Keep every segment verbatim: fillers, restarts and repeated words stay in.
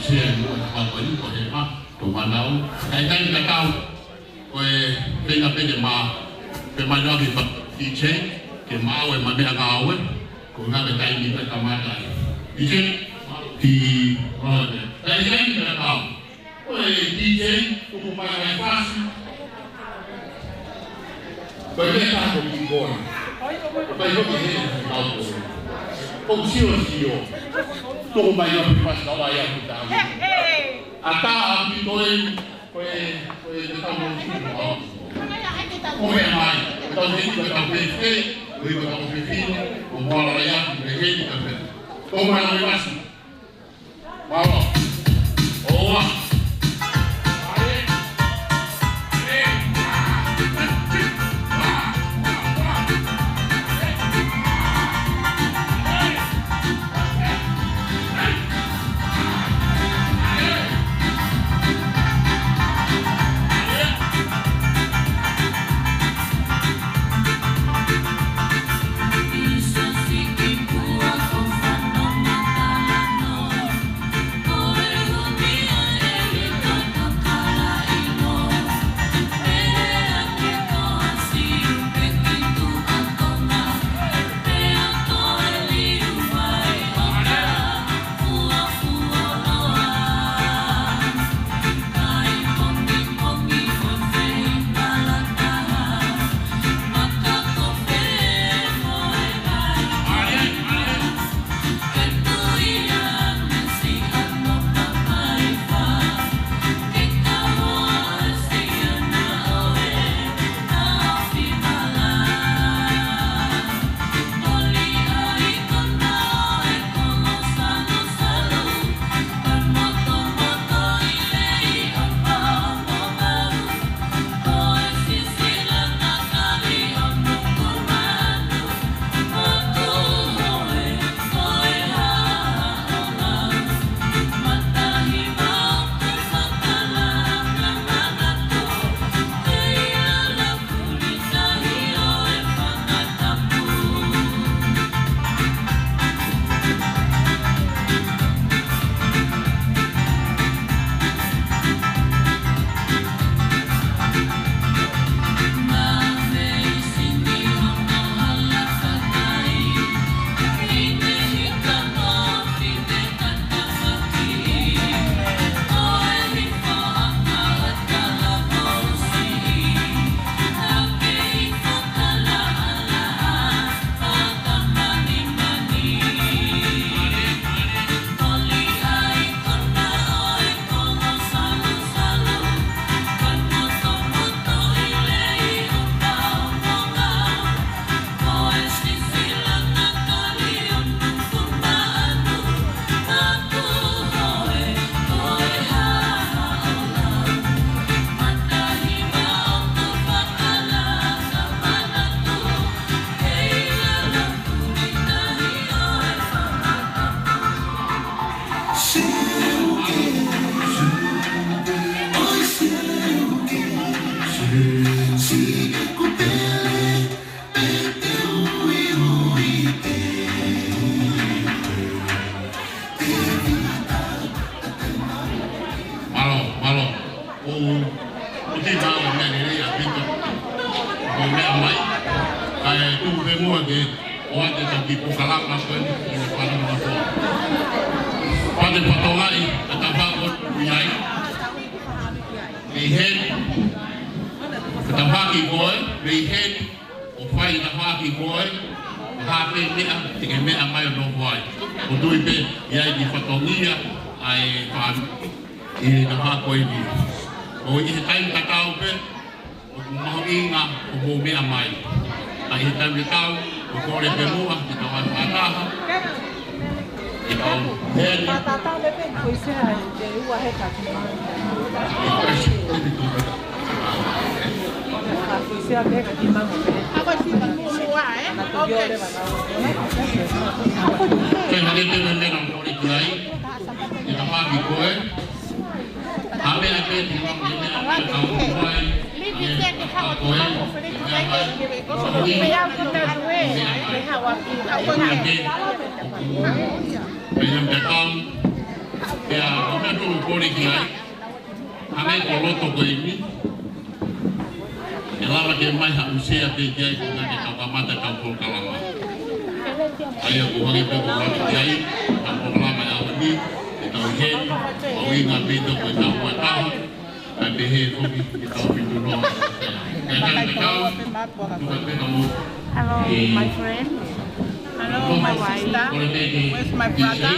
Sia mo e kau ko eni ko Hema, ko Manau. Kae taimi tatau, ko e feinga pē ke ma, ke ma noa ki pa D J, ke maʻu e ma meʻangāue, ko e ngaahi taimi pē kamata ai. D J, ki, kae taimi tatau, ko e D J, tuku mai e fasi. Ko e meʻa ko ki kona. Ko e ko ki he kau ko. Ko sio sio. Tuku mai e fasi ka ʻai ʻaupito. ʻAtā ʻaupito ē, ko e, ko e te tau mo ki kona. Ko e mai, tau hei, ko tau pēpē, ko e ko tau pēpē, ko moala ia, ko e hei, ko e pē. Ko mai e fasi. Mālō. ʻOua. Mālō, mālō. ʻOku, ʻoku te nau meʻa lelei ʻaupito. ʻOku meʻa mai. Kae tuku pē muʻa ke ʻoatu ʻetau kiʻi polokalama ko eni, ʻi he pānau mo e fo. Pate fatongia ʻi he tafaʻaki ʻoku ʻi ai. Mei heni. Tafaʻaki ko ē, mei heni. ʻO fai e tafaʻaki ko ē, ʻo hā pē meʻa, te ke meʻa mai ʻo nofo ai. ʻOku tui pē ʻe ʻi ai e kiʻi fatongia ʻa e fāmili ʻi he tafaʻaki ko eni. ʻO ʻi he taimi tatau pē, ʻoku mahuʻinga ʻoku mou meʻa mai. ʻA ʻi he taimi tatau, ʻoku kole pē muʻa ke tau ʻai fakataha. Ke tau heni. Tātātā pē pē, ko e sea e te ua he ka ki mā. Ko e sea pē ka ki mā. Ako si ki mua, ē? Ok. Ke hake te me mena mo le ki ai. Ke tau haki ko ē. Ame a ke te mā ke mena ka u mai. Pea, pea, Kole ki ai, hangē ko loto ko eni, ʻe lava ke ʻomai ha ʻū sea pē ki ai, ko e ʻuhinga ke tau kamata ʻetau polokalama. ʻA ia ko e hangē pē ko e lava ki ai, ʻetau polokalama ʻi he ʻaho ni, ʻetau ʻi heni, ʻuhinga pē ko ʻetau ua taha, kae pehē foki ʻetau fitu noa. Kae tau, tuku pē ka mo. Hello, my friend. Hello, my sister. Where's my brother?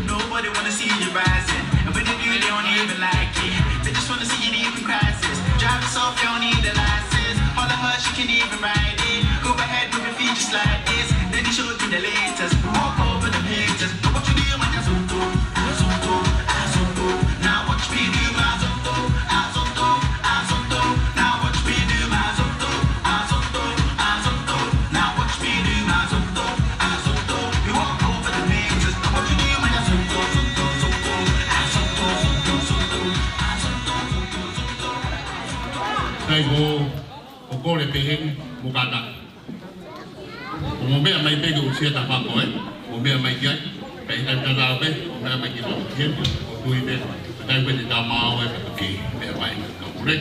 Nobody wanna see you rising. And when they do, they don't even like it. They just wanna see you leave in crisis. Drive us off, you don't need a license. All of her, she can even ride it. Go ahead, move your feet just like this. Then you show it to the latest. Walk over the haters. Now what you do when you zoom through? Zoom through, I zoom through. Now watch me do my zoom through. I zoom through, I zoom through. Now watch me do my zoom through. I zoom through, I zoom through. Now watch me do my zoom through. Sai ko, ko kole pehē ni, mo kata. Ko mo meʻa mai pē ke u sia ta fako, ē? Mo meʻa mai ki ai, pea ʻi he taimi tatau pē, mo meʻa mai ki loto ki heni, ʻo tui pē, ʻa e taimi pē te ta maʻu ai pē ke meʻa. Mai, ka pule.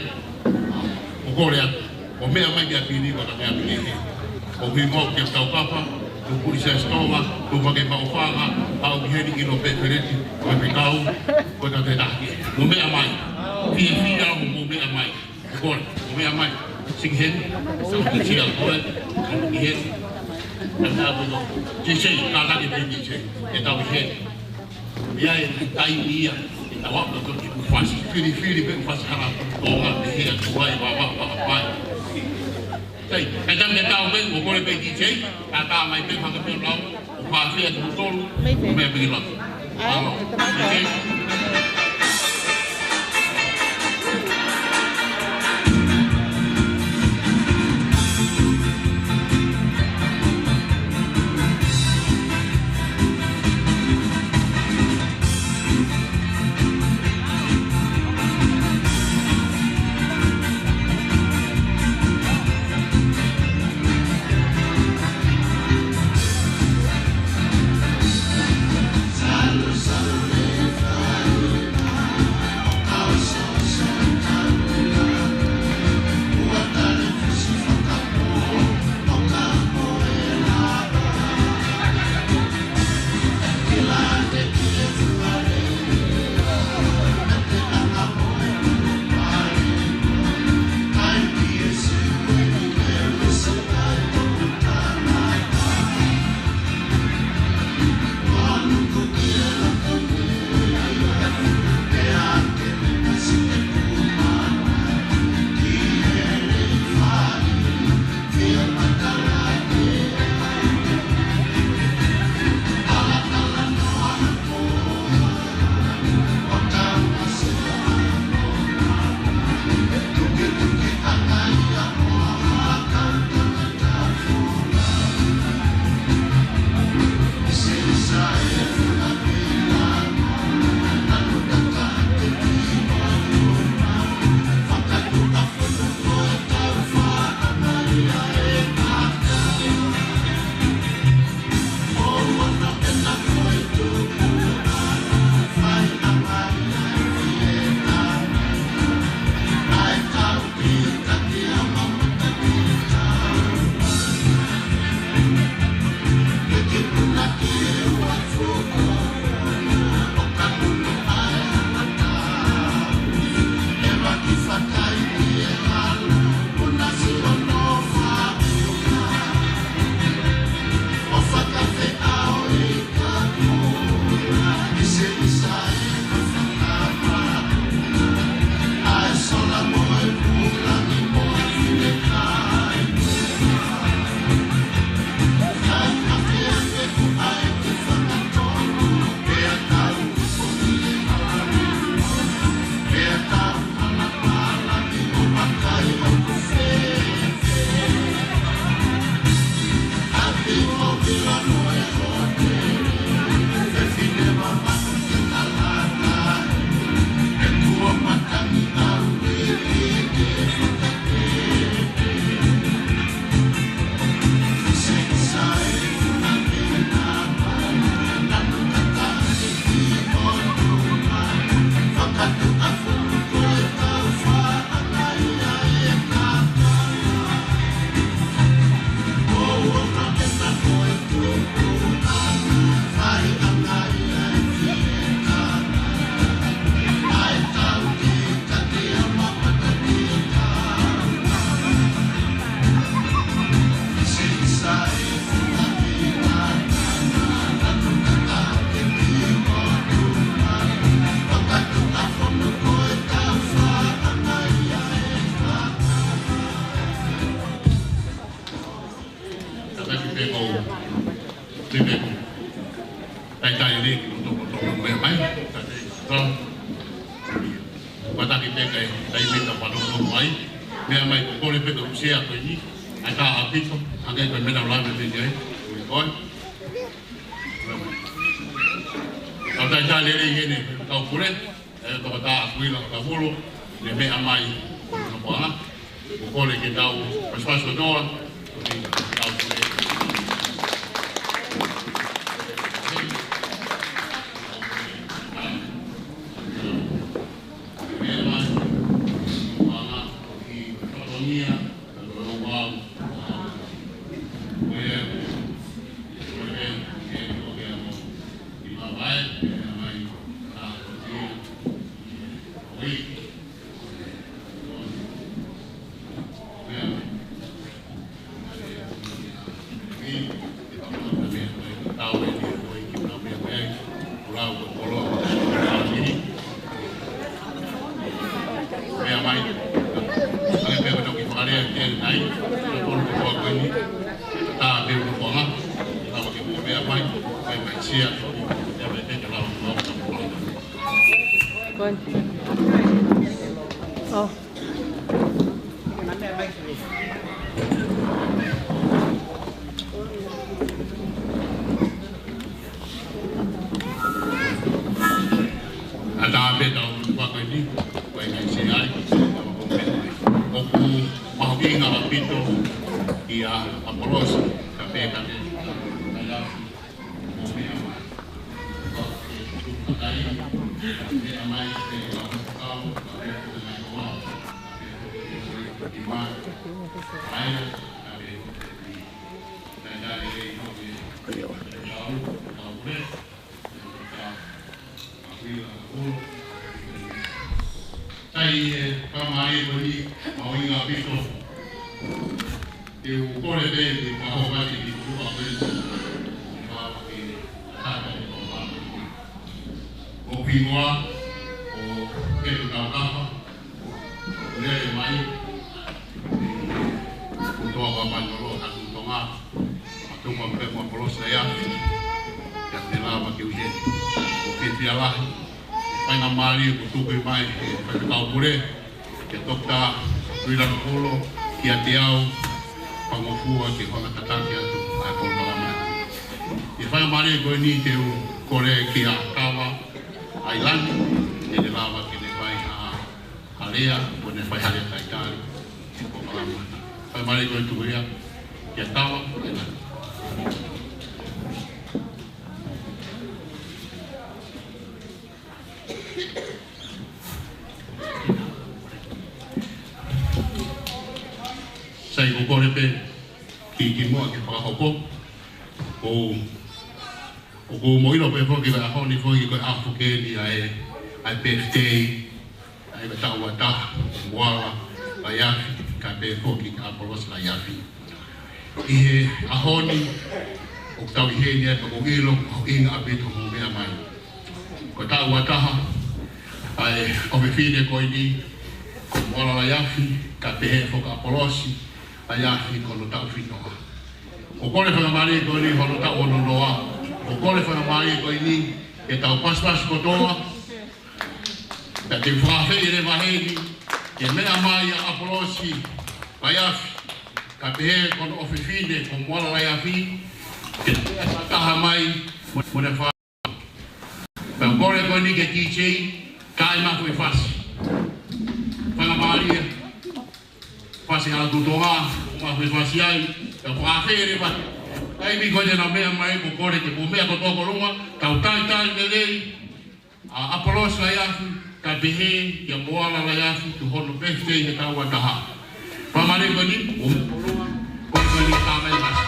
ʻOku ou kole atu, ʻo meʻa mai ki ʻapi ni, ʻoku ʻikai ke meʻa pē ki he. ʻOku hingoa ke tau kapa, tuku ʻi Siaʻatouʻa, tuku hake Maʻufanga, ʻo ki heni ki lo pe peleti, ko e pekau, ko e tataki. Mou meʻa mai. Fiefia, mou meʻa mai. ʻOku ou kole, mou meʻa mai. Siki heni, siki heni, ʻoku ou kole, siki heni. Ka tau ʻi heni. T J, kātaki pē T J. Ke tau ʻi heni. ʻI ai e taimi ia, ʻe tau ako ki he ʻū fasi. Filifili pē ʻū fasi hala Tonga, mei he atu ai, wa, wa, wa, wa. Sai, ʻe tau ne tau pē, ʻoku ou kole pē T J, ka tau mai pē, hanga pē lau, ʻo fāfia ki mutolu, ʻo meʻa pē ki lau. Alo, T J. Kātaki pē ko, pē pē ko. Talitali lelei ki loto, loto, meʻa mai. Kātaki, kātaki pē kai, kai pē ka pano, no mai. Meʻa mai ʻoku ou kole pē ka usia ko eni. ʻAi ka ʻaupito, ʻa e kai ko e meʻa ʻoku lave pē ki ai. Ui koe. Kau talitali lelei ʻi heni, kau pule. ʻE, toketā Akuila Kavulo, ne meʻa mai, ko hono puanga. ʻOku ou kole ke tau pasipasi kotoa, ʻo tau pule. Meʻa mai. Ko eni. ʻO. ʻAtā pē ʻetau fakahoko ni, ko e ngaahi sēai, ʻoku mahuʻinga ʻaupito kia ʻApolosi, ka pehē ka pehē, Sai e fakamālō ko eni, mahuʻinga ʻaupito. Te u kole pē ke u fakahoko atu ki tuʻa pē. Ke fai ke haka e kōpā. Ko e hingoa ʻo Kepu Taukafa, lele mai, ko e toa ko Paenolo, Haʻa Tuʻi Tonga, ʻa Tuʻi Tonga pē mo ʻApolosi Laiafi, ke te lava ke u hē. ʻOku fiefia lahi, faingamālie kuo tuku mai ʻe he Faifekau Pule, kia Toketā Tuʻilamakolo, kiate au, fakangofua ke u hanga ʻo tataki atu ʻa e polokalama. ʻI he faingamālie ko eni te u kole kia Kava ʻAilani, ke ne lava ke ne fai ha, ha lea, ko ʻene fai ha lea talitali ki he polokalama. Faingamālie ko eni tuku ia kia Kava ʻAilani. Sai, ko e kole pē ki, kimuʻa ke fakahoko. ʻOku, ʻoku mou ʻilo pē foki ko e ʻaho ni foki ko e ʻaho foki eni ʻa e, ʻa e birthday ʻa e Tauʻa Taha, Moala Laiafi, kae pehē foki kia ʻApolosi Laiafi. ʻI he ʻaho ni, ʻoku tau ʻi heni ai pea ʻoku ou ʻilo, ʻoku mahuʻinga ʻaupito hoʻomou meʻa mai. Ko e Tauʻa Taha ʻa e ʻofefine ko eni, ko Moala Laiafi, kae pehē foki ʻApolosi Laiafi ko hono taʻu fitungofulu. ʻOku kole fakamālō ko eni hono taʻu ononoa. ʻOku kole fakamālō ko eni ke tau pasipasi kotoa. Pea te u fakaafeʻi leva heni ke meʻa mai ʻa ʻApolosi Laiafi, kae pehē ko hono ʻofefine ko Moala Laiafi, ke meʻa fakataha mai mo, mo ʻene fa-, pea kole ko eni ke DJ, kae maʻu e fasi. Fakamālō. Fasi ʻa Tuʻi Tonga, ʻoku maʻu e fasi ai, pea fakaafeʻi leva. Taimi ko ē te nau meʻa mai ʻoku kole ke mou meʻa kotoa ki ʻolunga, tau talitali lelei ʻa ʻApolosi Laiafi, kae pehē kia Moala Laiafi, ki hono birthday he Tauʻa Taha. Fakamālō ko eni, ʻo, ko eni ka mai mas.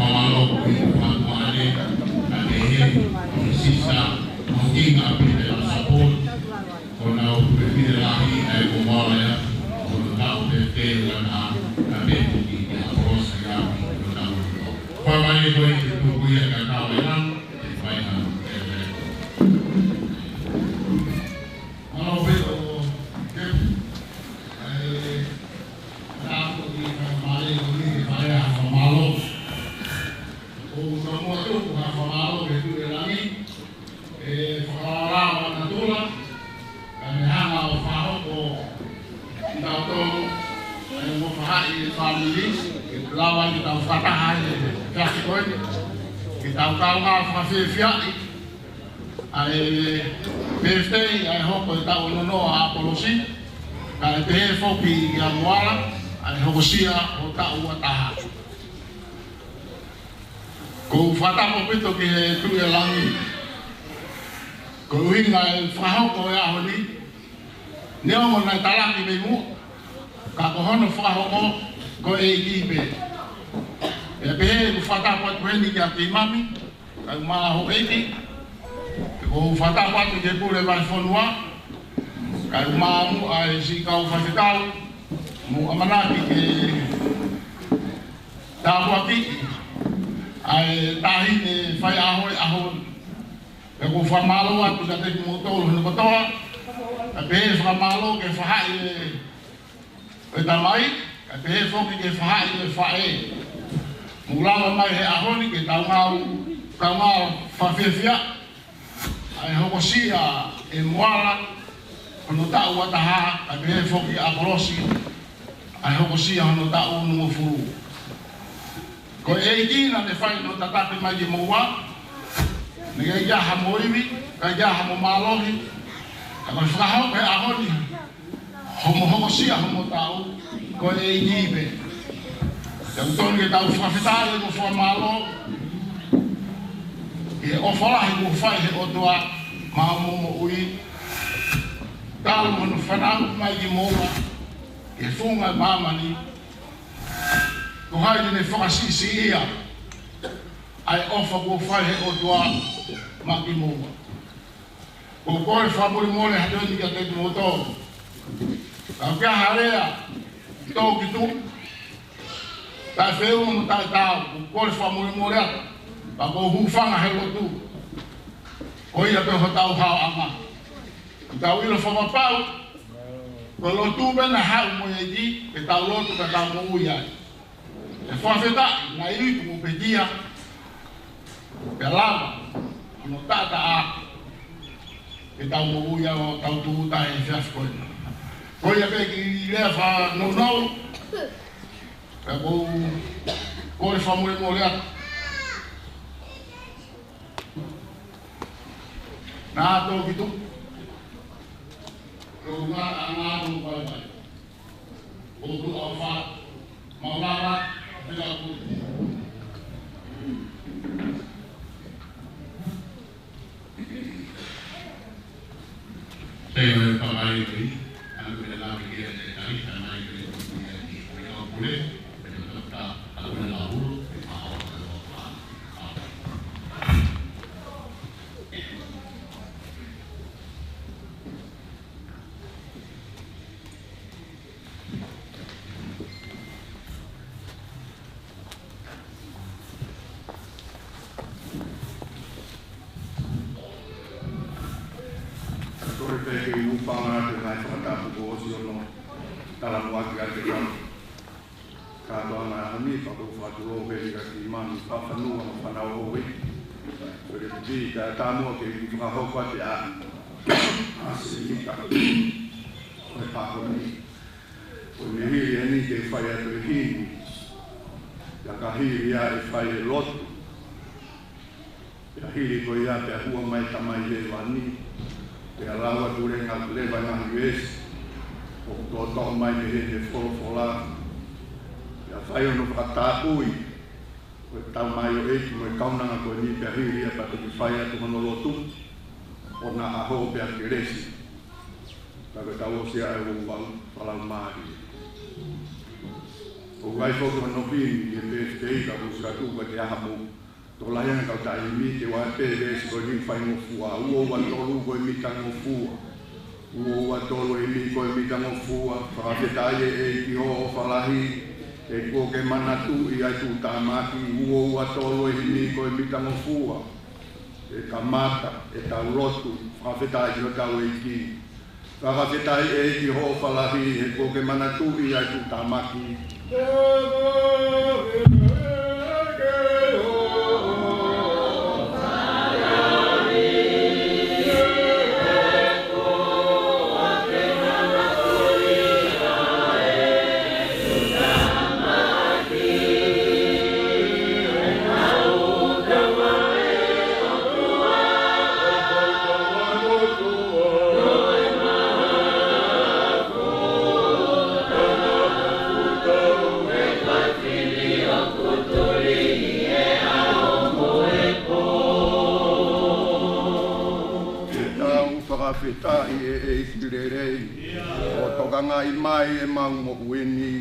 Mālō ʻaupito, mālō ʻaupito, ʻa e sisa, ʻoku mahuʻinga ʻaupito ʻa e support, ko hono ʻofefine lahi ʻa e ko Moala ia, ko hono taʻu pē te wana, kae pehē foki kia ʻApolosi ia, ko hono taʻu. Fakamālō ko e tuku ia kia Kava ʻAilani, ʻe fai ha, ʻe fai. Mālō ʻaupito, Kepu. ʻAi, ʻa e fakamālō ko eni ke fai ha fakamālō. Ke lava ke tau fakataha he efiafi ko eni, ke tau kaungā fakafiefiaʻi ʻa e birthday, ʻa e hoko e taʻu ono noa ʻa ʻApolosi, kae pehē foki kia Moala, ʻa e hokosia hono taʻu ua taha. ʻOku ou fakatapu ʻaupito ki he Tuʻi ʻo Langi koeʻuhi ko e fakahoko e ʻaho ni, neongo naʻe talaki mei muʻa, ka ko hono fakahoko ko e ʻEiki pē. Pea pehē ʻeku fakatapu atu heni kia Keimami, kae ʻumaʻā houʻeiki, ʻoku ou fakatapu atu ki he pule vahefonua, kae ʻumaʻā muʻa e siʻi kau faifekau, mo ʻamanaki ke tāpuakiʻi ʻa e taʻahine faiʻaho he ʻaho ni. Pea ʻoku ou fakamālō atu kiate kimoutolu hono kotoa, kae pehē fakamālō ki he faʻahi ʻo e tamai, kae pehē foki ki he faʻahi ʻo e faʻē. Mou lava mai he ʻaho ni ke tau ngāue, tau ngāue fakafiefia ʻa e hokosia ʻe Moala hono taʻu ua taha, kae pehē foki ʻApolosi ʻa e hokosia hono taʻu onongofulu. Ko e ʻEiki naʻa ne fai hono tataki mai kimoua, naʻe ʻikai ke ʻi ai hamou ivi, ʻikai ke ʻi ai hamou mālohi, ka ko e fakahoko he ʻaho ni hoʻomo hokosia hoʻomo taʻu, ko e ʻEiki pē. Pea ʻoku totonu ke tau fakafetaʻi mo fakamālō ki he ʻofa lahi kuo fai ʻe he ʻOtua maʻa hoʻomou moʻui, talu hono fanauʻi mai kimoua ki he funga ʻo e māmani. Ko hai te ne fakasiʻisiʻia ʻa e ʻofa kuo fai ʻe he ʻOtua maʻa kimoua? ʻOku ou kole fakamolemole atu heni kiate kimoutolu. Ka ʻoku ʻi ai ha lea tō ki tuʻa, taʻefeʻunga mo taʻetaau, ʻoku ou kole fakamolemole atu. Ka ʻoku ou hūfanga he lotu. Ko ia pē hotau haoʻanga. Ke tau ʻilo fakapapau ko e lotu pē naʻe haʻu mo e ʻEiki, ke tau lotu ka tau moʻui ai. ʻE fakafetaʻi, naʻe iku mo pekia, pea lava hono taʻataʻa ke tau moʻui ai ʻo tau tūʻuta he efiafi ko eni. Ko ia pē kiʻi lea fakanounou, pea ʻoku ou kole fakamolemole atu. Naʻa tō ki tuʻa. Ko ngā anga tō pai pai. ʻOku ou ʻofa, mau lava, pea ku. Te u papai ui, anu ke lava ki he tali, tamai ke lava ki he tali, ke lava pule, ke lava ta, aku na lau, ke lava. Kole pē ke u hūfanga atu he ngaahi fakatapu kuo ʻosi hono talamuʻaki ʻaki ʻe he kātoanga ʻa e ʻaho ni, pea ʻoku ou fakatulou heni kia Keimami Fafanua mo e fānau ʻoʻou. Pea pehē pē, ka tā muʻa ke u fakahoko atu ʻa e ʻasenita ʻo e pākoni. Ko e meʻa hili eni ke fai atu e himi, pea ka hili ia ʻe fai e lotu. Pea hili ko ia pea hua mai Tamai Hēvani, pea lau atu leva ngaahi veesi ʻoku toʻotoʻo mai mei heʻene folofola, pea fai hono fakatapui ʻo e tamaioʻeiki mo e kaunanga ko eni, pea hili ia pea toki fai atu hono lotu, ʻo na ʻaho pea kelesi. Ka ko e tau ʻosi ʻa e ouau fakalaumālie. ʻOku ʻi ai foki hono himi ʻi he pēsitei ka kusi atu ka te aha mo. Tokolahi ange kau taimi te u ʻai pē veesi ko eni faingofua. Ua ua tolu ko e mitangofua. Ua ua tolu e himi ko e mitangofua. Fakafetaʻi ʻEiki hoʻo ʻofa lahi. He kuo ke manatuʻi ʻa e tuʻutāmaki. Ua ua tolu e himi ko e mitangofua. ʻE kamata ʻetau lotu. Fakafetaʻi ki hotau ʻEiki. Fakafetaʻi ʻEiki hoʻo ʻofa lahi, he kuo ke manatuʻi ʻa e tuʻutāmaki. Fakafetaʻi ʻEiki lelei, ʻo tokangaʻi mai ʻemau moʻui ni.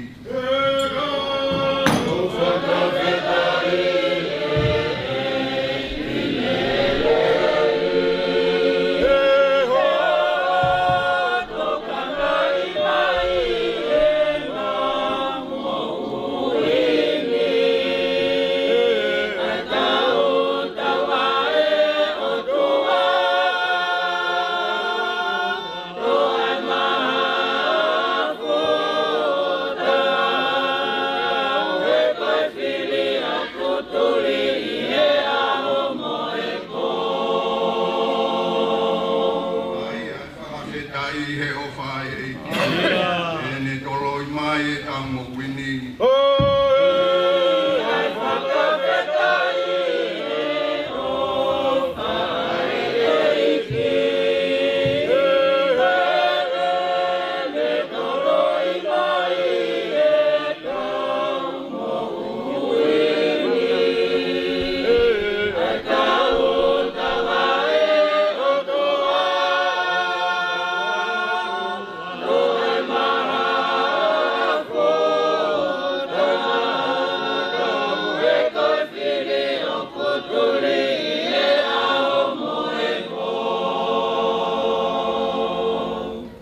Fakafetaʻi he ʻofa ʻa e ʻEiki. ʻEne toloi mai ʻetau moʻui ni.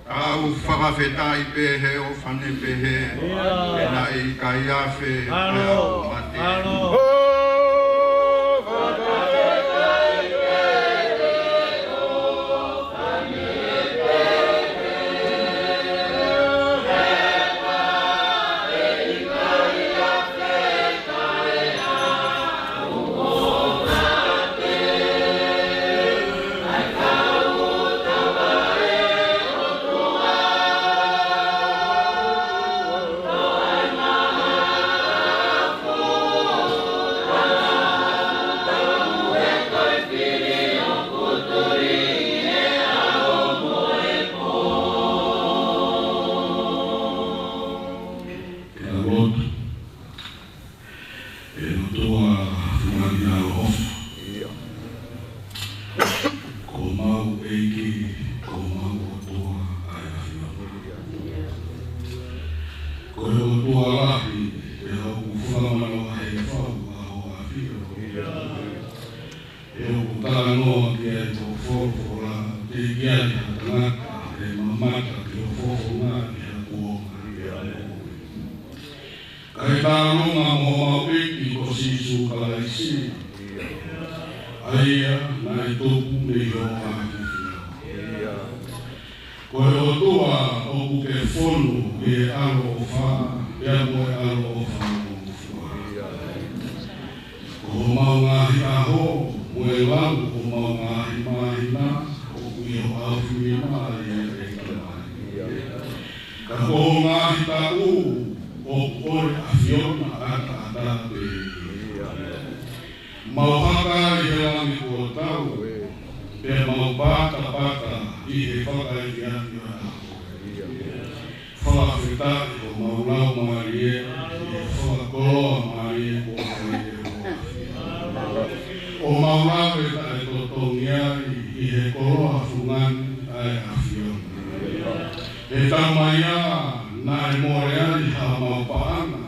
Tau fakafetaʻi pē he ʻofa ne pehē, ʻe naʻe ʻikai afe ʻa e ʻaho mate. Ke tau lotu. ʻE ʻOtua fungani ʻaloʻofa. Ko homau ʻEiki, ko homau ʻOtua ʻa e ʻAfiona. Ko e ʻOtua lahi, pea ʻoku fakamālō he fau ʻa ho ʻAfio. ʻE ʻoku talanoa ki ai ho folofola, teʻeki ai ha tangata ʻe mamata ki ho fofonga ʻi ha kuonga. Kae tālunga mo homau ʻEiki ko Sīsū Kalaisi, ʻa ia naʻe tupu mei ho ʻAfio. Ko e ʻOtua ʻoku ke fonu ʻi he ʻaloʻofa, pea mo e ʻaloʻofa mongofua. Ko homau ngaahi ʻaho, mo e lau homau ngaahi māhina, ʻoku ʻi ho ʻaofinima ia ʻe Tamai. Ka ko hoʻo ngaahi taʻu, ʻoku ʻo e ʻAfiona ʻataʻatā pē. Mau haka ʻi he langi kuo tau, pea mau patapata ʻi he fakaʻekeʻake ʻa ho ʻAfio. Fakafetaʻi ko homau laumālie, ʻi he fakakoloa mālie kuo fai ʻe ho ʻAfio. ʻO mau lave taʻetotongi ai, ʻi he koloa fungani ʻa e ʻAfiona. He tau mai ā, naʻe mole ai ha mau paʻanga.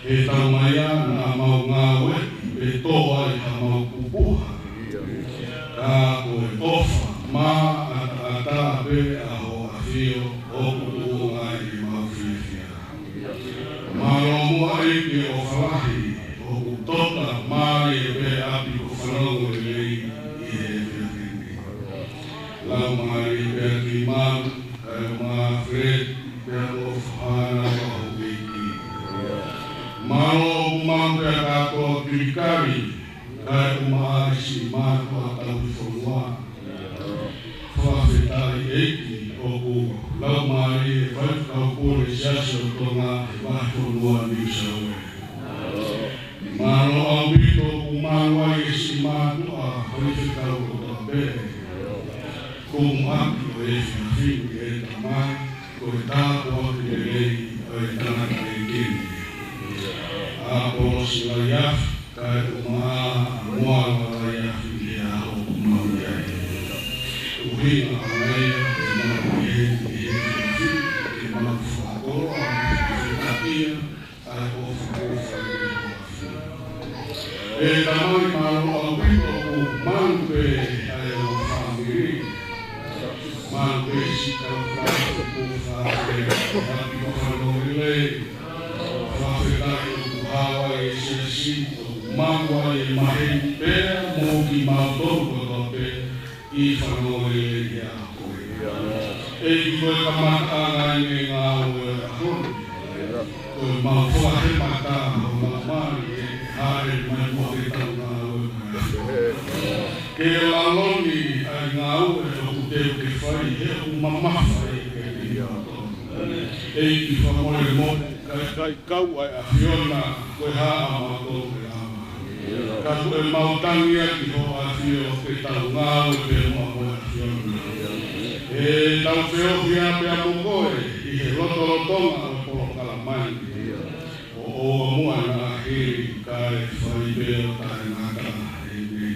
He tau mai ā, naʻa mau ngāueʻi, pe tō ai ha mau pupuha. Ka ko e ʻofa māʻataʻatā pē ʻa ho ʻAfio, ʻoku tuʻunga ai ʻemau fiefia. Mālō muʻa ʻEiki ʻofa lahi, ʻoku tota mālie pē ʻapi ko Fanongo Lelei ʻi he efiafi ni. Laumālie pē ʻa Kimau, kae ʻumaʻā Fred, pea mo Fahana ʻa ho ʻEiki. Mālō ʻoku mau pē kātoa Kilikali, kae ʻumaʻā siʻi mātuʻa tauhi fonua. Fakafetaʻi ʻEiki ʻoku laumālie e faifekau pule Siasi ʻo Tonga he vahefonua New South Wales. Mālō ʻaupito ʻoku malu ai e siʻi mātuʻa faifekau kotoa pē. Ko e ʻuhinga ʻo e efiafi ni ʻe Tamai, ko e tāpuaki lelei ʻo e tangataʻeiki ni. ʻApolosi Laiafi, kae ʻumaʻā ʻa Moala Laiafi ʻi he ʻaho ʻoku mau ʻi ai. ʻOku Pea ʻa e meʻa ʻe mau ʻi heni, ʻi heni, ʻe mau fakakoloa, ʻa e ʻofa, ʻofa, ʻofa, ʻofa. ʻE Tamai, mālō ʻaupito ʻoku malu pē ʻa e fāmili. Malu pē siʻi kau fāmili, ʻofa pē, hapi ʻofa lelei. Fakafetaʻi ʻoku hao ai e siasi, ʻoku malu ai e maheni pea mo kimautolu kotoa pē. ʻI fanongo lelei ʻa koe. ʻEiki, ko e kamataʻanga ʻa e ngāue ʻa koe. Ko e mau fakahemata, ko e mau mali, ʻe haʻele mai mo ke tau ngāue mai. Ke lalo ni ʻa e ngāue ʻoku teu ke fai, he ʻoku mamafa ʻi he ke te ia. ʻEiki, fakamolemole, kae, kae kau ai ʻa ʻAfiona, ko e hā ʻa mautolu ʻe lava. Ka ko e mau tangi ʻa ki hoʻo ʻAfio ke tau ngāue pē mo e ʻAfiona. ʻE tau feohi ʻa pea mo koe ʻi he lotolotonga ʻo e polokalama ni. ʻO ʻoua muʻa naʻa hili kae fai pē ʻo taʻengata. ʻĒmeni.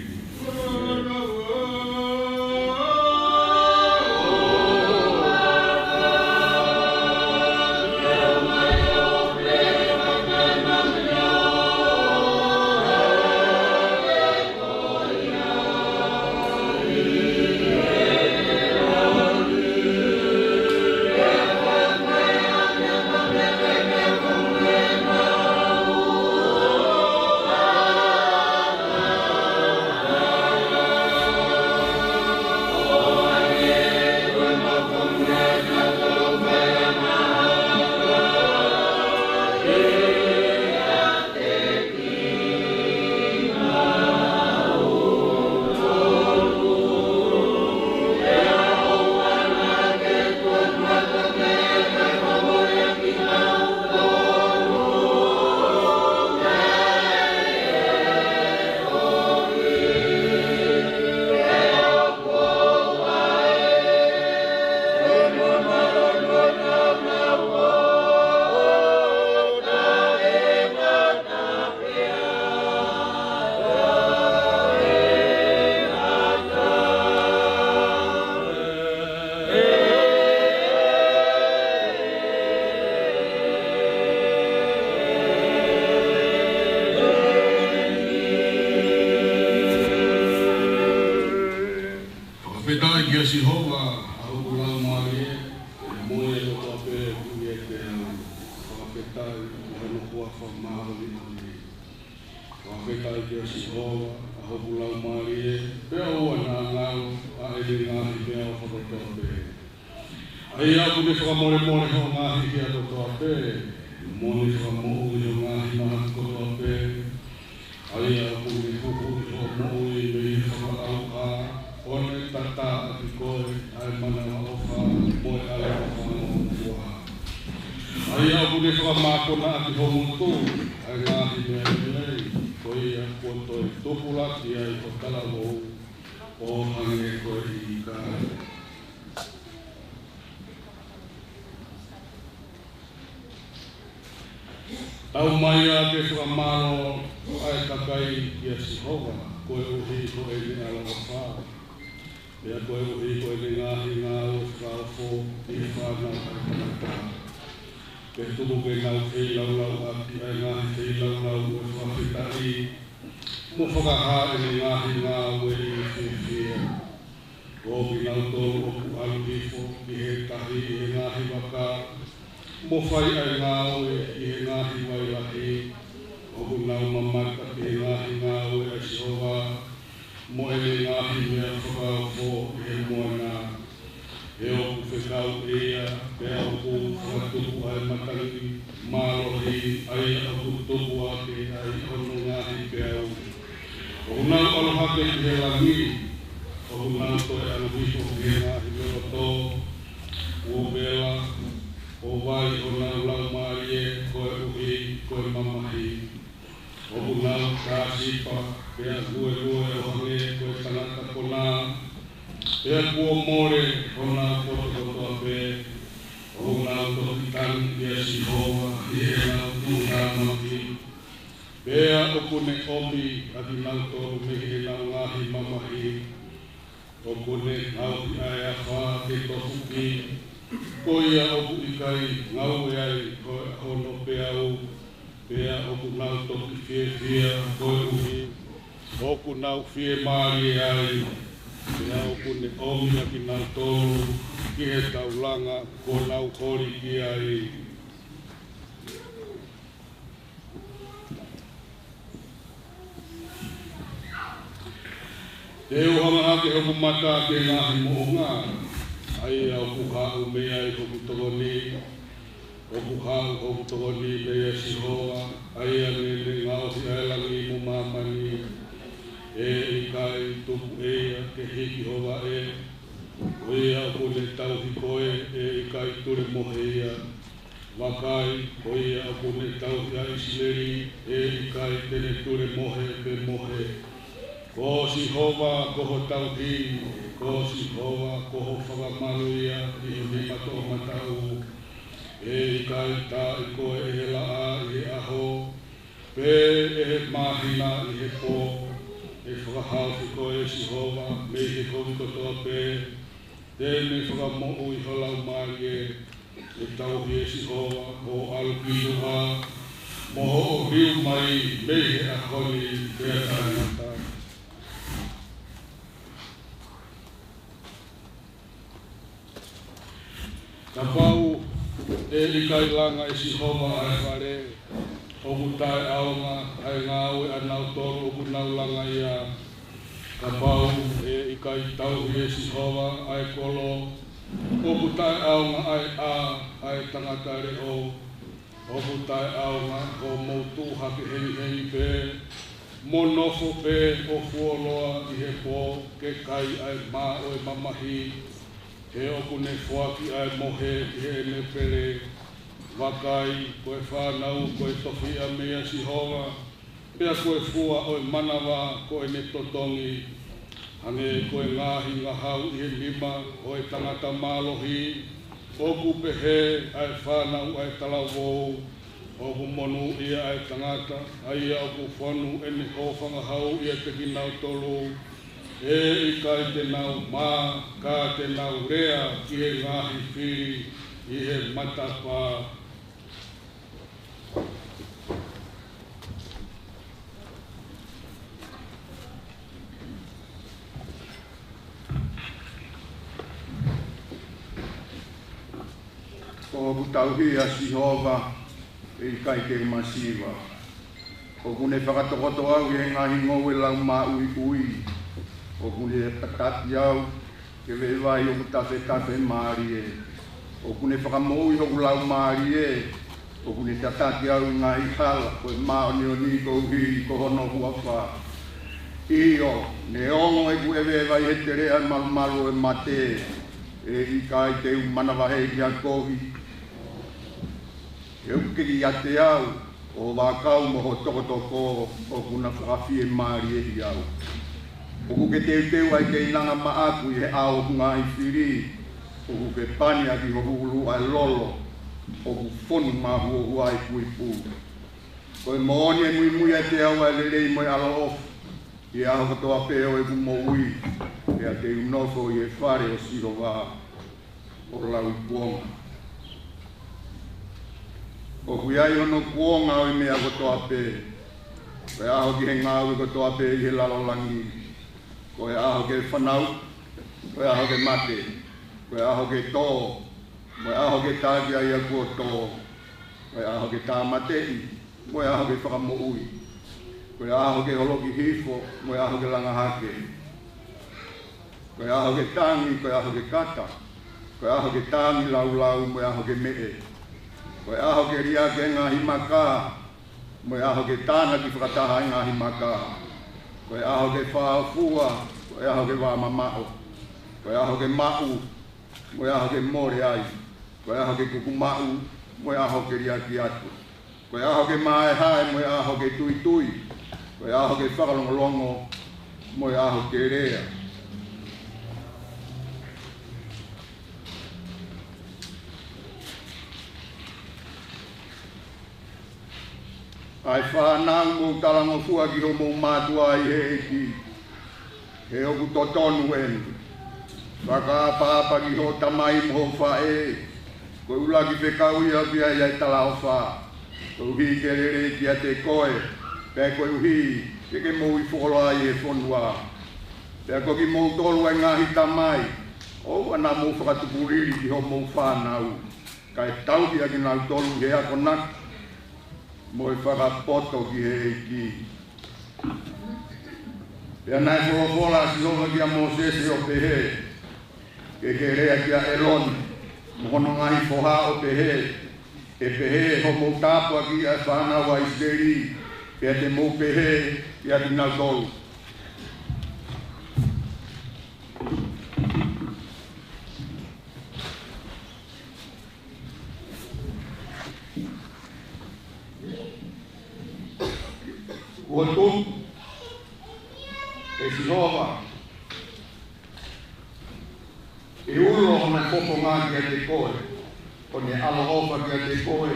Fakafetaʻi kia Sihova, ʻa hoku laumālie, ʻe moʻui ʻa e kotoa pē ʻoku ʻiate au. Fakafetaʻi ʻi hono huafa māʻoniʻoni. Fakafetaʻi kia Sihova, ʻa hoku laumālie, pea ʻoua naʻa ngalo ʻa ʻene ngaahi meʻaʻofa kotoa pē. ʻA ia ʻoku ne fakamolemole hoʻo ngaahi hia kotoa pē, mo ne fakamoʻui hoʻo ngaahi mahaki kotoa pē. ʻA ia ʻoku ne huhuʻi hoʻo moʻui mei he fakaʻauha, ʻo ne tatā ʻaki koe ʻa e manavaʻofa mo e ʻaloʻofa mo e ʻuha. ʻA ia ʻoku ne fakamākona ʻaki ho ngutu ʻa e ngaahi meʻa lelei, ko ia kuo toe tupulaki ai ho talavou, ʻo hangē ko e ika. Tau mai ā ke fakamālō ʻa e kakai kia Sihova, koeʻuhi ko ʻene ʻaloʻofa, pea koeʻuhi ko ʻene ngaahi ngāue fakaofo ʻi he fānau ʻa e tangata. Ke tuku ke nau feilaulau ʻaki ʻa e ngaahi feilaulau ʻo e fakafetaʻi, mo fakahā ʻene ngaahi ngāue ʻi he fiefia. Ko kinautolu ʻoku ʻalu hifo ki he tahi ʻi he ngaahi vaka, mo fai ʻa e ngāue ʻi he ngaahi vai lahi, ʻoku nau mamata ki he ngaahi ngāue ʻa Sihova, mo ʻene ngaahi meʻa fakaofo ʻi he moana. He ʻoku fekau ʻe ia, pea ʻoku fakatupu ʻa e matangi mālohi, ʻa ia ʻoku tupu hake ai hono ngaahi peau. ʻOku nau ʻalu hake ki he langi, ʻoku nau toe ʻalu hifo ki he ngaahi meloto, kuo vela ʻo vai honau laumālie koeʻuhi ko e mamahi. ʻOku nau kāsipa, pea luelue ʻo hangē ko e tangata konā, pea kuo mole honau poto kotoa pē. ʻOku nau toki tangi kia Sihova ʻi heʻenau tuʻutāmaki, pea ʻoku ne ʻomi ʻa kinautolu mei heʻenau ngaahi mamahi. ʻOku ne ngaohi ʻa e afā ke tofuki, ko ia ʻoku ʻikai ngaue ai ko hono peau, pea ʻoku nau toki fiefia koeʻuhi ʻoku nau fiemālie ai, pea ʻoku ne ʻomi ʻa kinautolu ki he taulanga kuo nau holi ki ai. Te u hanga hake hoku mata ki he ngaahi moʻunga, ʻa ia ʻoku haʻu mei ai hoku tokoni. ʻOku haʻu hoku tokoni meia Sihova, ʻa ia naʻa ne ngaohi ʻa e langi mo māmani. ʻE ʻikai tupu ʻe ia ke hiki ho vaʻe, ko ia ʻoku ne tauhi koe, ʻe ʻikai tulemohe ia. Vakai, ko ia ʻoku ne tauhi ʻa ʻIsileli, ʻe ʻikai te ne tulemohe pe mohe. Ko Sihova ko ho tauhi, ko Sihova ko ho fakamalu ia ʻi he nima toʻomataʻu. ʻE ʻikai taaʻi koe ʻe he laʻā ʻi he ʻaho, pe ʻe he māhina ʻi he pō. ʻE fakahaofi koe ʻe Sihova mei he kovi kotoa pē, te ne fakamoʻui ho laumālie. ʻE tauhi ʻe Sihova hoʻo ʻalu ki tuʻa, mo hoʻo liu mai mei he ʻaho ni ki he taʻengata. Kapau ʻe ʻikai langa ʻe Sihova ʻa e fale, ʻoku taʻeʻaonga ʻa e ngāue ʻa kinautolu ʻoku nau langa ia. Kapau ʻe ʻikai tauhi ʻe Sihova ʻa e kolo, ʻoku taʻeʻaonga ʻa e ʻā ʻa e tangata leʻo. ʻOku taʻeʻaonga hoʻomou tuʻu hake hengihengi pē, mo nofo pē ʻo fuoloa ʻi he pō ke kai ʻa e mā ʻo e mamahi, he ʻoku ne foaki ʻa e mohe ʻi heʻene pele. Vakai, ko e fānau ko e tofiʻa meia Sihova, pea ko e fua ʻo e manava ko ʻene totongi. Hangē ko e ngaahi ngahau ʻi he nima ʻo e tangata mālohi, ʻoku pehē ʻa e fānau ʻa e talavou. ʻOku monūʻia ʻa e tangata, ʻa ia ʻoku fonu ʻene hōfangahau ʻiate kinautolu. ʻE ʻikai te nau mā, ka te nau lea ki he ngaahi fili ʻi he matapā. Ko hoku tauhi ʻa Sihova, ʻe ʻikai te u masiva. ʻOku ne fakatokoto au ʻi he ngaahi ngoue laumāʻuiʻui. ʻOku ne tataki au ke veʻe vai ʻoku tafetafe mālie. ʻOku ne fakamoʻui hoku laumālie. ʻOku ne tataki au ʻi he ngaahi hala, ko e māʻoniʻoni koeʻuhi ko hono huafa. ʻIo, neongo ʻeku ʻeveʻeva ʻi he teleʻa ʻo e malumalu ʻo e mate, ʻe ʻikai te u manavahē ki ha kovi. He ʻoku ke ʻiate au, ʻo ho vaʻakau mo ho tokotoko ʻoku na fakafiemālieʻi au. ʻOku ke teuteu ʻa e keinanga maʻaku ʻi he ʻao ʻo hoku ngaahi fili. ʻOku ke pani ʻaki ho ʻulu ʻa e lolo, ʻoku fonu mahuohua ʻa e puipu. Ko e moʻoni ʻe muimui ʻiate au ʻa e lelei mo e ʻaloʻofa ʻi he ʻaho kotoa pē ʻo ʻeku moʻui, pea te u nofo ʻi he fale ʻo Sihova ʻo lauikuonga. ʻOku ʻi ai hono kuonga ʻo e meʻa kotoa pē. Ko e ʻaho ki he ngāue kotoa pē ʻi he lalo langi. Ko e ʻaho ke fanauʻi, ko e ʻaho ke mate, ko e ʻaho ke tō, mo e ʻaho ke taki ai ʻa kuo tō, ko e ʻaho ke tāmateʻi, mo e ʻaho ke fakamoʻui, ko e ʻaho ke holoki hifo, mo e ʻaho ke langa hake, ko e ʻaho ke tangi, ko e ʻaho ke kata, ko e ʻaho ke tangi laulau, mo e ʻaho ke meʻe, ko e ʻaho ke liʻaki ʻa e ngaahi maka, mo e ʻaho ke tānaki fakataha ʻa e ngaahi maka, ko e ʻaho ke fāfua, ko e ʻaho ke vā mamaʻo, ko e ʻaho ke maʻu, mo e ʻaho ke mole ai, ko e ʻaho ke kuku maʻu, mo e ʻaho ke liʻaki atu, ko e ʻaho ke māehae, mo e ʻaho ke tuitui, ko e ʻaho ke fakalongolongo, mo e ʻaho ke lea. ʻA e fānau, mou talangofua ki hoʻomou mātuʻa ʻi he ʻEiki, he ʻoku totonu eni. Fakaʻapaʻapa ki hoʻo tamai mo hoʻo faʻē, ko e ʻuluaki fekau ia ʻoku ʻi ai ʻa e talaʻofa, koeʻuhi ke lelei kiate koe, pea koeʻuhi ke ke moʻui fuoloa ʻi he fonua. Pea ko kimoutolu ʻa e ngaahi tamai, ʻoua naʻa mou fakatupulili ki hoʻomou fānau, kae tauhi ʻa kinautolu ʻi he akonaki mo e fakapoto ki he ʻEiki. Pea naʻe folofola ʻa Sihova kia Mōsese ʻo pehē, ke ke lea kia ʻĒlone mo hono ngaahi foha ʻo pehē, ʻE pehē hoʻomou tāpuakiʻi ʻa e fānau ʻa ʻIsileli, pea te mou pehē kiate kinautolu, Kuo tuku ʻe Sihova ʻa e ulo ʻo hono fofonga kiate koe, ʻo ne ʻaloʻofa kiate koe,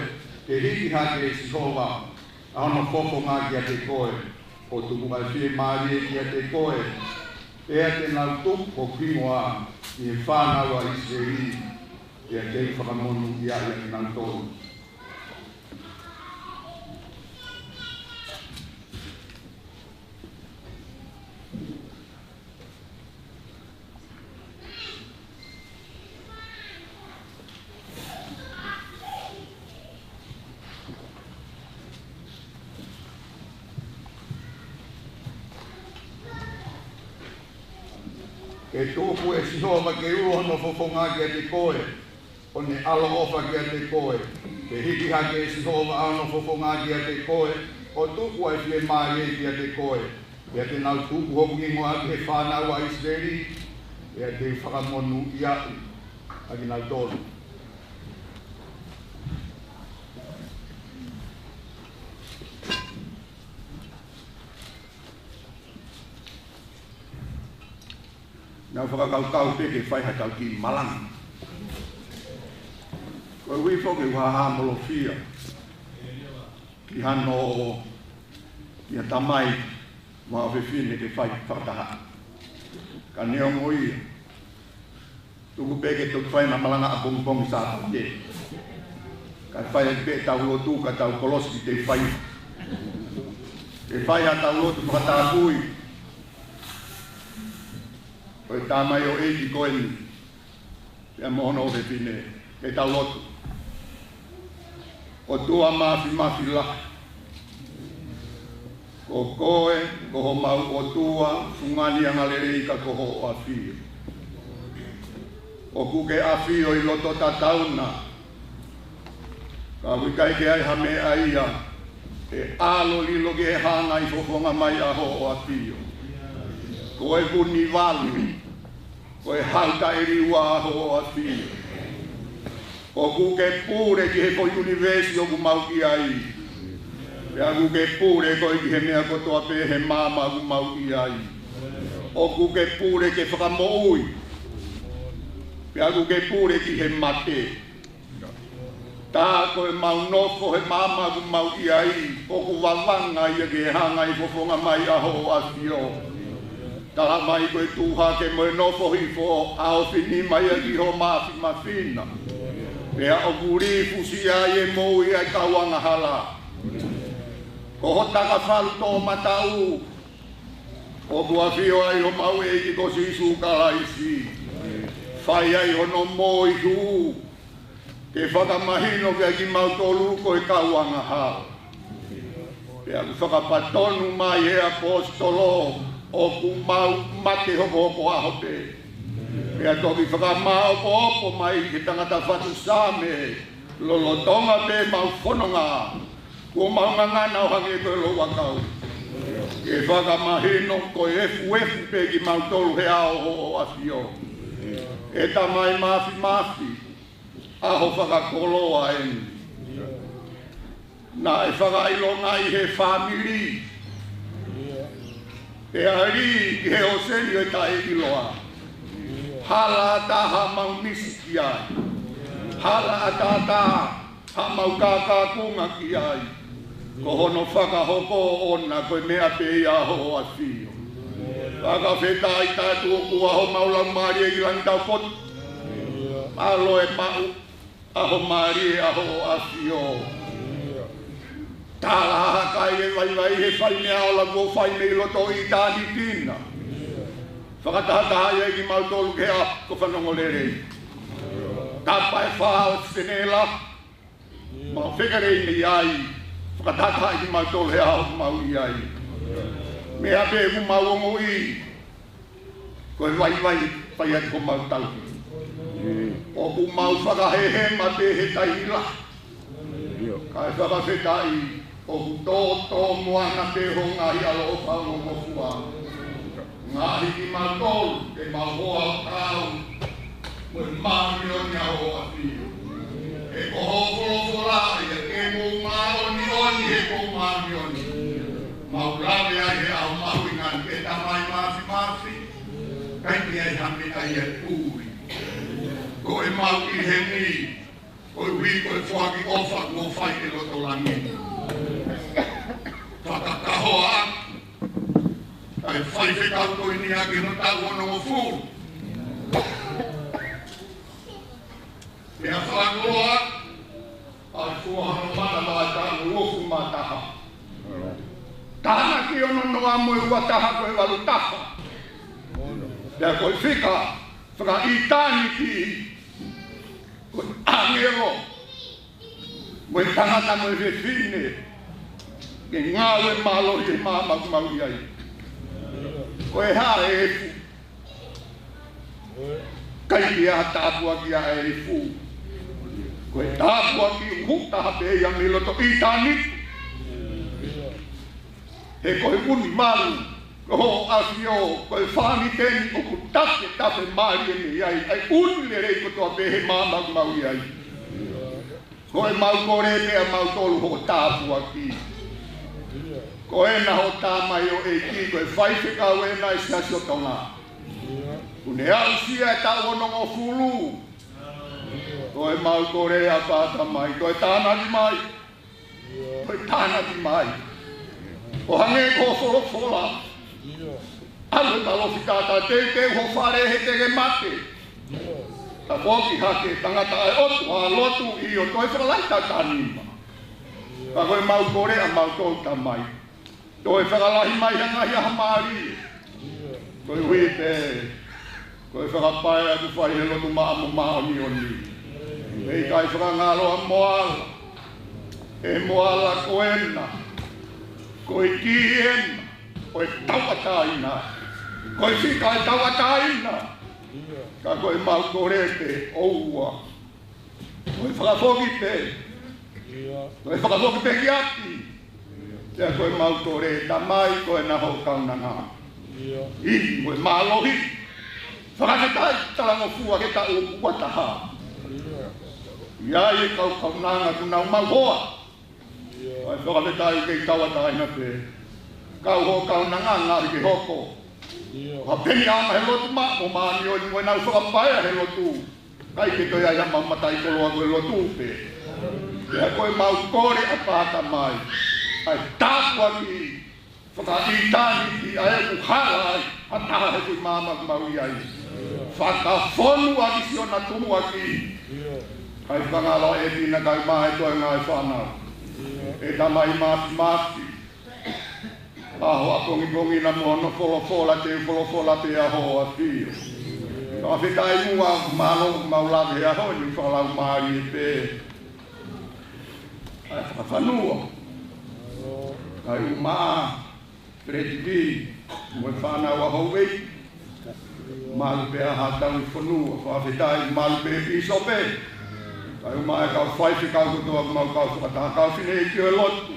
pea hiki hake ʻe Sihova ʻa hono fofonga kiate koe, ʻo tuku ʻa e fiemālie kiate koe, pea te nau tuku hoku hingoa ʻi he fānau ʻa ʻIsileli, pea te u fakamonūʻiaʻi ʻa kinautolu. Ke tuku ʻe Sihova ke ulo hono fofonga kiate koe, ʻo ne ʻaloʻofa kiate koe, pea hiki hake ʻe Sihova ʻa hono fofonga kiate koe, ʻo tuku ʻa e fiemālie kiate koe, pea te nau tuku hoku hingoa ʻi he fānau ʻa ʻIsileli, pea te u fakamonūʻiaʻi ʻa kinautolu. Naʻa ku fakakaukau pē ke fai haʻatau kiʻi malanga. Koeʻuhi foki ʻoku hahamolofia ki hano ʻo ia tamai mo ha ʻofefine ke fai fakataha. Ka neongo ia, tuku pē ke toki fai ʻena malanga ʻapongipongi Sāpate. Kae fai pē ʻetau lotu ka tau kolosi ki te fai. Ke fai haʻatau lotu fakatapui ʻo e tamaioʻeiki ko eni, pea mo hono ʻofefine, ke tau lotu. ʻOtua Māfimafi lahi, ko koe ko homau ʻOtua, fungani angalelei ka ko hoʻo ʻAfio. ʻOku ke ʻafio ʻi loto tatau na, ka ʻoku ʻikai ke ʻi ai ha meʻa ia ʻe ʻalo lilo ki he hanga ʻi fofonga mai ʻa hoʻo ʻAfio. Ko e kuni valu, ko e hau taʻeliua ʻa hoʻo ʻAfio. ʻOku ke pule ki he foʻi ʻunivēsi ʻoku mau ʻi ai. Pea ʻoku ke pule koe ki he meʻa kotoa pē he maama ʻoku mau ʻi ai. ʻOku ke pule ke fakamoʻui. Pea ʻoku ke pule ki he mate. Tā ko ʻemau nofo he maama ʻoku mau ʻi ai, ʻoku vavanga ia ki he hanga ʻi fofonga mai ʻa hoʻo ʻAfio. Tala mai ko e tuʻu hake mo e nofo hifo ʻa e ʻofa ni mai ʻa ki hoʻo Māfimafi na. Pea ʻoku lifusia ai e moʻui ʻa e kau angahala. Ko ho takafalu toʻomataʻu, ʻoku ʻafio ai homau ʻEiki ko Sīsū Kalaisi. Fai ai hono moʻui hū, ke fakamahino kiate kimautolu ko e kau angahala. Pea ʻoku fakapatonu mai he ʻaposetolo, ʻoku mau mate hokohoko ʻaho pē. Pea toki fakamāopoopo mai he tangata fatu Saame, lolotonga pē ʻemau fononga, kuo mau ngangana ʻo hangē ko e louʻakau. Ke fakamahino ko e efuefu pē kimautolu he ʻao ʻo hoʻo ʻAfio. ʻE Tamai Māfimafi, ʻaho fakakoloa eni. Naʻe fakaʻilongaʻi he fāmili, pea lī ki he ʻōseni ʻo e taʻeʻiloa. Hala ʻatā haʻamau misi ki ai. Hala ʻatā haʻamau kākākunga ki ai. Ko hono fakahoko ʻoʻona ko e meʻa pē ia ʻa hoʻo ʻAfio. Fakafetaʻi ʻaupito ʻoku ʻi ai homau laumālie ʻi langi taupotu. Mālō e maʻu ʻa hoʻo mālie, ʻa hoʻo ʻAfio. Talahakai e vaivai he fai meʻa ola kuo fai mei loto ʻitāniti na. Fakatahatahaʻi ai kimautolu ke ʻapi ko e fanongo lelei. Tapa ʻe fā ʻo e fenela. Mau fekere mei ai, fakatahatahaʻi kimautolu he ʻaho ʻoku mau ʻi ai. Meʻa pē ʻoku mau ongoʻi, ko e vaivai fai atu ko mau tau. ʻOku mau fakahehema pē he taimi lahi. Kae fakafetaʻi, ʻoku tōtōmuʻa pē hoʻo ngaahi ʻaloʻofa ʻo ngofua. Ngaohi kimautolu ke mau hoa ʻo kau mo e māʻoniʻoni ʻa hoʻo ʻAfio. He ko hoʻo folofola ia ke mou māʻoniʻoni he ʻoku mou māʻoniʻoni. Mau lave ai he ʻaho mahuʻinga ni, ʻe Tamai Māfimafi, ʻikai ke ʻi ai ha meʻa ia ʻe ui. Ko ʻemau ʻi heni, koeʻuhi ko e foaki ʻofa kuo fai ʻe loto langi. Fakakahoa ʻaki ʻa e faifekau ko eni ʻaki hono taʻu onongofulu. Pea fakakoloa ʻa e fua hono mana ʻa e taʻu uofulu mā taha. Taha ki ono noa mo e ua taha ko e valu taha. Pea ko e fika fakaʻitāniti, ko e ʻāngelo mo e tangata mo e fefine, ke ngāue mālohi he māmani ʻoku mau ʻi ai. Ko e hā e efu? ʻIkai ke ʻi ai ha tāpuaki ʻa e efu. Ko e tāpuaki ʻoku hū taha pē ia mei loto ʻitāniti. He ko e ʻuni valu, ko hoʻo ʻAfio, ko e fāmili ni ʻoku tafe, tafe mālie mei ai ʻa e ʻuni lelei kotoa pē he māmani ʻoku mau ʻi ai. Ko ʻemau kole pē ʻamautolu hoʻo tāpuaki. Ko ena hoʻo tamaioʻeiki, ko e faifekau ena ʻi he Siasi ʻo Tonga. ʻOku ne aʻusia e taʻu onongofulu. Ko ʻemau kole ʻa e Tamai, toe tānaki mai. Toe tānaki mai. ʻO hangē ko hoʻo folofola. ʻAlu e malofi tātā teuteu ho fale he te ke mate. Ka foki hake tangata ʻa e ʻOtua, lotu ʻio, toe fakalahi tautanima. Ka ko ʻemau kole ʻamautolu Tamai, toe fakalahi mai ha ngaahi ʻaho mālie. Koeʻuhi pē ko e fakapaea ʻoku fai he lotu maʻa mo māʻoniʻoni. ʻE ʻikai fakangaloʻa mo ala. ʻE mo ala ko ena. Ko e kī ena ʻo e tauʻatāina. Ko e fika ʻo e tauʻatāina. Ka ko ʻemau kole pē ʻoua. Ko e fakafoki pē. Ko e fakafoki pē ki ʻapi. Pea ko ʻemau kole Tamai ko ena hoʻo kaunanga. ʻI mo e mālohi. Fakafetaʻi talangofua ke taʻu ua taha. ʻI ai e kau kaunanga ʻoku nau maʻu hoa. ʻOi, fakafetaʻi ke tauʻatāina pē. Kau hoʻo kaunanga ngaahi ke hoko. ʻIo. ʻA peni ama he lotu maʻa mo māʻoniʻoni mo ʻenau fakapaea he lotu. ʻIkai ke toe ʻi ai ha mau mataʻikoloa ko e lotu pē. Pea ko ʻemau kole ʻa e Tamai, ʻa e tāpuaki fakaʻitāniti ʻa ē ʻoku hala ai ha taha he kui māmani ʻoku mau ʻi ai. Fakafonu ʻaki siʻona tumuʻaki. ʻIo. ʻIkai fakangaloʻa e pina kai mai toenga e fānau. ʻIo. ʻE Tamai Māfimafi, ʻaho ʻapongipongi na mo hono folofola, te u folofola pē ʻa hoʻo ʻAfio. Fakafetaʻi muʻa, mālō ʻoku mau lave he ʻaho ni, fakalaumālie pē. ʻA e fakafanua. Kae ʻumaʻā Feleti Pī mo e fānau ʻa Houʻeiki. Malu pē ʻa Hatau ʻi fonua, fakafetaʻi, malu pē Pīsope. Kae ʻumaʻā e kau faifekau kotoa ʻoku mau kau fakataha, kau fineʻeiki ʻo e lotu.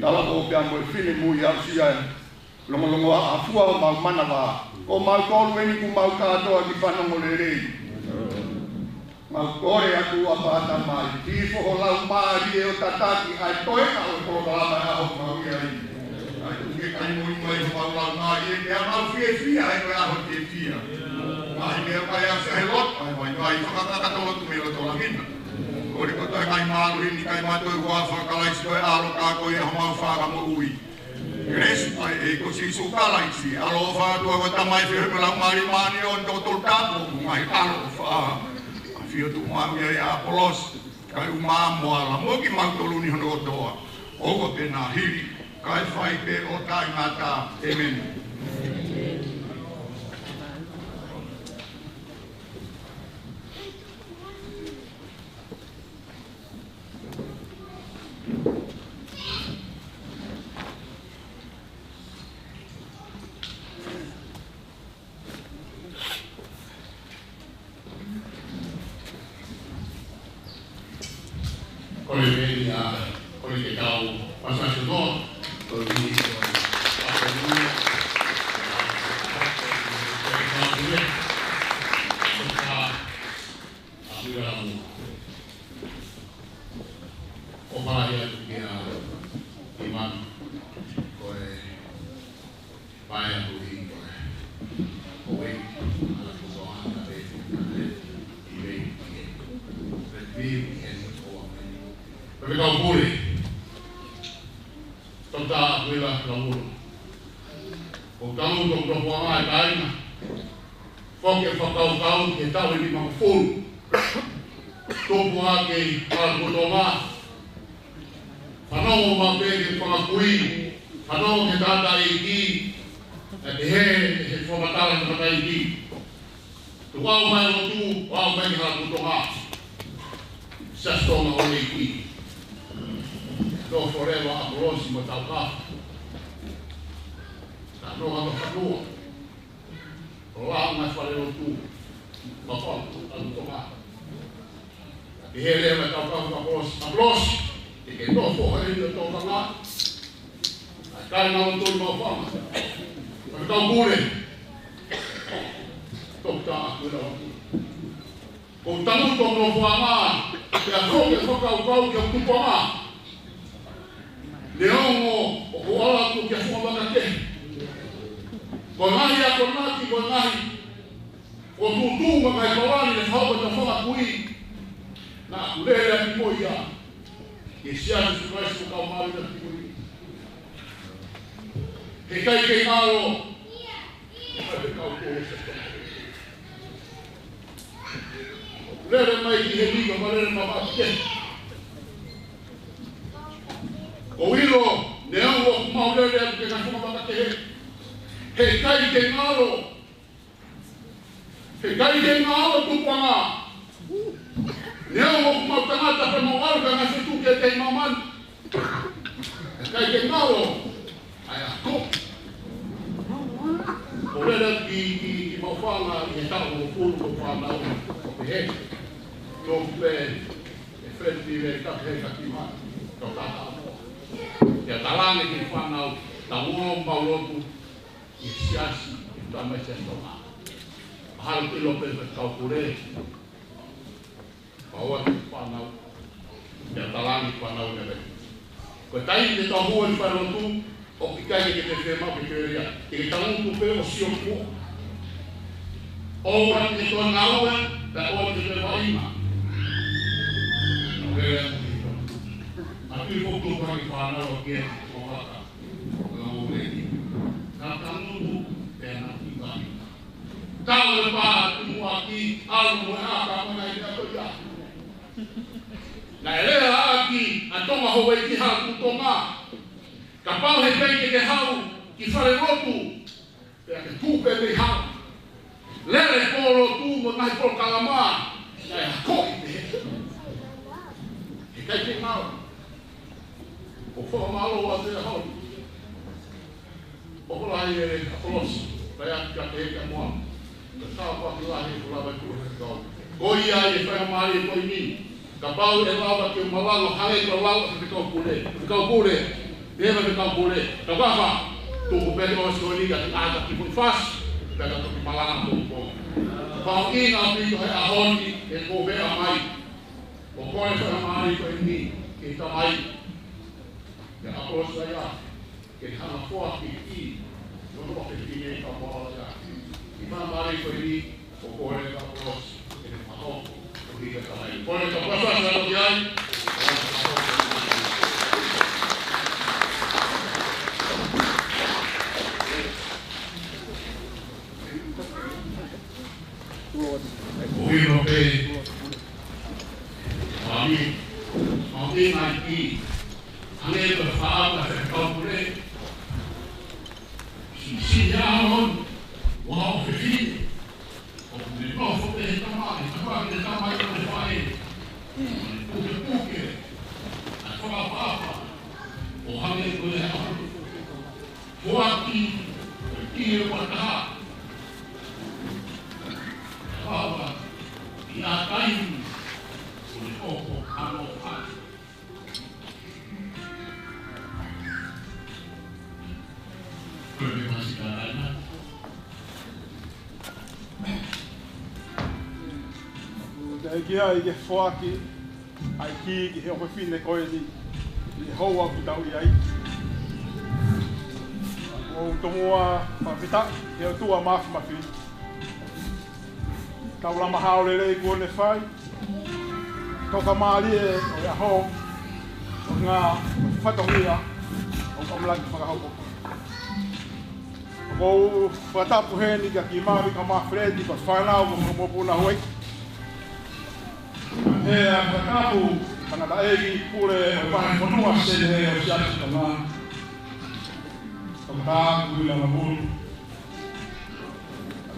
Talavou pea mo e finemui, aʻusia e longolongoaʻa ʻa e fua homau manava. Ko mautolu eni ʻoku mau kātoa ki fanongo lelei. Mau kole atu ʻa e Tamai, hifo ho Laumālie ʻo tataki ʻa e toenga ʻo e polokalama ʻa ʻoku mau ʻi ai. ʻAi tuku ke kai moʻui mai homau laumālie, pea mau fiefia he ko e ʻaho fiefia. Ngaahi meʻakai ʻa e lotu, ʻa e vaivai, fakakakato lotu mei loto langi na. Kole kotoa e ngaahi mālohi ni kae ʻumaʻā e huafa ʻo Kalaisi ko e ʻAlo, ka ko ia homau Fakamoʻui. Kelesi ʻa e ʻEiki ko Sīsū Kalaisi, ʻaloʻofa ʻa e ʻOtua ko e Tamai, feohi mo e Laumālie Māʻoniʻoni, toko tolu tapu mo e ngaahi ʻaloʻofa. ʻAfio tuʻu maʻu ia ʻia ʻApolosi, kae ʻumaʻā mo ʻAla, mo kimautolu ni hono kotoa, ʻo ka pena hili, kae fai pē ʻo taʻengata. ʻĒmeni. Ko e meʻa ia, ko e ke tau pasasi noa, ko e meʻa ia, ko e meʻa ia, ko e meʻa ia, ko e meʻa ia, ʻo palahi atu kia Imani, ko e pae atu ʻi ko e, ko e, ala ko so ana pe, i vei, i e. Pe vi, i e, ko e. Pe kau pule. Toketā Akuila Laulu. ʻOku tau tau tau ʻa e kāinga. Foki e fakakaukau ki he taʻu ʻe nimangofulu. Tupu hake ʻi Halakutonga. Fanongo maʻu pē ki he fanga kui. Fanongo ki he tangataʻeiki. Naʻe pehē ʻe he fakamatala ʻa e tangataʻeiki. Tuku ā mai lotu, ʻo aʻu mai ki Halakutonga. Siasi Tonga ʻo e ʻEiki. Nofo leva ʻApolosi mo Taukafa. Naʻa nau ʻalu ʻo fanongo. ʻO aʻu mai fale lotu. Mafao, Halakutonga. Pehē leva ʻe Taukafa kia ʻApolosi. ʻApolosi, te ke nofo heni ʻo tokanga. ʻA e kāinga ʻo Tonga mo Fanga. Faifekau Pule. Toketā Akuila Laulu. ʻOku tau tau nofoʻanga, pea ko e fakakaukau ki he tupuʻanga. Neongo ʻoku ʻalu atu ki he funga vaka kehe. Ko e ngaahi akonaki, ko e ngaahi ʻo tuʻutuʻu mo e ngaahi palani naʻe fakahoko ʻe he fanga kui. Naʻa ku lele ʻaki mo ia. Ke Siasi ʻo Sīsū Kalaisi ʻo kau māʻoniʻoni ʻaki mo ia. Heʻikai ke ngalo. Heʻikai ke kau ko e se. Lele mai ki he liga, ma lele mai ki he. ʻOku ʻilo, neongo ʻoku mau lele atu ki he ngaahi funga vaka kehe. Heʻikai ke ngalo. Heʻikai ke ngalo tupuʻanga. Neongo ʻoku mau tangata pea mau ʻalu ki he ngaahi feituʻu kehekehe ʻi māmani. Heʻikai ke ngalo ʻa e ako. ʻOku lele ki, ki, ki Maʻufanga ʻi he taʻu ʻe hongofulu mo e fānau ʻo pehē. Tō pē ʻe Fred Piveri ka pehē ka ki mai. Tau tata mo. Ke talaange ki he fānau, tau ō ʻo mau lotu. ʻI he siasi, ʻi he tamai siasi Tonga. Mahalo ʻoku ʻilo pē ʻe he kau pule. Pau ʻa e fānau. Pea talaange ki he fānau naʻe pehē. Ko e taimi te tau hū ʻi fale lotu, ʻoku ʻikai ke te fiemaʻu ke te lea. Te ke tangutu pē ʻo sio ki muʻa. ʻOua te ke toe ngāue, pea ʻoua te ke toe vaʻinga. Lea ki he ʻOtua. ʻA e tui foki ʻa e fānau ki he ʻOtua. Ka tangutu pē ʻa e ngaahi vaʻinga. Tau e pā tumuʻaki ʻalu mo e ʻaka mo e ngaahi meʻa ko ia. Naʻe lea ʻaki ʻa Tonga Houʻeiki Halakutonga. Kapau he ʻikai ke ke haʻu ki fale lotu, pea ke tuʻu pē mei hala. Lele pō lotu mo e ngaahi polokalama, naʻe akoʻi pē. Heʻikai ke ngalo. ʻOku fakamālō atu ʻa e holi. ʻOku lahi ʻa e kolosi, pea ʻikai ke ʻi ai ha moa. Ka tau paki lahi ʻoku lava ʻe tuʻu he kau. Ko ia ʻi he faingamālie ko eni. Kapau ʻe lava ke malanga hangē ko e lau ʻa e faifekau pule. Faifekau pule. Pea mo e faifekau pule. Taukafa. Tuku pē ʻo sio ni ka te ʻata ki he foʻi fasi. Pea ka toki malanga ko ko. Pau ʻi he ʻaho ni, he ko e meʻa mai. ʻOku kole faingamālie ko eni, ki he tamai. Ke ʻApolosi ia, ke hanga foaki ki, no no ke ki ne ka moa ia. ʻI he faingamālie ko eni, ʻoku kole ʻa ʻApolosi, ke ne fakahoko, ko e tamai. Kole ka pasasa no ki ai. Ki he ua taha. Papa, ʻi he taimi ʻo e ʻofa ʻa e ʻOtua. Ko e pasi ka taina. Ko e kiʻi foaki ʻa e kī ki he ʻofefine ko eni ʻi he houa ʻoku tau ʻi ai. ʻOku ou tomuʻa fakafetaʻi ki he ʻOtua Māfimafi. Taulama hao lelei kuo ne fai. Toka mālie ʻo e ʻaho, ʻo e ngaahi fatongia ʻoku ʻamanaki fakahoko. ʻOku ou fakatapu heni kia Kimavi, Kamafileti, pea fānau mo homo puna hui. He ʻa e fakatapu tangataʻeiki pule ʻo e vahefonua Senē ʻo Siasi Tonga. Fakatapu ʻi Lamapulu.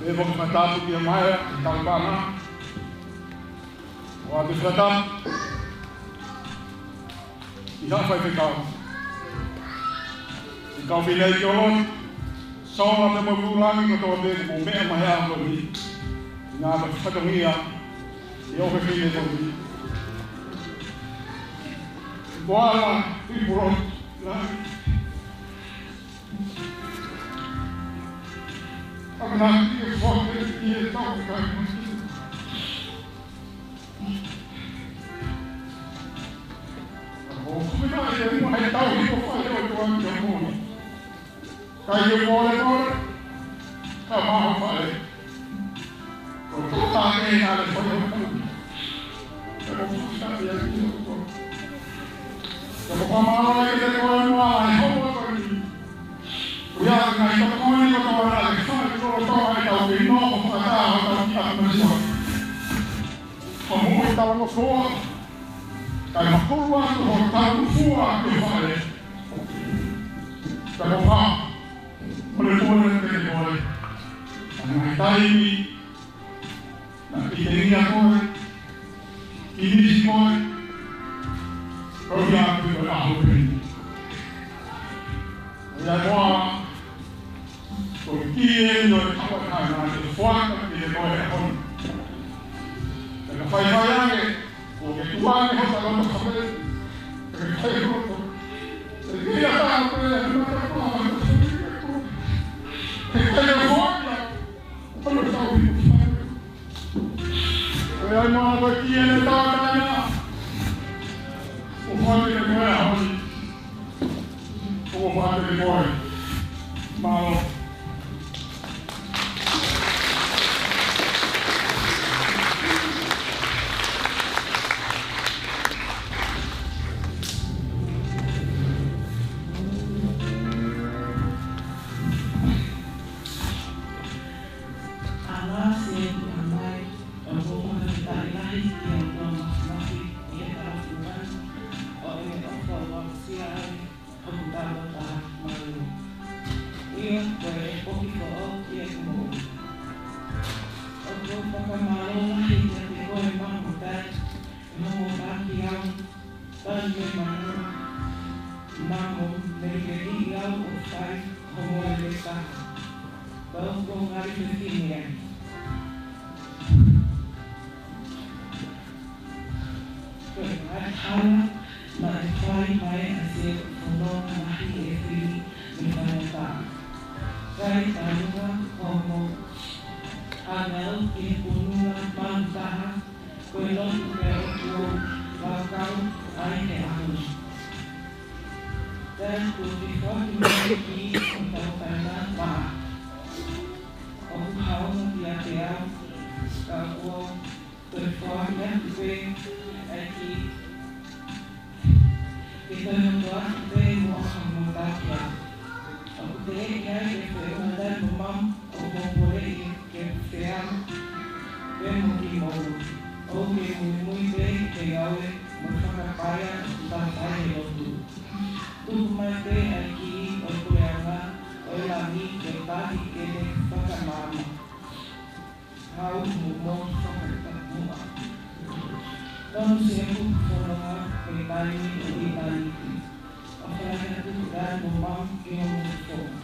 ʻA e fakatapu kia Maea, Talipana. ʻOatu fakatapu ʻi ha faifekau. ʻI he kau fefine ʻi ʻolunga, sola pē mo e kūlangi kotoa pē ʻoku mou meʻa mai he ʻaho ni. Ngaahi fatongia ʻi he ʻofefine ko eni. Ko ala i puro na. ʻAmanaki ke foaki ʻi he tau kai maki. ʻO fina e mua he tau hiko fai ʻo tuan te moni. Kai ke mole mole, ka maho fale. Ko tō tā ke nā le fai ʻo tau. Ka ko futa ia ki o ko. Ka ko whamālō e te koe mua e homo ko ni. Ko ia ka i tō koe ni ko tō ana ke fai ko tō ai tau ke nō ko whakatā o tau ki a kuma sio. Ko mo e tala mo fua. Kai makulu atu ho tala mo fua ki o fale. Ka ko wha. Ko le tō le ke te koe. Ana taimi. Naʻe ʻi heni ʻa koe, ʻi heni koe, ko ia ʻoku ʻi ai ʻa hope. Ko ia koa, ko e kī eni ʻo e kapa ka na te fuata ki he koe ʻa honi. Ka ka fai fai ange, ko ke tuane ho taloto kape, ka ke fai roto. Te kia tā koe, ʻe mata koa, ʻe fai roto. Ko e ai noa ko e kī eni tau taina. ʻO fātele koe ʻa honi. ʻO fātele koe. Mālō. ʻAla se ʻamai, ʻoku ou fakafetaʻi lahi ki he ʻOtua Māfimafi ʻi he tala fungani, ʻo e ʻofa ʻoku aʻusia ai hoku talo taha mālō. ʻIo, ko e poki foʻou ki heʻeku moʻui. ʻOku ou fakamālō lahi kiate koe Mamu Tai, ʻi hoʻomo taki au, Tanu e manua, Mamu, me ke liʻi au ʻo fai hoʻomo lelei taha. Pau ko ngali fefine ai. Ko e ngaahi hala naʻe fai mai ʻa e fononga lahi ʻe fili mei Faingataʻa. Kai taunga hoʻomo ʻanau ki he fonua malu taha, ko e lotu pē ʻoku ou lakau ai he ʻaho ni. Tau kuo ke foaki mai ki ʻo tau kaina pā. ʻOku haonga kiate au, ka ʻoku ou toe foaki atu pē ʻa e kī ke toe hoto atu pē mo ha mōtaki au. ʻOku teʻeki ai ke feʻunga tai mo Mamu, ʻoku ou poleʻi ke feʻunga pē mo kimoutolu. ʻOku ke muimui pē ke ngāue mo fakapaea ʻo tapai he lotu. Tuku mai pē ʻa e kī ʻo e puleʻanga ʻo e langi ke tahi ke ne fakamaama. Hau mo mo fakatamuʻa. Tonu siʻeku fononga he taimi ʻo ʻitāniti. ʻOfa lahi atu Tanu mo Mamu ki hoʻomo fononga.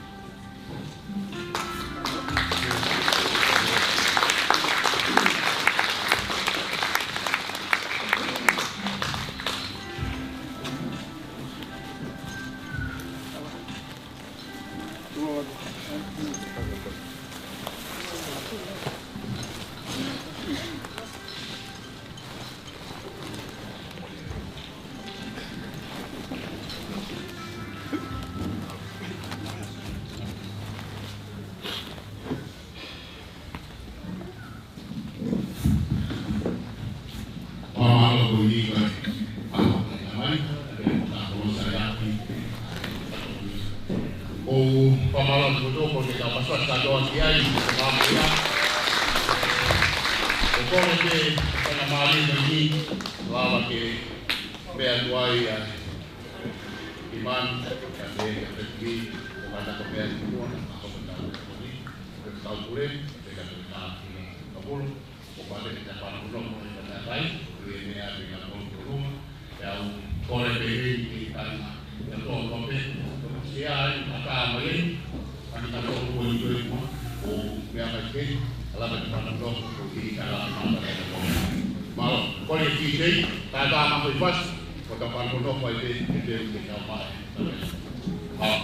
Fakamālō ko ia ki he ʻaho ko ia mai, ʻa e kolosa ia ki. ʻOku ou fakamālō atu kotoa ko e kau pasipasi kātoa ki ai, ko e kau ia. ʻOku ou kole pē, fakamālō mai ni, lava ke meʻa atu ai ʻa e ʻi manu, ka te ka te ki, ʻo ka ta ko meʻa atu ʻo na, ka ko ta ko ni, ko e kau pule, te ka te ka ki na, ka pulu, ʻo pate ke ta pānongonongo ʻi he kakai, ʻo e meʻa ʻi he kakai ʻo Tonga, ʻe au kole pē heni ke kāinga, ʻe tō tō pē, ʻo sia ai, ʻa ka mai eni, ʻa ni ka tō ko i ko i mua, ʻo meʻa mai ke, ʻa lava ke pānongonongo, ʻo i ka la mata e tō. Mālō, kole ki te, ka ka ma ko i pasi, ko ta pānongonongo ai pē, ke te u ke kau mai, ka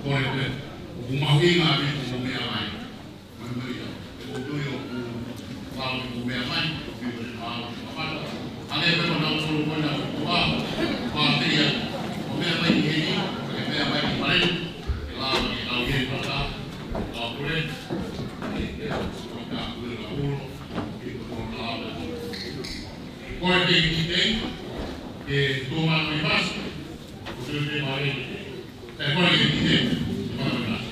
Kole pē, ʻoku mahuʻinga ʻaupito hoʻomou meʻa mai. Mai mai ia. ʻOku ou tui ʻoku mau ʻi hoʻomou meʻa mai, ʻoku ʻi hoʻomou meʻa mai. Hangē pē ko ʻenau kolo ko ena ʻoku ʻi ai. Ko e meʻa mai ki heni, ko e meʻa mai ki Palani, ke lava ke kau heni pata, kau pule, ke, ke, ko e kau pule, kau pule, ke, ko e kau pule. Ko e kiʻi tei, ke tō mai ki masi, ko e tei mai, e ko e kiʻi tei, tō mai ki masi.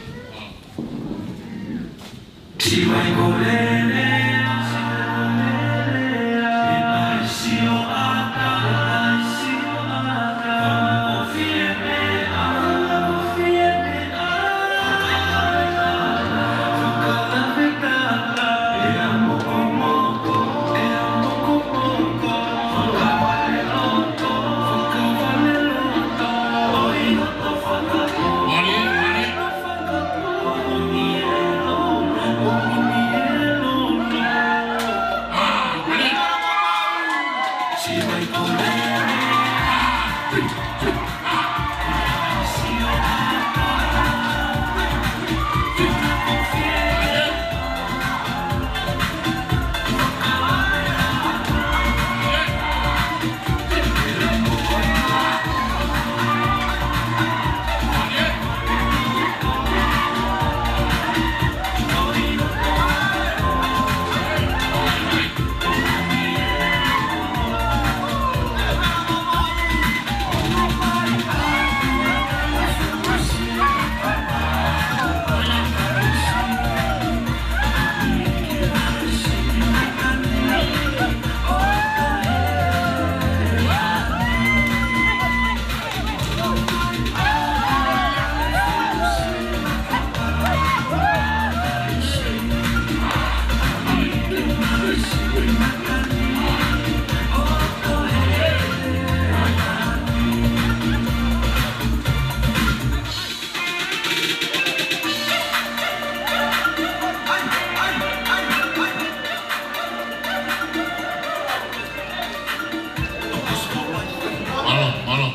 Mālō, mālō.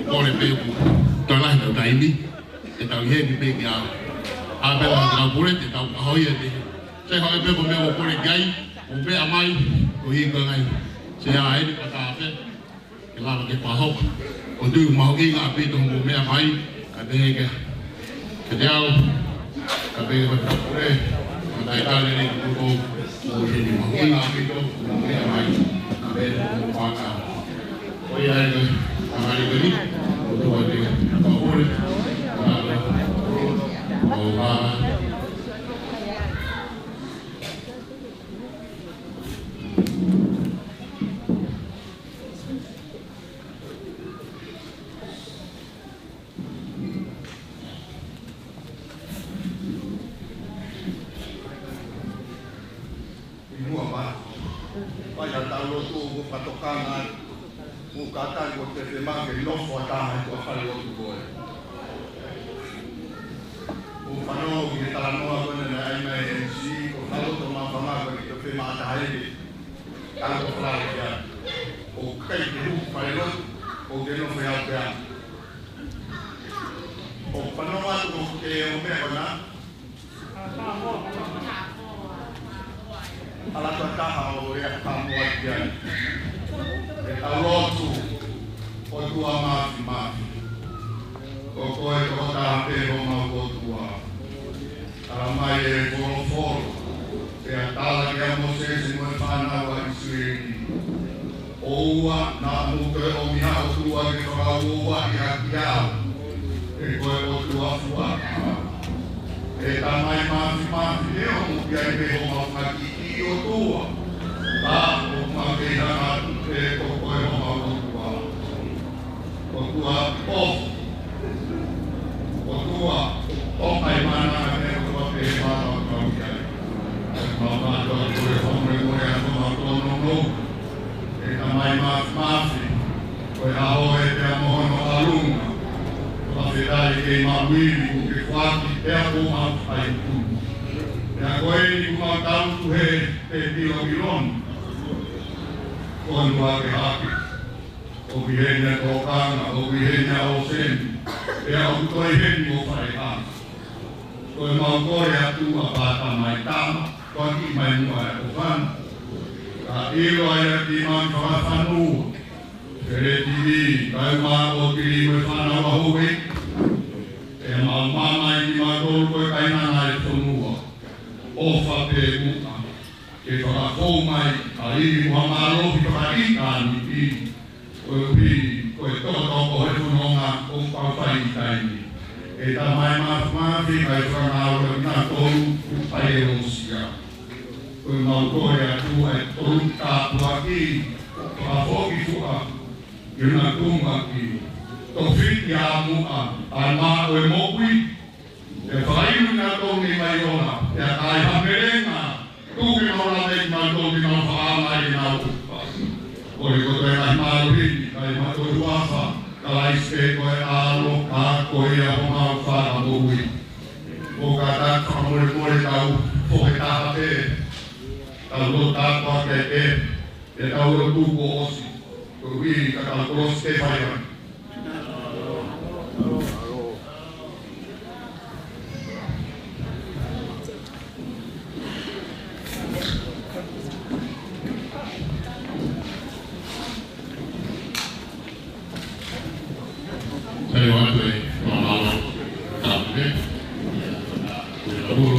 Kole pē ʻoku toe lahi ʻetau taimi, ke tau ʻi heni pē kia ʻApela Kaupule, ke tau ʻaho ia te. Sai ko e pē ko e meʻa ʻoku ou kole ki ai, ʻoku meʻa mai, ko e hiko ngai. Sai ʻa eni ka tā pē, ke lava ke pahoka. ʻOku ou tui ʻoku mahuʻinga ʻaupito hoʻomou meʻa mai, ka te heke. Ke te au, ka pehē ko e Kaupule, ka tai tale ni kuko, ʻoku heni mahuʻinga ʻaupito, meʻa mai, ka pehē ko e paka. Ko ia ai ka, ka mali ko ni, ʻoku tō atu, Kaupule, ka ko, ko paka. ʻI muʻa mai, ʻai haʻatau lotu ʻo fakatokanga, mo kātaki ʻo te fiemaʻu ke nofo ʻa taha ʻi tuʻa fale lotu ko ē. ʻOku ou fanongo ki he talanoa ko ena naʻe ʻai mai ʻe he M C, ko e fale lotu Maʻufanga ko ē ke te fiemaʻu ʻa taha ʻi he, kau to fale kia. ʻOku ʻikai ke hū ki fale lotu, ʻoku te nofo ʻi ʻAotearoa. ʻOku ou fanongo atu ko e meʻa ko ena, ʻalu atu ʻa taha ʻo lea ka mo atu ia. ʻE tau lotu, ʻOtua Māfimafi. Ko koe ko e taha pē homau ʻOtua. Tala mai ʻe he folofola, pea tala kia Mōsese mo e fānau ʻa ʻIsileli. ʻOua naʻa mou toe ʻomi ha ʻotua ke fakauouaʻi ʻaki au, he ko e ʻOtua fuata au. ʻE Tamai Māfimafi, ʻe ʻomi ki ai pē homau fanga kiʻi ʻotua. Ka ʻoku mau kei hanga atu pē ko koe homau ʻOtua. ʻOtua ʻofa. ʻOtua ʻofa ʻi he mana ʻa e meʻa kotoa pē ʻe fakakau ki ai. Mau mātuʻa koe hono moe ʻa homau tōnounou. ʻE Tamai Māfimafi, ko e ʻaho ē pea mo hono ʻalunga. Fakafetaʻi ke mau ivi kuo ke foaki pea kuo mau fai atu. Pea ko eni kuo mau tautuhe pē pilo ʻi lono. Ko ʻeni ʻa e hake. ʻOku ʻi heni ʻa Tokanga, ʻoku ʻi heni ʻa ʻOseni, pea ʻoku toe ʻi heni mo Faʻehanga. Ko ʻemau kole atu ʻa Pātama ʻi Tama, ko aki mai muʻa ʻa Tokanga. Ka ʻilo ai ʻa e kiʻi mami fakafanua, Feleti Vī, kae ʻumaʻā ʻOtili mo e fānau ʻa Houʻeiki. Pea mau mamaʻo kimautolu ko e kainanga ʻo e fonua. ʻOfa pē muʻa ke fakafou mai ʻa e ivi mo e mālohi fakaʻitāniti. Koeʻuhi ko e tokotoko ʻo e fononga ʻoku fai ʻi he taimi ni. ʻE Tamai Māfimafi, kae fakangāueʻaki kinautolu ʻoku fai e ʻosi ia. Ko ʻemau kole atu ʻa e tolu tāpuaki, fakafoki fuʻa, ʻi hona tumuʻaki. Tofiʻi ʻa muʻa ʻa e mā ʻo e moʻui, ʻe fakainu kinautolu mei he vai ola, ʻe ʻikai ha melenga, tuku ke mau lave ʻi mautolu ni mau fakaʻaongaʻi ʻenau ʻupa. Kole kotoa e ngaahi mālohi ni, kae ʻumaʻā ʻa e huafa ʻo Kalaisi pē ko e ʻAlo, ka ko ia homau Fakamoʻui. ʻOku kātaki fakamolemole tau fohe taha pē, tau lotu tāpuaki pē, ʻe tau lotu kuo ʻosi, koeʻuhi ka tau kolosi ke fai ai. Sai, ʻoatu e fakamālō, tāpuaki, ʻi he lavoro,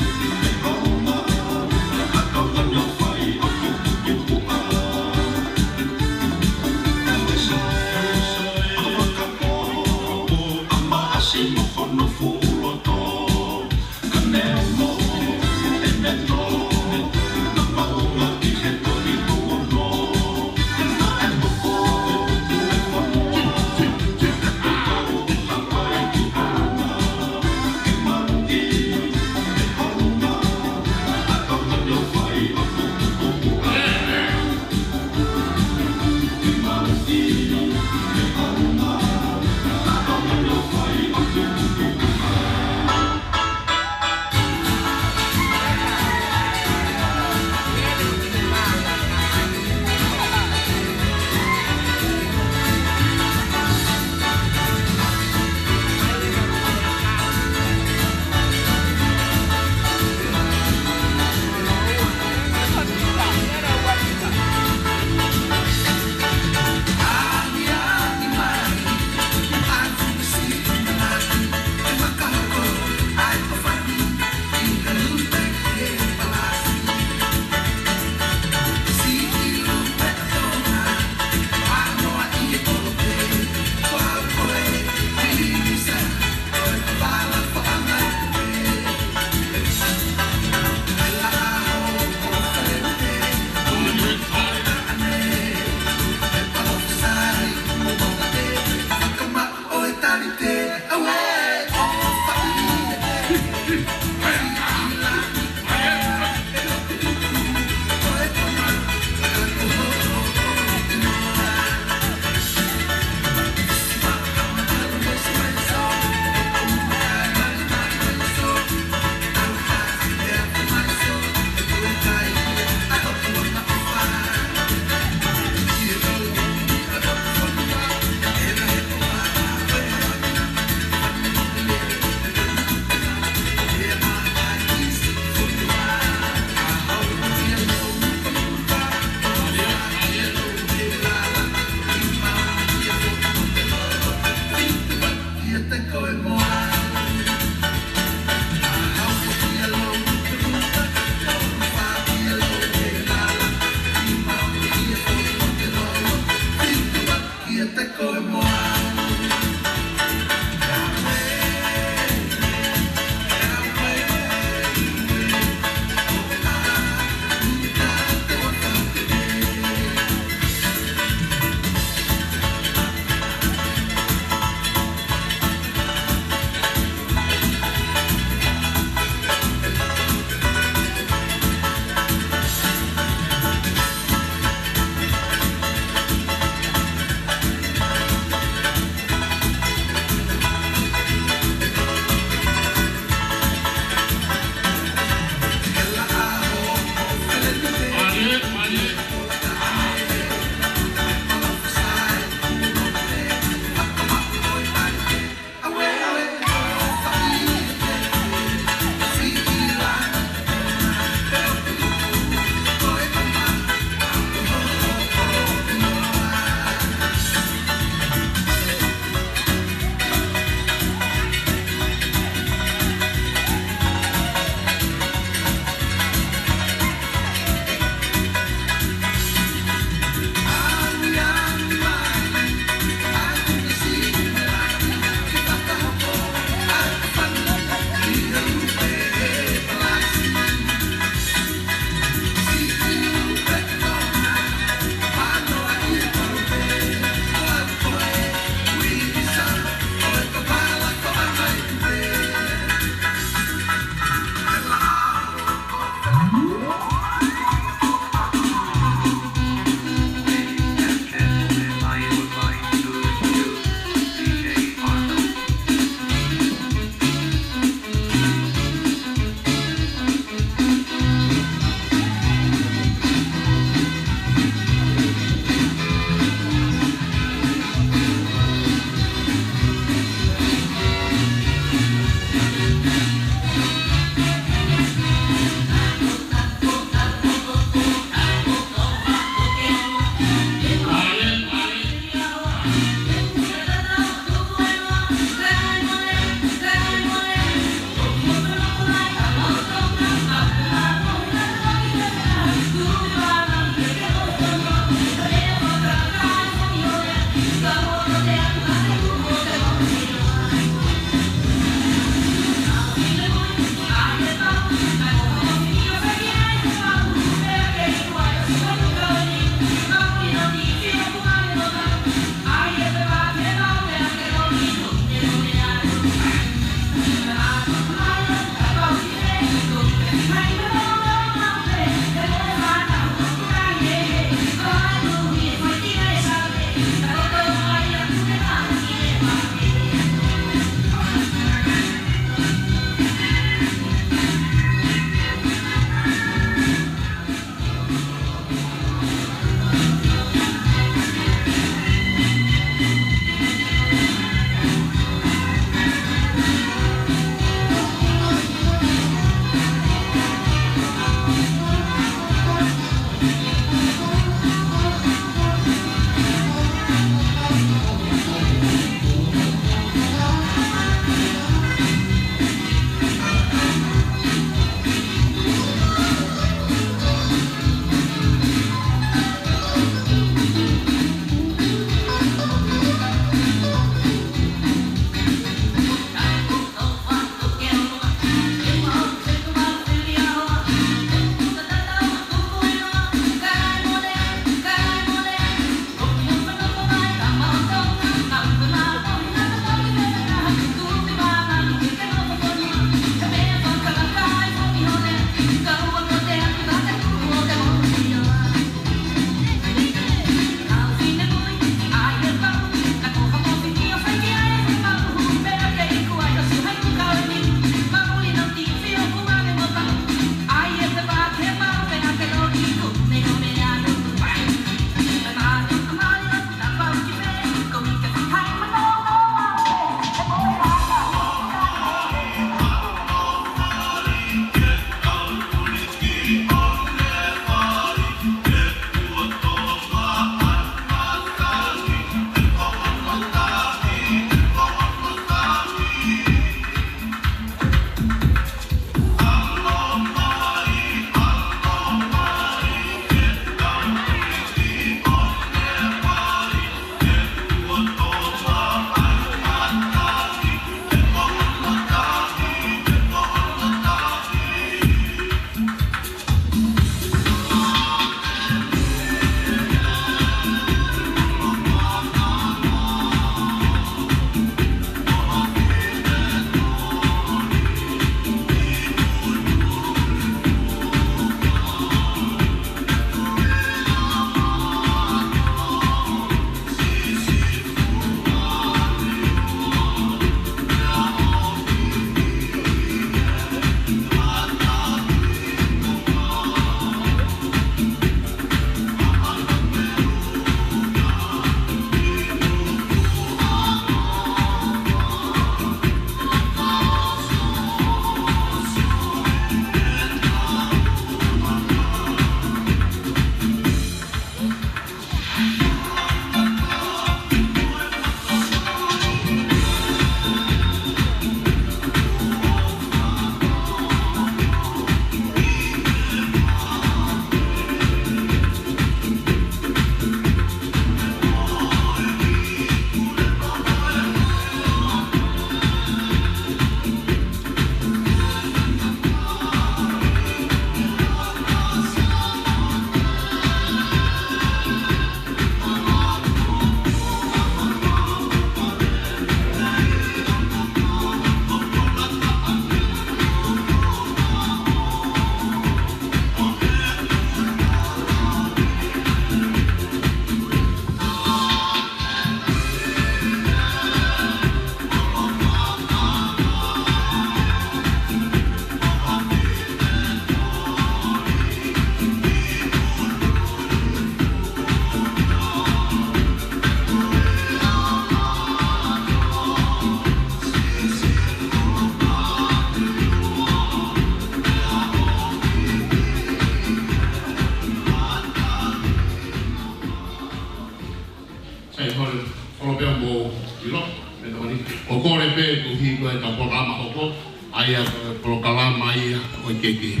Ia ko e polokalama ia ʻo e keke.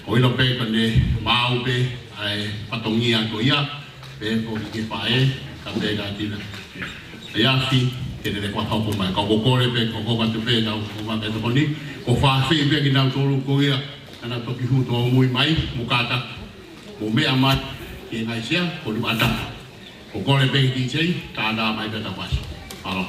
ʻOku ʻilo pē ko ʻene maʻu pē ʻa e fatongia ko ia, pehē foki ki he faʻē, kae pehē ki he tina. ʻAi afi, ke ne lele fakahoko mai. Ka ʻoku ou kole pē, ʻoku ou kole atu pē, kau ʻofa pē tokoni, ʻoku ou fakaafeʻi pē kinautolu ko ia, naʻa nau toki hū tōmui mai, mo kātaki, mo meʻa mai, ki he ngaahi sea, ko Nuʻuatā. ʻOku ou kole pē ki he D J, kātaki mai pē ʻetau ʻasi. Mālō.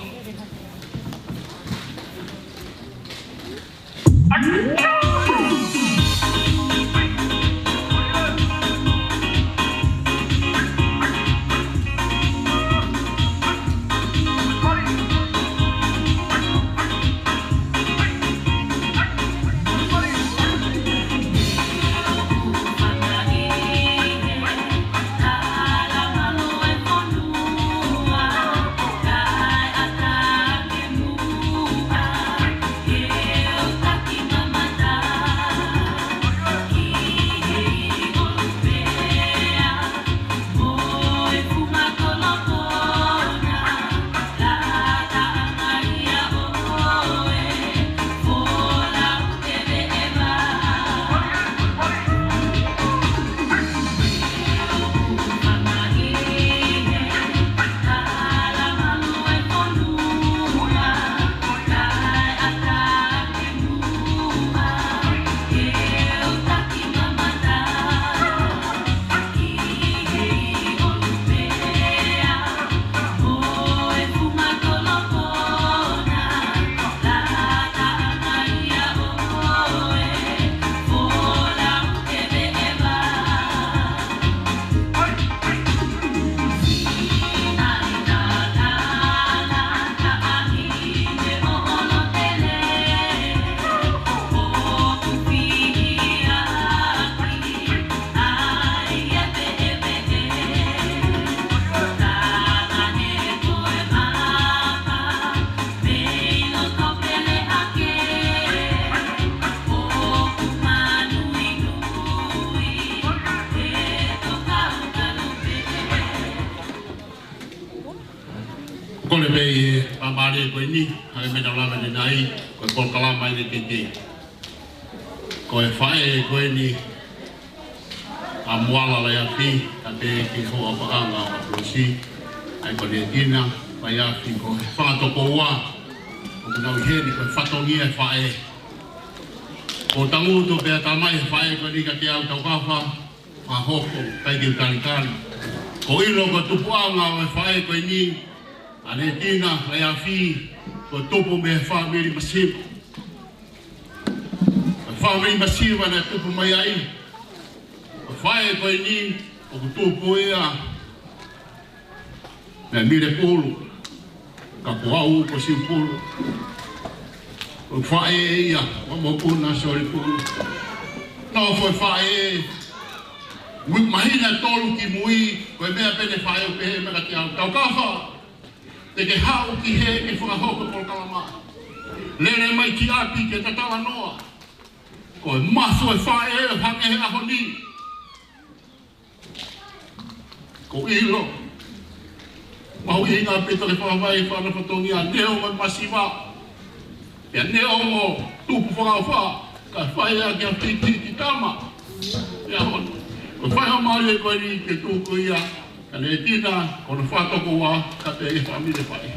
Kole pē ʻi he faingamālie ko eni, hangē ko e meʻa naʻa ku lave ki ai, ko e polokalama ʻi he keke. Ko e faʻē ko eni ʻa Moala Laiafi, kae pehē ki he hoa paʻanga ʻo Pusi, ʻa ia ko Netina Laiafi, ko e fanga tokoua ʻoku nau ʻi heni, ko e fatongia e faʻē. ʻOku tangutu pē ʻa e tamai e faʻē ko eni kiate au, Taukafa, fakahoko, ʻikai ke u talitali. ʻOku ou ʻilo ko e tupuʻanga ʻo e faʻē ko eni, ʻa Netina Laiafi, ko e tupu mei he fāmili masiva. Ko e fāmili masiva naʻe tupu mai ai. Ko e faʻē ko eni, ʻoku tupu ia mei Milepulu, ka ko au ko Siupulu. Ko e faʻē ia, ʻa e mokopuna Siupulu. Nofo e faʻē, ui māhina ʻe tolu ki mui, ko e meʻa pē naʻe fai ʻo pehē mai kiate au, Taukafa, te ke haʻu ki hē ke fakahoko e polokalama. Lele mai ki ʻapi ke ta talanoa. Ko e mafu e faʻē ʻo hangē he ʻaho ni. ʻOku ou ʻilo, mahuʻinga pē ʻetau fakavaivai e fanga fatongia, neongo e masiva, pea neongo e tupu fakaʻofa, kae fai ʻaki ʻa e fiti ki he tama. Pea hon, ko e faingamālie ko eni ke tuku ia kia Netina, ko hono fanga tokoua, kae pehē ki he fāmili faʻē.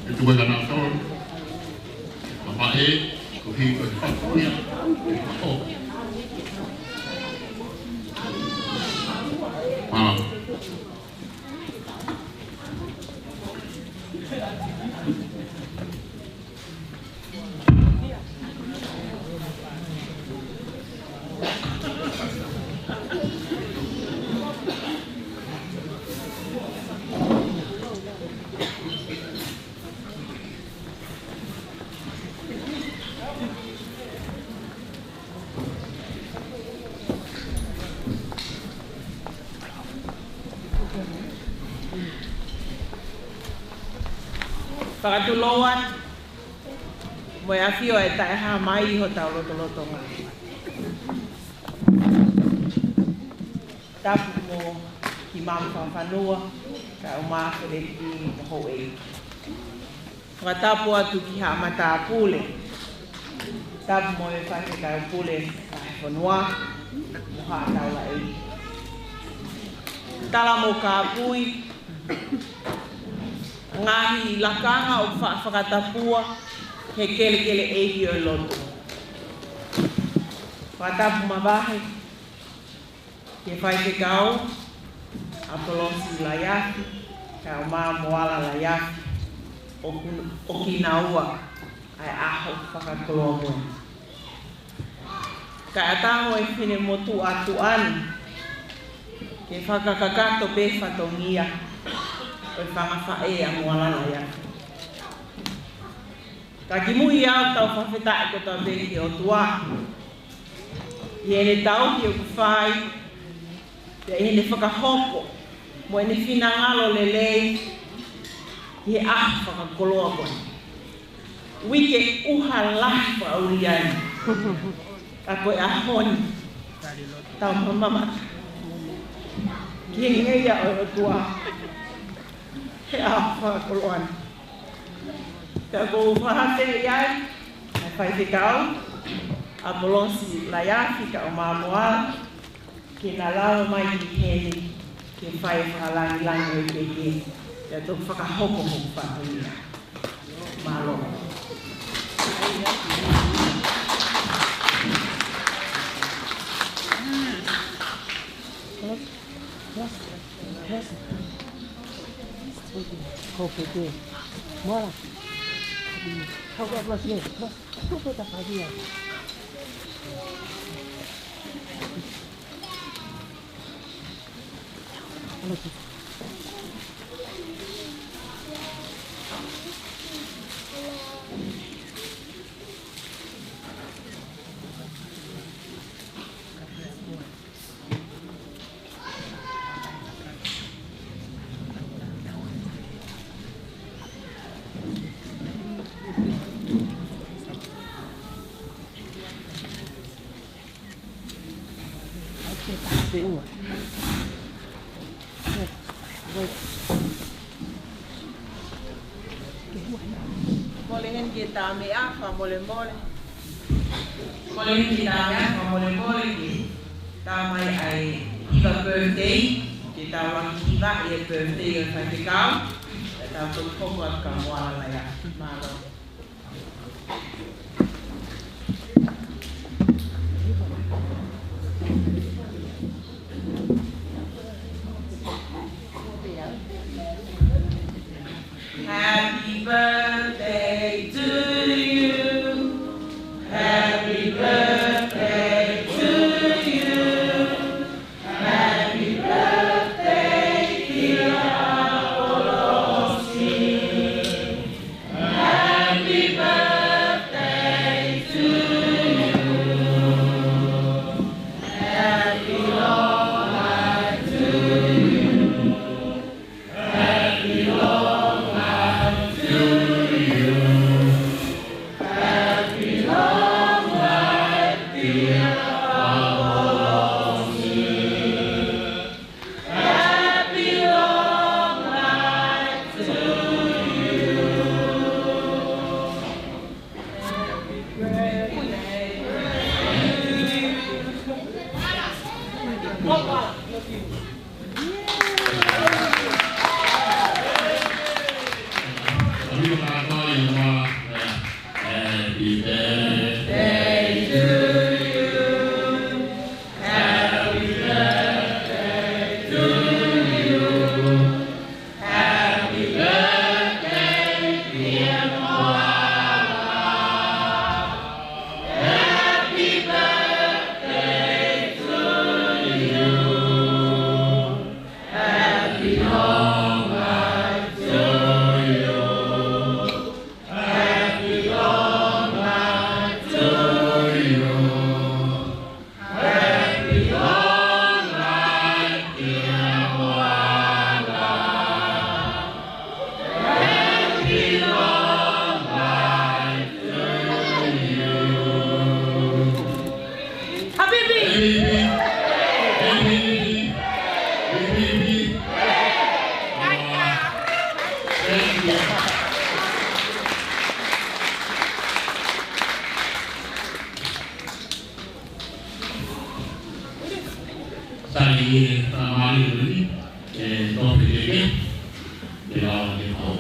ʻE tuku e kana tau. Papa e, ko hi ko e fatu ia. ʻO. Mālō. Fakatulou atu mo e ʻafio ʻa e Taʻehāmai ʻi hotau lotolotonga. Tapu mo Kimama Fakafanua, kae ʻumaʻā Feleti mo houʻeiki. Fakatapu atu ki Haʻa Matāpule. Tapu mo e Faifekau Pule Vahefonua mo Haʻa Taulaʻeiki. Tala mo kāpui, ngaahi lakanga ʻoku faʻa fakatapua he kelekele ʻeiki ʻo e lotu. Fakatapu mavahe ki he Faifekau ʻApolosi Laiafi, kae ʻumaʻā mo Ala Laiafi, ʻoku, ʻoku kinaua ʻa e ʻaho fakakoloa ko eni. Kae ʻatā mo e finemotuʻa tuʻa ni ke fakakakato pē fatongia ʻo e fanga faʻē ʻa Moala Laiafi. Ka kimuʻa ʻoku tau fakafetaʻi kotoa pē ki he ʻOtua ʻi heʻene tauhi ʻoku fai, pea ʻi heʻene fakahoko mo ʻene finangalo lelei ʻi he ʻaho fakakoloa ko eni. Uike ʻuha lahi fakaʻuli ai. Ka ko e ʻaho ni, tau mamata ki he ngeia ʻo e ʻOtua he ʻaho fakakoloa ni. Pea ʻoku ou fakafeʻiloaki ai ʻa e Faifekau ʻApolosi Laiafi kae ʻumaʻā mo Ala ke na lava mai ki heni ke fai e fakalāngilangi ʻo e pekie, pea toki fakahoko hoku fatongia. Mālō. Mole heni ke tā mai ʻa e fakamolemole. Mole heni ke tā mai ʻa e fakamolemole ke tā mai ʻa e hiva birthday, ke tau lava hivaʻi e birthday ʻo e faifekau, ke tau toki hoko atu kia Moala Laiafi. Mālō. Happy birthday to you. Happy birthday to you. Happy birthday, dear Apolosi. Happy birthday to you. Happy long life to you. Happy long life to you. Happy long life, dear Apolosi. Happy long life to you. Happy birthday to you. Happy birthday to you. Happy birthday, dear Moala. Happy birthday to you. Happy long life to you. Happy long life to you. Happy long life, dear Moala. Happy long life to you. Happy birthday. Happy birthday. Tali e tamali ni, e tope ke ke, ke lau ke pau.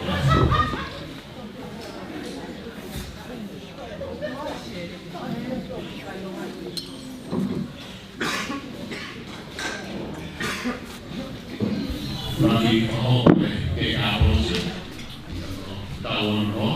Laki o ke ka posi. Tau ono.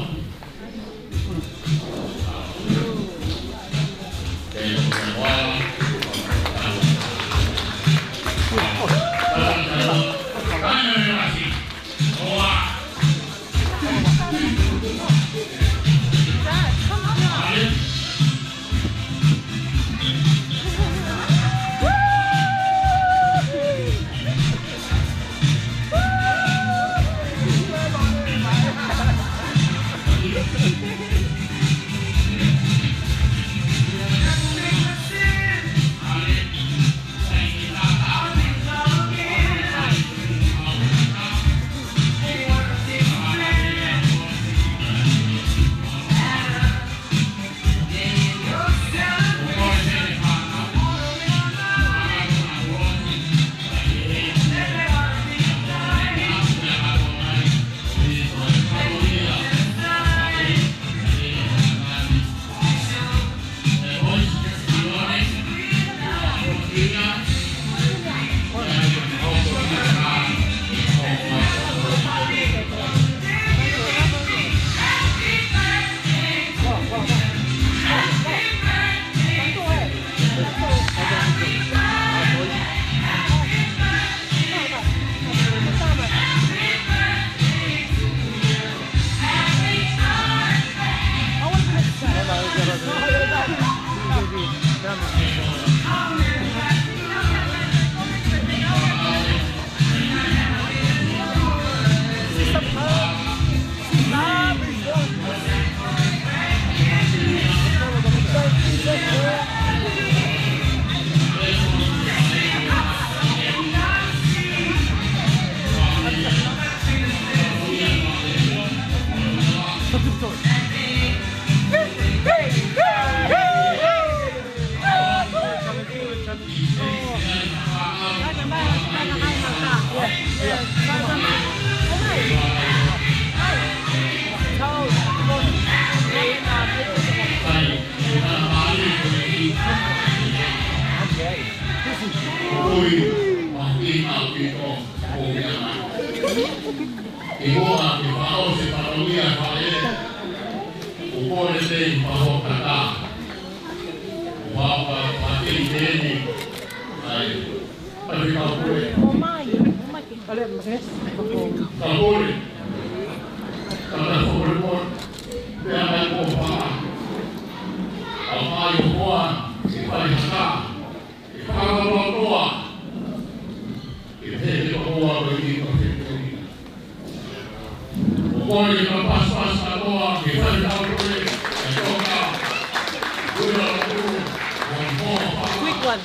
Quick one.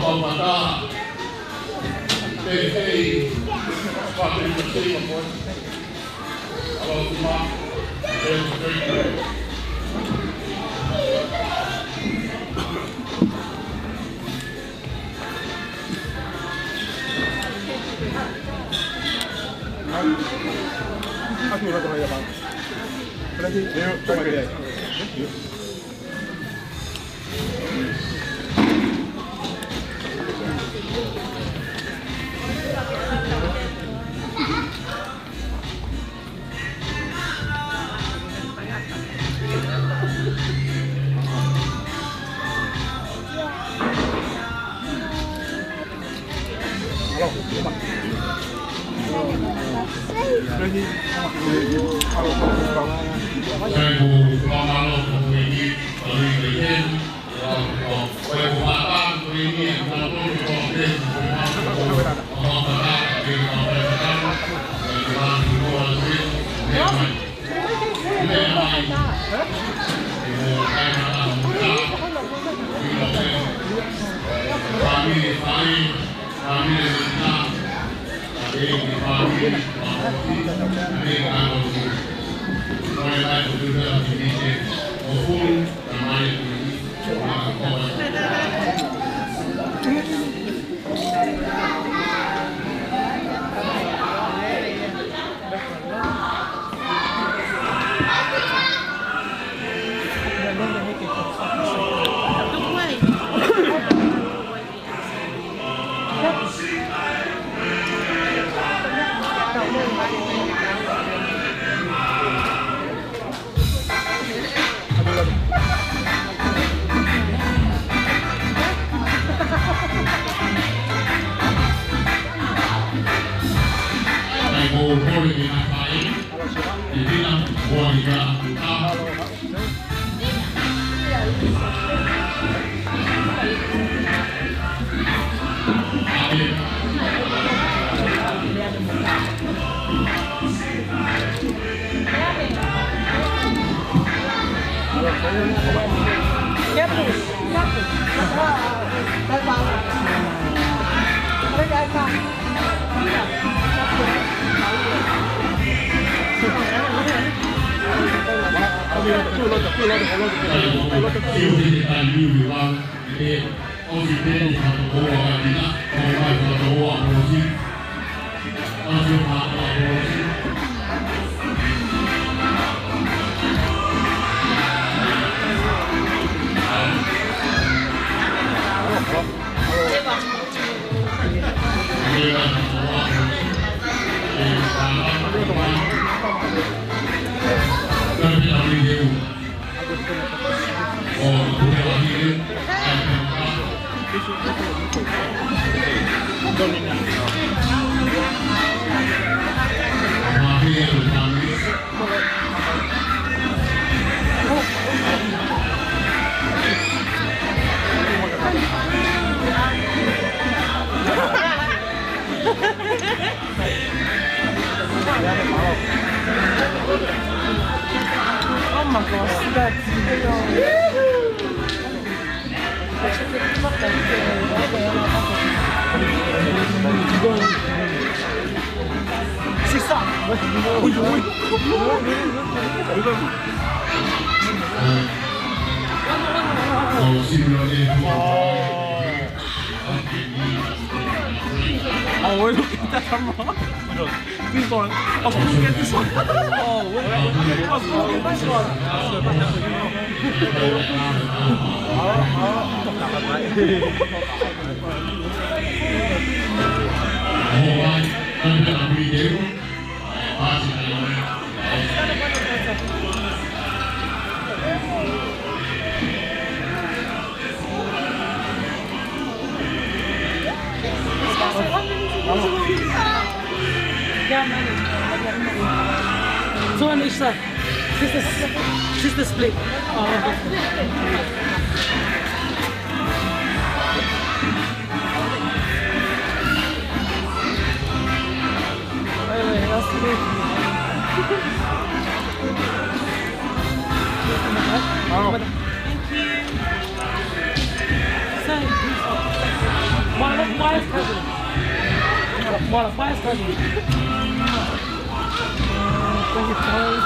Pata, Tei, Tei, Pate, Tei, Pate. Aloha, Tuma. Tei, Tei, Tei. Oh my gosh, that's C'est ça. Oui, oui. Oh, oui, totalement. This one. I was gonna get this one. Oh, wait. I was gonna get this one. Two on each side. Sister, sister split. Oh. Wait, wait, that's me. Thank you. Sorry. What a fast cousin. Thank you, Charlie.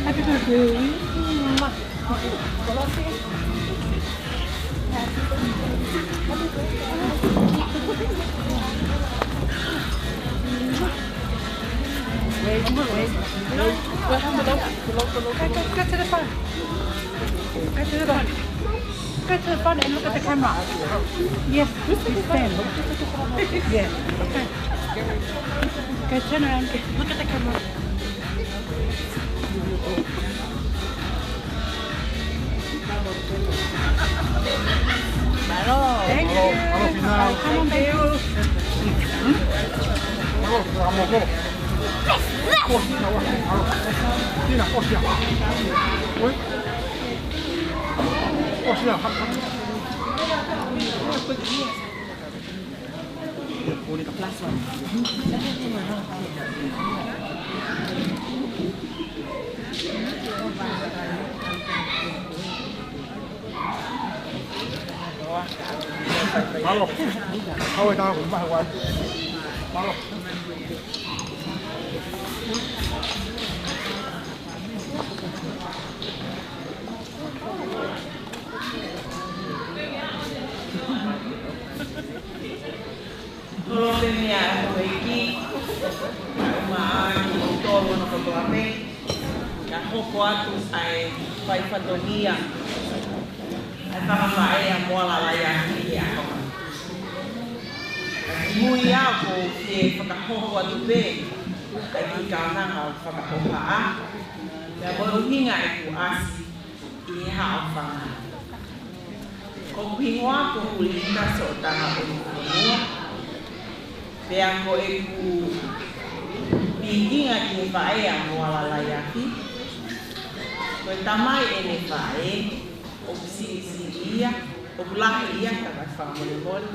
Happy birthday. Wait, wait. No, go, go, go, go, go, go. Go, go, go to the front. Go to the front. Go to the front and look at the camera. Yes, you stand. Yeah, okay. Go turn around. Look at the camera. Thank you. Come on, baby. Malo. Awe, tau, maha, wan. Malo. Holo pē meʻa ʻa e houʻeiki, ʻumaʻā kimoutolu hono kotoa pē, kae hoko atu ʻa e fai fatongia ʻa e fanga faʻē ʻa Moala Laiafi he ʻaho ni. Ka kimui au ʻoku ou fie fakahoko atu pē ʻa e kiʻi kaunanga fakahohaʻa, pea mo e ʻuhinga ʻeku ʻasi ʻi he haʻofanga. Ko hoku hingoa ko Hulita Soʻotanga ʻOnifonua. Pea ko ʻeku pikinga ki he faʻē ʻa Moala Laiafi, ko e tamai ʻene faʻē, ʻoku siʻisiʻi ia, ʻoku lahi ia, ka ʻoku fakamolemole,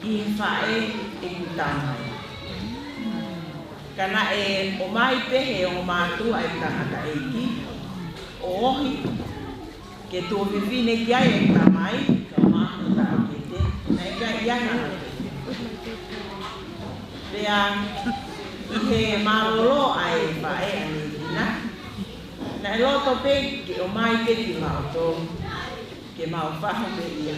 ʻi he faʻē ʻeku tamai. Ka naʻe ʻomai pē he ongo mātuʻa ʻeku tangataʻeiki ʻo ohi ke tuofefine ki ai ʻeku tamai, kae ʻumaʻā hono taʻokete, naʻe ʻikai ʻi ai ha ʻapi. Pea ʻi he mālōlō ʻa e faʻē ʻa Neikina, naʻe loto pē ke ʻomai pē kimautolu ke mau fahu pē ia.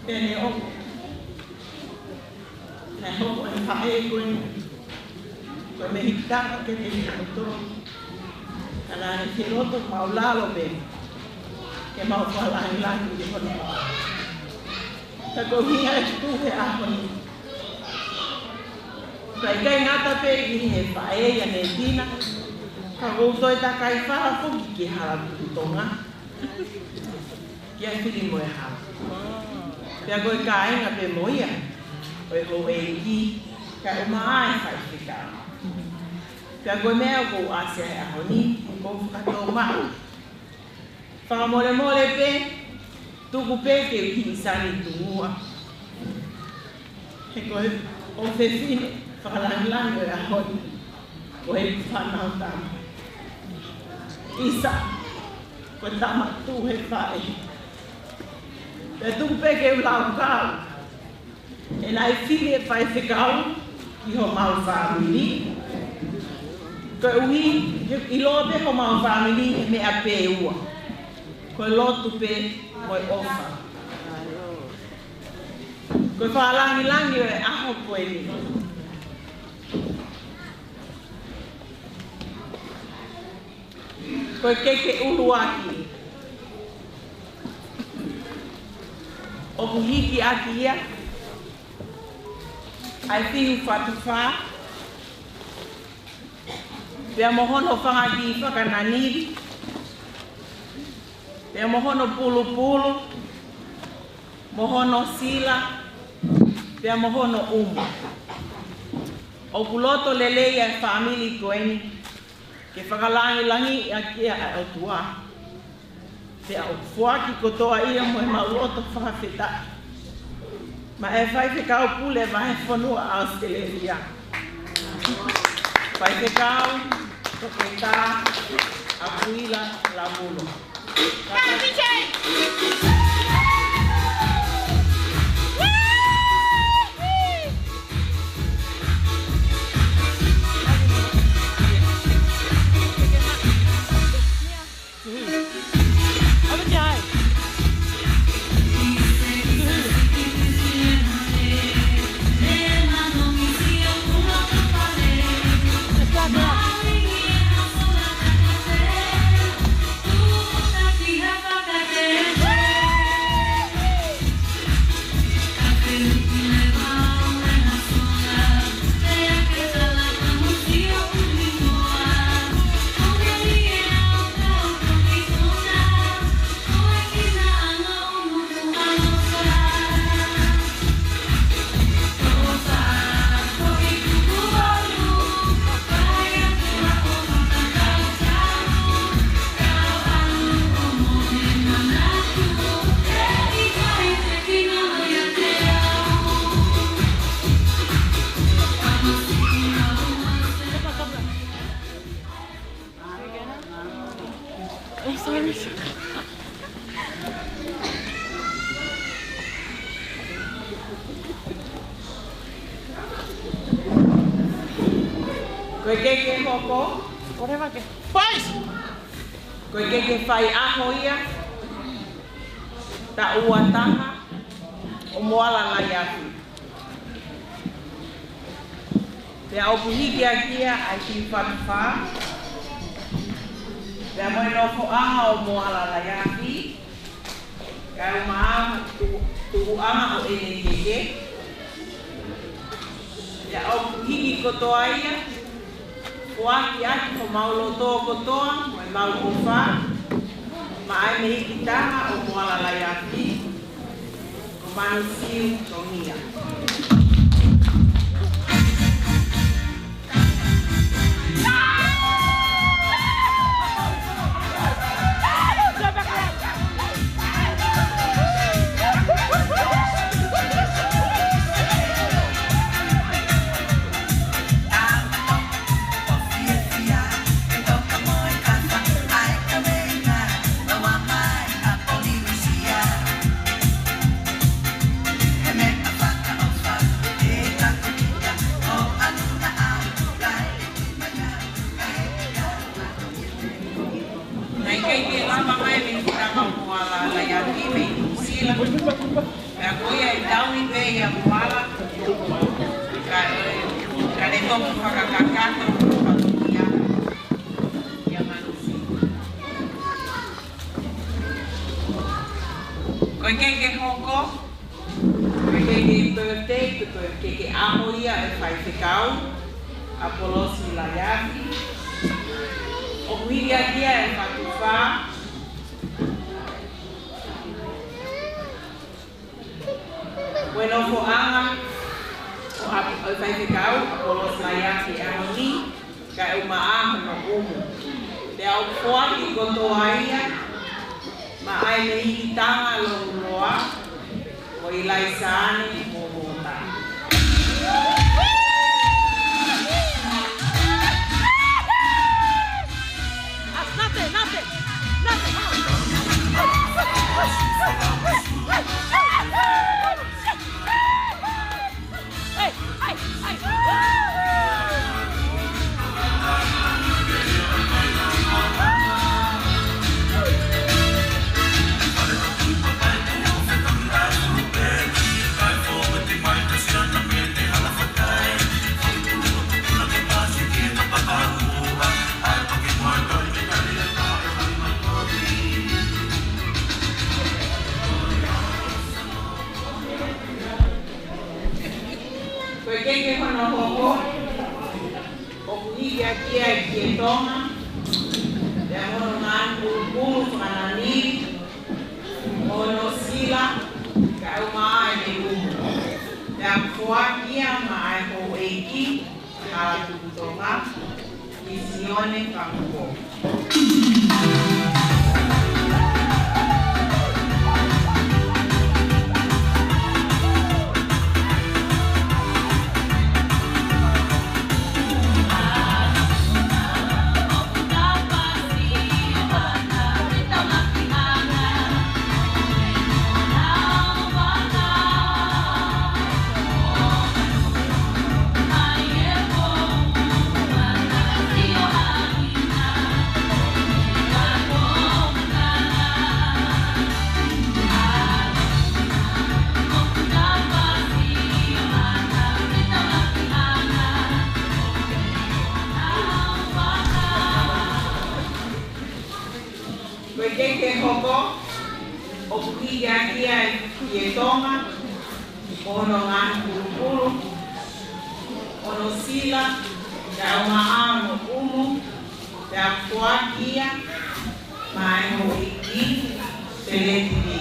Pea ne ʻo, naʻe hoko e faʻē ko eni Ko e meʻa ʻoku tala ke te ʻilo ʻe kimoutolu, ka naʻe ʻi he loto māʻulalo pē ke mau fakalāngilangiʻi hono ʻao. Ka ko e ʻuhinga ʻeku tuʻu he ʻaho ni, naʻe ʻikai ngata pē ʻi he faʻē ia mo e tina, ka ʻoku ou toe takai fala foki ki he hala tuʻu Tonga, ki he fili mo e hala. Pea ko e kāinga pē mo ia ʻo e houʻeiki, kae ʻumaʻā e faifekau. Pea ko e meʻa ʻoku ou ʻasi ai he ʻaho ni, ʻoku ou fakatoʻo maʻu. Fakamolemole pē, tuku pē ke u kiʻi sani tuʻunga. He ko e ʻofefine fakalāngilangi ʻo e ʻaho ni, ko e fānau tama. ʻIsa, ko e tama tuʻu he faʻē. Pea tuku pē ke u lau kau. He naʻe fili e faifekau ki homau fāmili. Koeʻuhi, he ʻiloa pē homau fāmili he meʻa pē ua. Ko e lotu pē mo e ʻofa. Ko e fakalāngilangi ʻo e ʻaho ko eni, ko e keke ʻuluaki ʻoku hiki ʻaki ia ʻa e fiu fatufā, pea mo hono fanga kiʻi fakananili, pea mo hono pulupulu, mo hono sila, pea mo hono ʻumu. ʻOku loto lelei ʻa e fāmili ko eni ke fakalāngilangiʻi ʻaki ia ʻa e ʻOtua. Pea ʻoku foaki kotoa ia mo ʻemau loto fakafetaʻi maʻa e faifekau pule vahefonua ʻAositelēlia, Faifekau Toketā ʻAkuila Lamulo. Ko e keke hoko. Ko e keke fai ʻaho ia, taʻu ua taha, ʻo Moala Laiafi. Pea ʻoku hiki ʻaki ia ʻa e kiʻi fatufā, pea mo e nofoʻanga ʻo Moala Laiafi, kae ʻumaʻā e tuʻu, tuʻuʻanga ʻo ʻene keke. Pea ʻoku hiki kotoa ia, foaki ʻaki homau loto kotoa mo ʻemau ʻofa maʻa e mehikitanga ʻo Moala Laiafi, ko Manusiu Tongia. Naʻe ʻikai ke lava mai mei Tonga mo Moala Laiafi mei Nuʻusila. Pea ko ia ʻe tauhi pē ia Moala. Ka, ka ne Toko fakakakato, fakakakato ia, ia manusi. Ko e kehe hoko, ko e kehe birthday, ko e kehe ʻaho ia ʻo e faifekau, ʻApolosi Laiafi. ʻOku hiki ʻaki ia ʻe fatu fā. Ko e nofoʻanga ʻo ʻAp-, ʻo e faifekau ʻApolosi Laiafi ʻi he ʻaho ni, kae ʻumaʻā hono ʻumu. Pea ʻoku foaki kotoa ia maʻa e mehikitanga lōloa ko ʻIlaisaane Momota. Ko e kehe hono hoko, ʻoku hiki ʻaki ia ʻe Kie Tonga, pea mo hono ngaahi pulupulu fakananili, mo hono sila, kae ʻumaʻā ʻene ʻumu. Pea foaki ia maʻa e houʻeiki, Hala Tukutonga, Misione Fakafofonga. Ko e kehe hoko, ʻoku hiki ʻaki ia ʻe Kie Tonga, mo hono ngaahi pulupulu, hono sila, kae ʻumaʻā hono ʻumu, pea foaki ia maʻa e houʻeiki, Peleti Lī.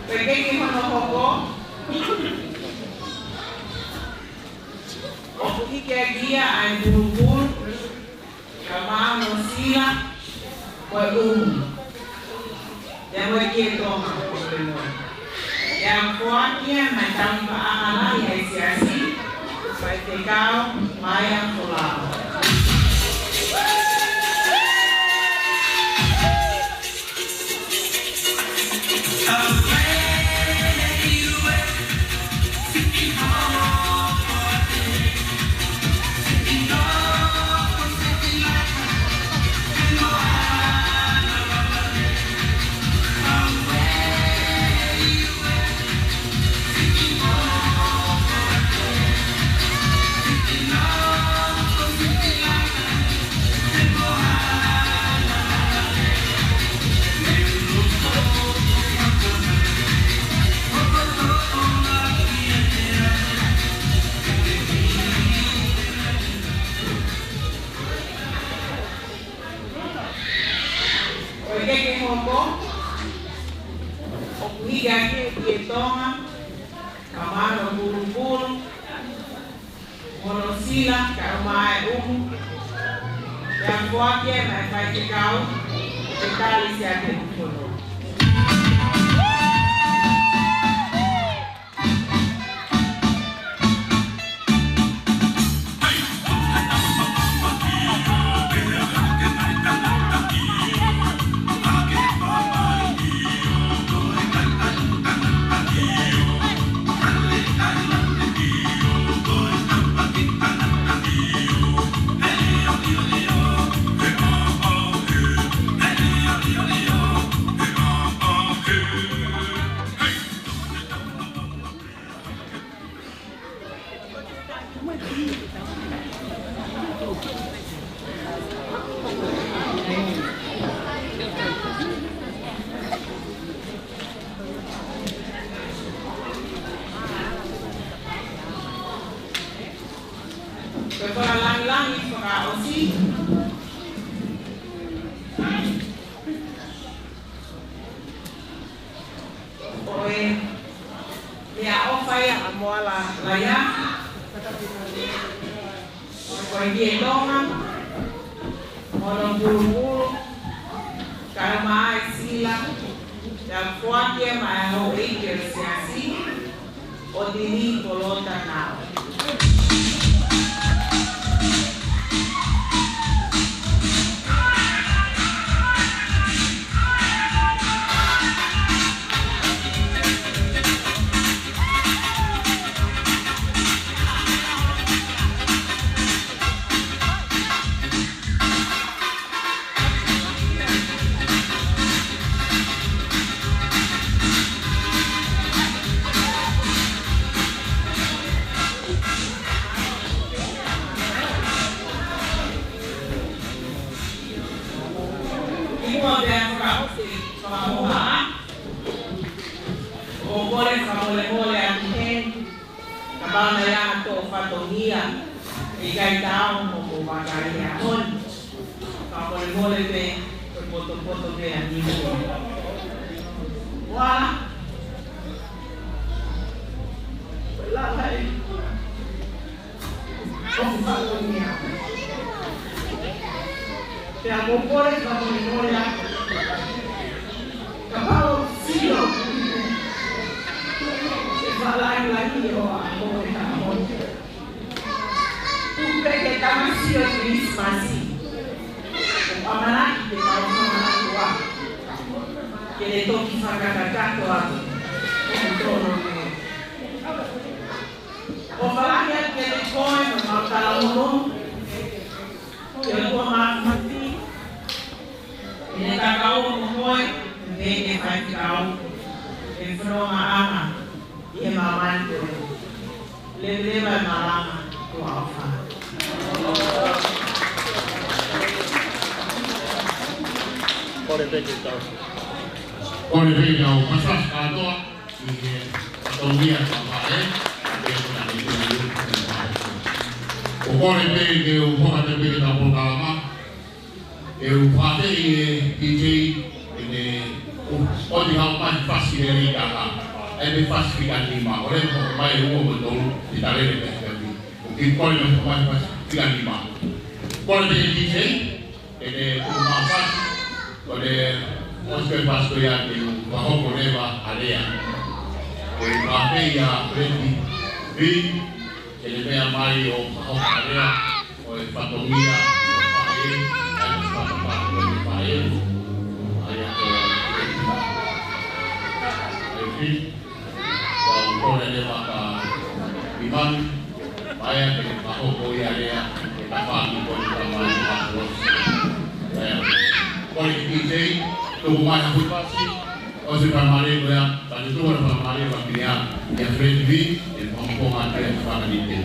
Ko e kehe hono hoko, ʻoku hiki ʻaki ia ʻa e pulupulu, kae ʻumaʻā hono sila, mo e ʻumu. Pea mo e Kie Tonga, pea foaki ia maʻa e tangataʻeiki lahi ʻa e siasi, Faifekau Maia Folau. Ko e kehe hoko, ʻoku hiki ʻaki ia ʻe Tonga, kae ʻumaʻā hono pulupulu, hono sila, kae ʻumaʻā e ʻumu. Pea foaki ia maʻa e faifekau, ʻe tali siʻa ke ufono. Ko e fakalangilangi fakaʻosi. Ko e meʻaʻofa ia ʻa Moala Laia, ko e Kiʻi Tonga, hono pulupulu, kae ʻumaʻā e sila, pea foaki ia maʻa e houʻeiki ʻo e siasi, ʻo Tini Kolota Nau. Kimuʻa pea fakaʻosi fakahoha, ʻoku ou kole fakamolemole atu heni, kapau naʻe ʻi ai ha toʻo fatongia, ʻikai ke u ʻalu mo ko vaka ia honi. Fakamolemole pē, ko e potopoto pē ʻa e niu. Ua. Ko e lava ē. ʻOku fatongia. Pea ʻoku ou kole fakamolemole atu. Kapau sio. ʻE fakalangilangi ʻo ʻa moe ha moe. Tuku pē ke tau sio Kilisimasi. ʻOku ʻamanaki ke tau fakamanatu ua. Ke ne toki fakakakato atu. ʻOku tonu. ʻOku ou fakalangi atu kiate koe mo e kau talamonū. Ke ʻOtua Māfimafi, ʻi heʻene takaua mo koe, ʻi heʻene faifekau, ʻi he fonongaʻanga, ʻi he māmani ko eni. Leveleva e malanga, ʻofa. Kole pē ke tau. Kole pē ke tau pasipasi kātoa. ʻI he fatongia ʻo e faʻē, ʻa e kona ni te u ʻi he faʻē. ʻOku ou kole pē ke u hoko atu pē ke tau polokalama, ke u fakaafeʻi e DJ, ke ne ʻosi haʻu mai fasi lelei ka ha, ʻai pē fasi fika nima, ʻo leva hoko mai ua mo tolu, ʻi talele pē fika nima. ʻOku ou kole mai hoko mai fasi fika nima. Kole pē DJ, ʻe te tuku mai fasi, ko e ʻosi ko e fasi ko ia te u fakahoko leva ʻa e lea. Ko e mape ia Fred V, ke ne meʻa mai ʻo fakahoko ʻa e lea, ko e fatongia ʻo e faʻē, ʻa e fatongia ʻo e faʻē, ʻa ia ko e Fred V. Kau kole leva ka ʻi mami, paea ke fakahoko ia lea, ke tafaʻaki ko e tamai ʻa Losi. Paea. Kole ki DJ, tuku mai ha fuʻu fasi, ʻosi fakamālō ko ia, ka te tuku ha fakamālō ʻa Pia, ia Fred V, ʻe pongipongi atu ia te fana ni te.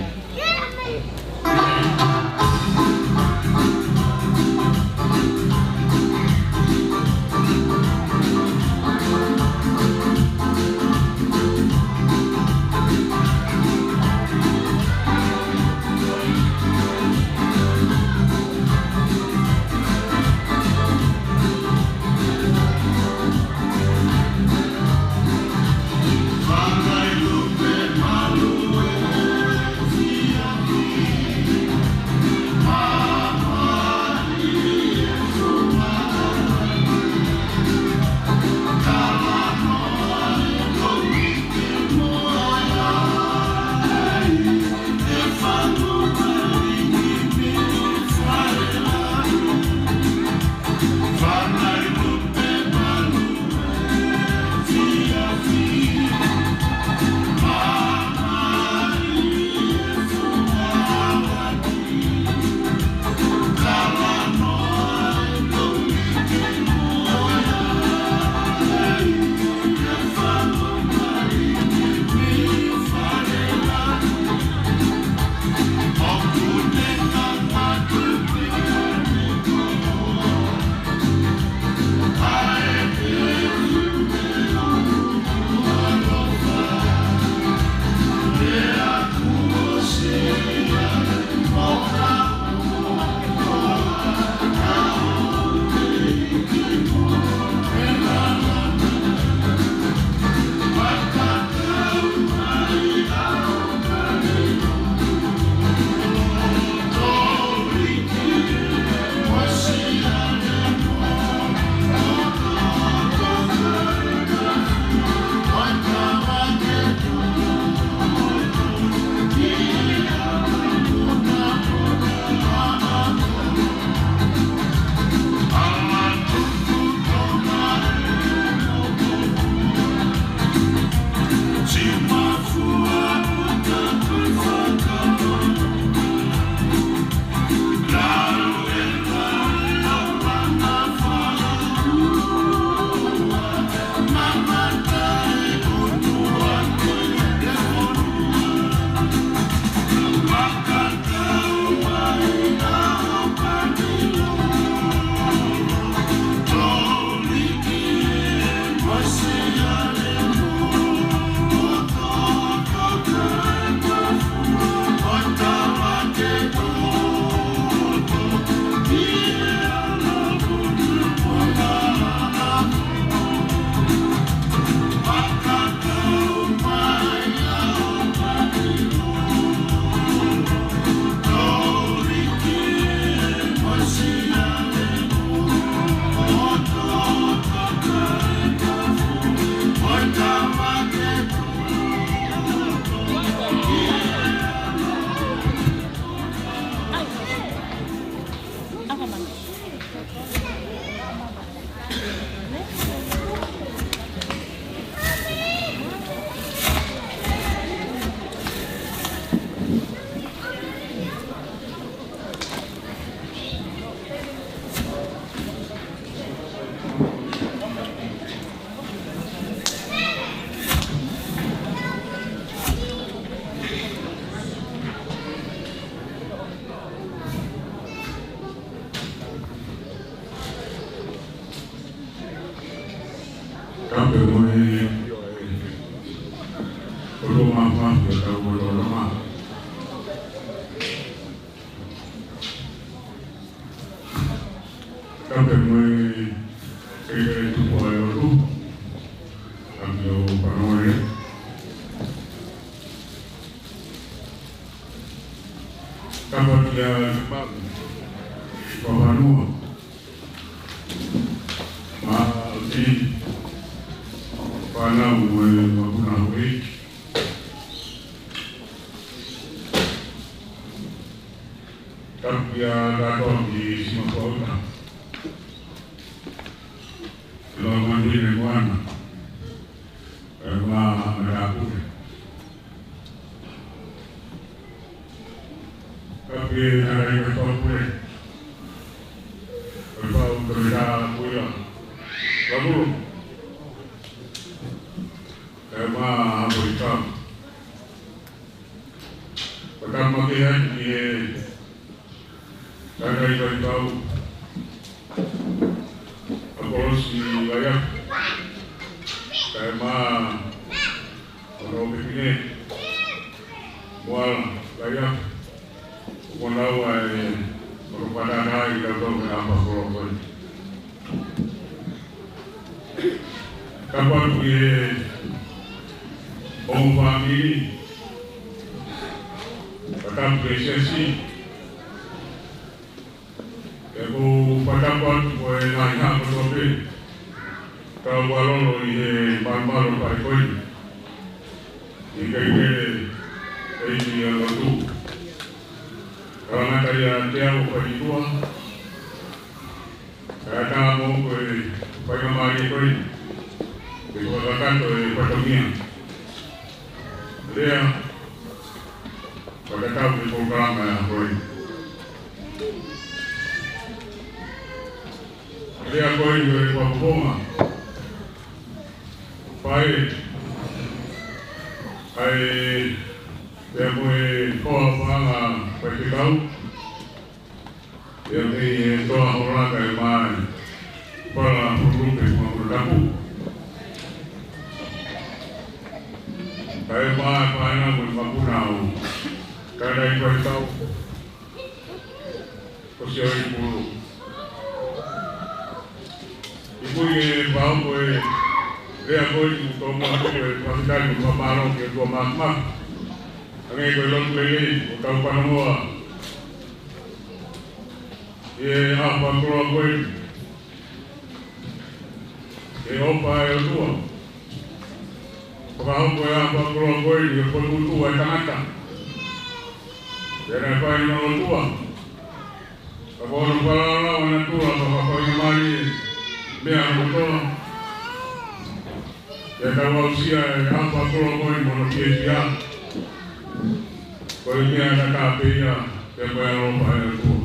Pea mo e ʻOtua Māfimafi ʻo ʻetau lotolotonga. Kae pehē mo e kei tupu ʻa e lotu, ʻa ia ʻoku ou fanongo ai. Kae pehē kia Mamu Fafanua, Maʻoti, fānau mo e mokopuna houʻeiki. Kae pehē kia Latoa ki Simafauta, ʻi Lomani ne Moana, ʻa e maʻa Matāpule. Kae pehē kia Nalai Matāpule, ʻo e pau Toleta Kuila Lavulo, ʻa e maʻa Haʻapolitau. Pea tau maʻu atu ki he Kakai Faifekau, ʻa Polosi Laiafu, kae ʻumaʻā ʻa Lopepine Moala Laiafu, ʻoku nau ʻai ʻo ʻoku pātata ai ʻa e tau tau mei he ʻaho fakakoloa ko eni. Kae pehē ki he ongo fāmili, kae pehē ki he siasi, ʻoku ou fakatapu atu ko e ngaahi hā kotoa pē, kau ʻa lolo ʻi he malumalu ʻo e pale ko eni, ʻi he kei pele ʻa e ʻEiki ʻa e lotu. Kalanga kai ʻa Teau ʻo Faitua, kae ʻatā mo ko e faingamālie ko eni ke fakakakato e fatongia lea, fakatatau ki he polokalama ko eni. Lea ko eni ko e fakafofonga, fai, ʻa e, pea mo e koa fanga faifekau, pea mei he toa hola kae ʻumaʻā e fala fulupe mo e tapu. Kae ʻumaʻā e fānau mo e mokopuna ʻo Kakai Faifekau, ʻo sio i pulu. ʻI he pui e pau ko e lea ko eni, ʻoku tau maʻu atu e fakafetaʻi mo e fakamālō ki he ʻOtua Māfimafi. Hangē ko e lotu lelei ʻoku tau fanongoa ʻi he ʻaho fakakoloa ko eni, ʻe ʻofa ʻa e ʻOtua, fakahoko e ʻaho fakakoloa ko eni ʻo e fokotuʻutuʻu ʻa e tangata. Pea naʻe fai hono ʻOtua, ka ko hono falala ʻo natula, ka ko e faingamālie meʻa kotoa, pea tau aʻusia e ʻaho fakakoloa ko eni mo hono fiefia. Ko e meʻa ʻataʻatā pē ia, pea ko e ʻaloʻofa ʻa e ʻOtua.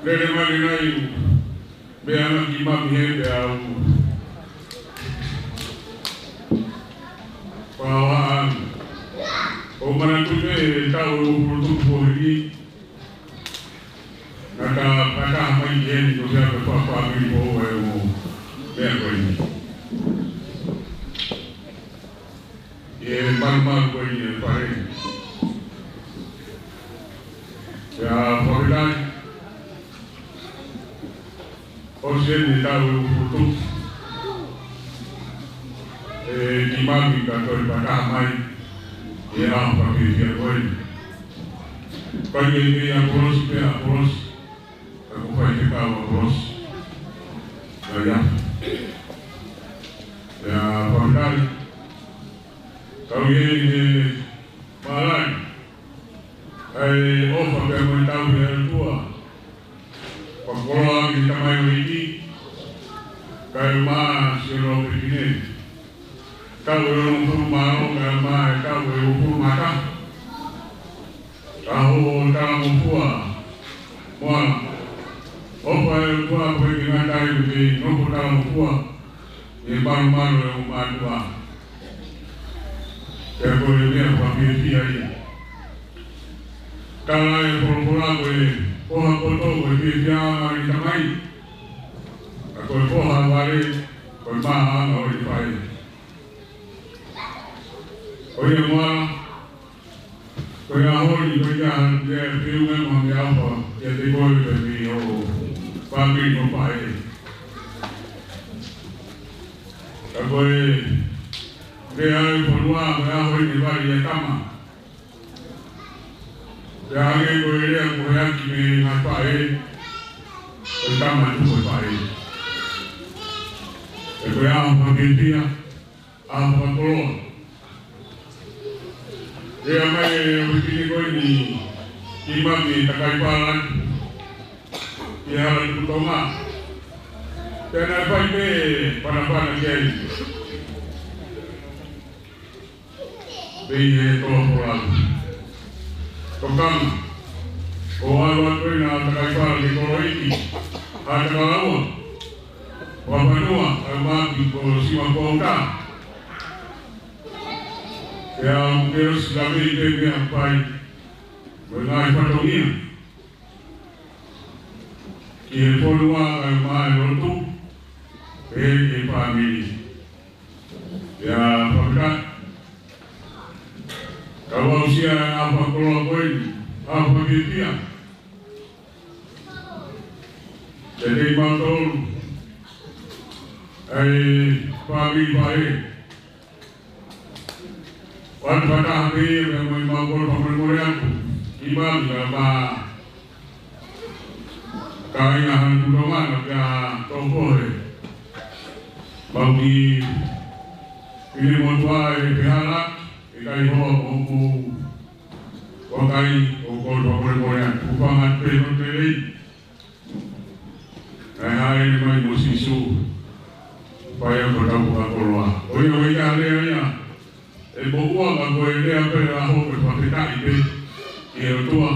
Lele mai nai, meʻa na ki mami he pea u. Pea ʻoku ou manatu pē he taʻu ʻe uofulu tupu foʻi, naʻa ta pata mai ki heni ko sia pe papa mi po e mo meʻa ko eni. ʻI he malumalu ko eni ʻo e fale. Pea fakafetaʻi, ʻosi eni e taʻu ʻe uofulu tupu, ʻe ki mami ka toe pata mai ʻi he ʻaho fakafiefia ko eni. Kai e kei ʻa Polosi pea ʻa Polosi, ka ko e faifekau ʻa Polosi Laiafu. Pea fakafetaʻi, kau ʻi he mālani, ʻa e ʻofa pea mo e tauhi ʻa e ʻOtua, fakakoloa ki he tamaioʻeiki, kae ʻumaʻā siʻono pepine. Taʻu ʻe onongofulu mā ono kae ʻumaʻā e taʻu ʻe uofulu mā taha. Ka ʻoku ou talangofua, Moala. ʻOfa ʻa e ʻOtua ko e kei ngata ai ʻoku kei nofo talangofua ʻi he malumalu ʻo e ongo mātuʻa. Pea ko e meʻa fakafiefia ia. Tala e folofola ko e Foha poto ko e fiefia ʻa e tamai, ka ko e foha vale ko e maʻa ʻa e faʻē. Ko ia Moala, ko e ʻaho ni ko ia ʻa e fiu mo e ʻofa kiate koe pea mo hoʻo fāmili mo e faʻē. Ka ko e lea ʻa e fonua, ko e ʻaho ni vale ʻa e tama. Pea hangē ko e lea ko e ʻaki mei he ngaahi faʻē, ko e tama ʻe tuku ʻe he faʻē. Pea ko e ʻaho fakafiefia, ʻaho fakakoloa. Lea mai ʻa e ʻofefine ko eni ki Mami Takaipala, ki he Hala Tuʻi Tonga. Pea naʻe fai pē panapana ki ai. Pea ʻi he tō folau. Tokanga. Ko e ʻalu atu eni ʻa Takaipala ki he koloiti. ʻA Takalaua. Vapanua, ʻa e mapi ko Simakuauta. Pea ʻoku ke ʻosi lavei pē meʻakai. Mo e ngaahi fatongia. Ki he fonua kae ʻumaʻā e lotu, pea ki he fāmili. Pea fakafetaʻi. Ka ʻoku aʻusia ʻa e ʻaho fakakoloa ko eni, ʻaho fakafiefia. Kiate kimautolu, ʻa e fāmili faʻē. Wan fata pē ia pea mo e mau kolo fakamolemole atu. Ki Mami pea mo e kāinga Hala Tuʻi Tonga pea tō fohe. Mau ki pine motuʻa ʻe pehē hala, ʻe kai hoa mo hoku vakai ʻo kolo fakamolemole atu. Kuo fanga pē no te lei. ʻAi hāʻele mai mo Sīsū. Fai ʻa e tau fakakoloa. Ko ia ʻoku ʻikai lea ia. ʻE moʻua ka ko e lea pē ʻa hoʻo fakafetaʻi pē ki he ʻOtua.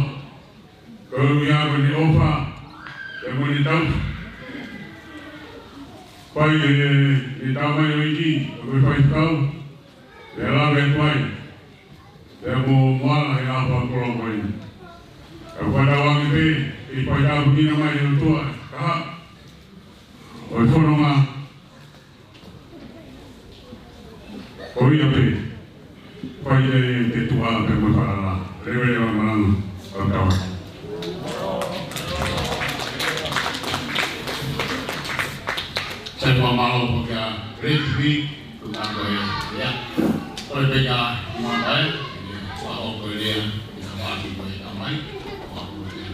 Ko ia ko ʻene ʻofa. Pea mo ʻene tau. Fai ʻe, ʻe tau mai ʻo iki. Ko e faifekau. Pea lave atu ai. Pea mo Moala he ʻaho fakakoloa ko eni. Ka ʻoku tau ange pē, ʻe fai tāpuekina mai ʻe he ʻOtua, ka ha, ʻo e fononga, ko ia pē, fai ʻe he ʻOtua pē mo e falala, leveleva malanga, ʻo tau. Sai pea mālō ko kia Red Bee, Tuʻunga ko e lea. Ko e peka i mata e, ua o ko e lea, i ka pāki ko e tamai, ua o ko e lea.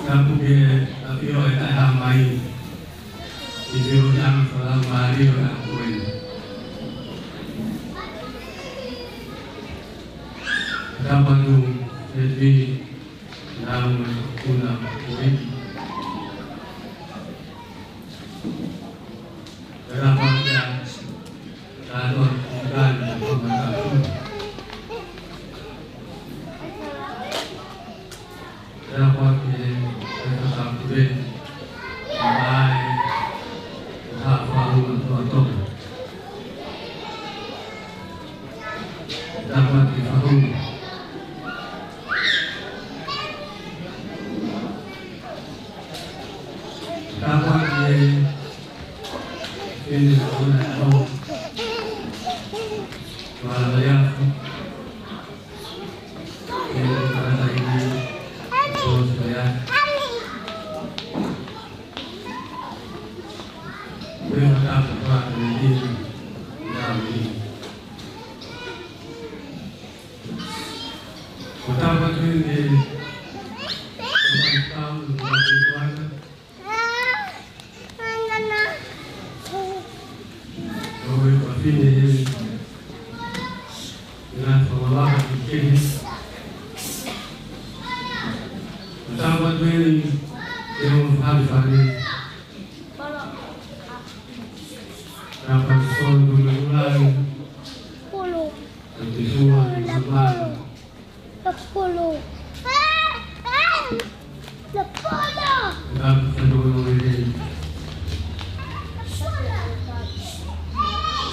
Tapu ke ʻafio ʻa e Tamai ʻi he ʻOtua, fala mālie ʻa koe. Tapu atu e ti nau me kuna koe. Tapu atu. Tapu atu e fefine ʻo e ʻaho. Mālō ia. Fefine ʻo e ʻaho. Mālō ia. Pea tapu atu e fefine. Tau atu eni ke u fāifai. Tau atu sono ko me ulai. Tau te sua ko me samana. Tau te sua ko me ulai.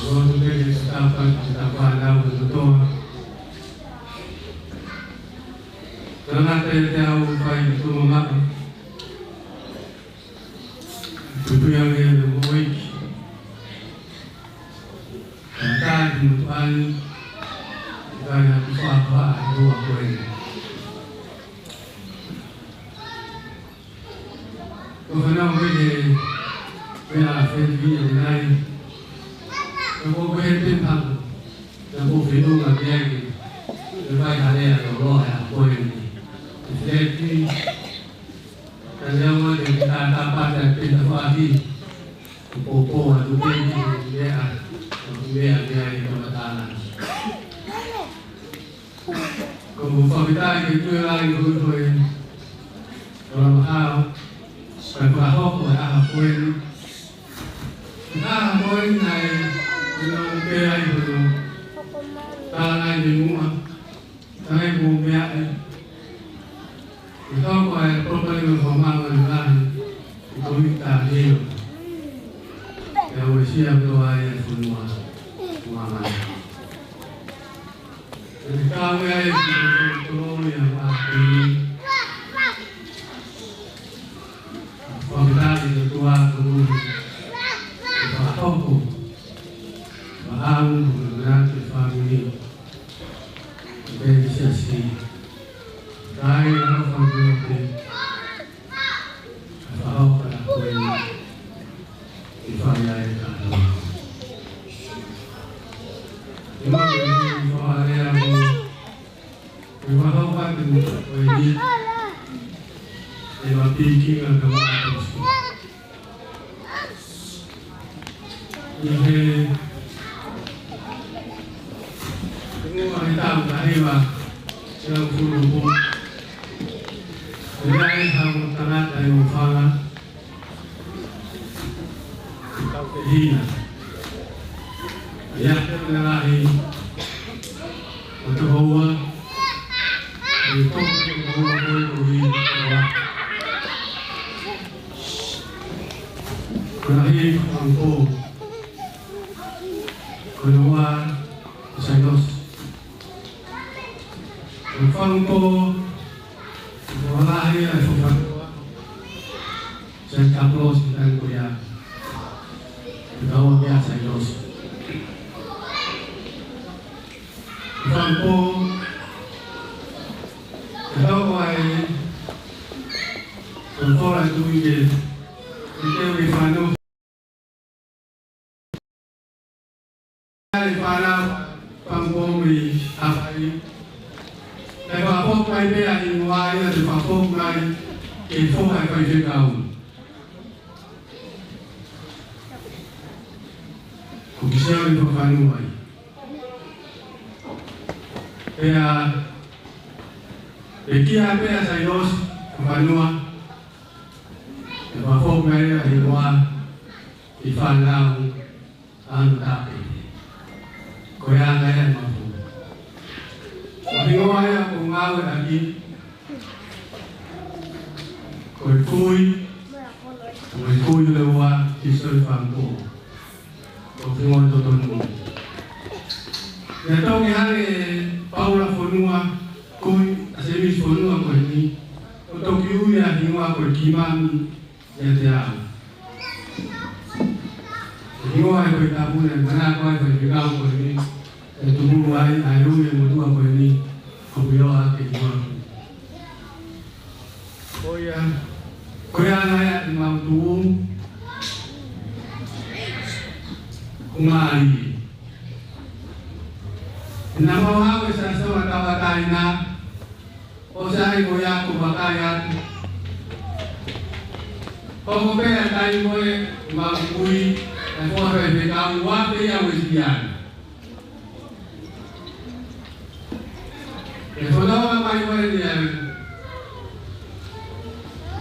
Tau te ke tau atu ke tau fānau ko toa. Tangata e te au fai ki tuma maka. Tutuia me me moiki. Tangata ki mutuani. Tangata ki fāfā e rua koe. Ko fānau ke ke mea fēti e nai. Ko ko he te pako. Ka ko fenua ke ai ke. Ke fai harea ko loa e a koe ni. Ke fēti. Ka lea ua ke ke tātā pata ke ta fāki. Ko ko ko a tu ke ke ke a. Ko ke a ke ai ko matana. Ko mo fakita ke tu e lai ko ko e. Ko la mahao. Ka ko a hoko e a koe ni. Ka ko e nai, ina o ke ai hono. Ka nai ni mua. Ka nai mo mea e. Ina o ko e properly mo whamanga ni lahi. Ko i ta heo. Ia o e sia ko ai e funua. Whamanga. Ina ka mea e ki toloi a wa. Fakataki te tua ko nui. Fakahoko. Maau ko nui te family. Te siasi. Kai a family. Fakahoko a koe. I fai ai ka. I mai i fai ai a koe. Ke fakahoko atu ko e ni. E ma piki nga ka ma aposi. Ni he. Tengo a he tau ka he ma. Ke lau kuru po. Ke lau e hau tangata e mo fanga. Tau te hina. Ia te mea lahi. Ko te hoa. Ko te hoa ko e ko hi hoa. Ko na hi fangpo. Ko na wa. Sainos. Ko fangpo. Ko lahi a fangpo. Sai kaplos ki tani ko ia. Ki tau a mea sai los. Ki tau ko. Ki tau ko ai. Ko tau ai tu i ke. I ke ui fano. Ai fana pangkomi afai. Te fakafoki mai pē ʻa e hingoa ia te fakafoki mai ke foha e faifekau. Ko Kiseo ni fakafanua ai. Pea, pea kia pea Sailosi fakafanua. Te fakafoki mai ʻa e hingoa ʻi fānau ʻa Nutape. Ko ia ngai ʻa e mafu. Ko e hingoa ia ko Ngāueʻaki. Ko e kui. Ko e kui leva ʻi Soifangpo. Ko e hingoa totonu. Ia toki hale Paula Fonua, kui ʻa Semisi Fonua ko eni. ʻO toki ui ʻa e hingoa ko e Kimami. ʻIate au. Hingoa e Tohi Tapu naʻe manako ai e faifekau ko eni, ʻe tuku ai ʻa e ui e motuʻa ko eni, ʻo pio ake hingoa. Ko ia, ko ia nai ʻa e mau tuʻu, ko Mali. Naʻa mau haʻu e sasama tauʻatāina, ʻo sai ko ia ko vakai atu. Ko ko pea tai mo e mau kui, e fua faifekau ua pē ia Uēsiliana. E fononga mai mo e ni ai.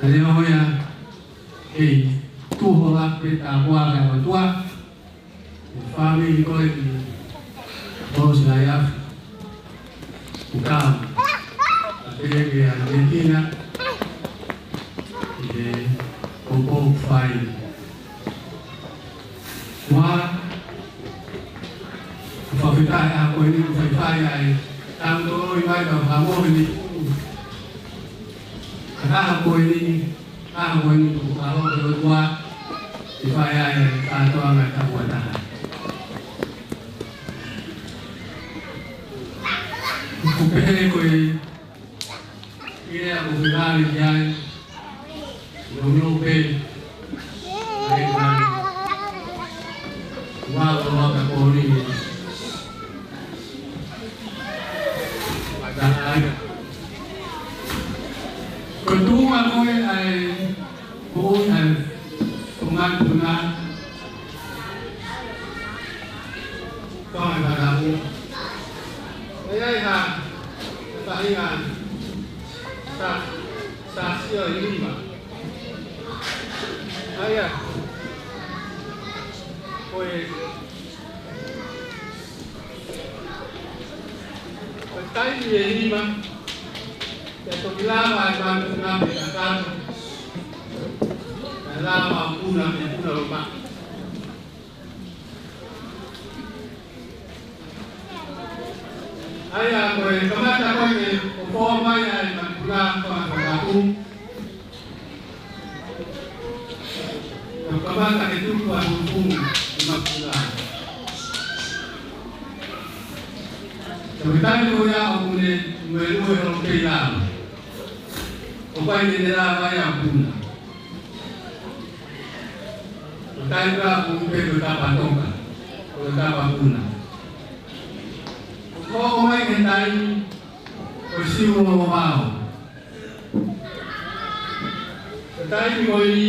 Ka neongo ia, kei tuhu ʻa e pē tāpuaki ʻa e ʻOtua ki he fāmili ko eni ʻo Siaosi Laiafu. Kuo tau, a te ke a metina ʻi he poupou fai. Ua, fakafetaʻi ʻa ko eni ʻoku faifai ai, tau toloi mai ka fakamoʻoni. Ka ʻaho ko eni, ʻaho ko eni ʻoku ʻaho ko e ua, ʻe fai ai ʻa e kātoanga ʻa e tapu ʻa taha. ʻOku pehē ko e ʻi he ʻaho ko e vale ki ai, no no pe, ai vale. Ua o ua ka pōni. Mata ai. Ko e tuʻunga ko ē ʻa e, ko e ʻuhinga ʻa e, ko e manupuna. Ko e manupuna. ʻE ai ha, ha tahinga, sa, sa sio i lima. ʻA ia, ko e, ko e taimi ʻe lima, ʻe toki lava ʻa e manupuna pe kakato, ʻe lava ʻo puna pe puna loma. ʻA ia ko e kamata ko ē ke ʻofoʻofa mai ʻa e manupuna ko e fakatapu. Ko e kamata ke tuku ʻa e fungifuni ʻi he manupuna. Ko e taimi ko ia ʻoku ne, ne lue holo kei lava. ʻOku ʻikai ke ne lava ia ʻo puna. Ko e taimi ko ia ʻoku pē ko e tapa toka, ko e tapa puna. ʻOku hoko mai Ko e taimi ko e Siu ʻo Vao. Ko e taimi ko eni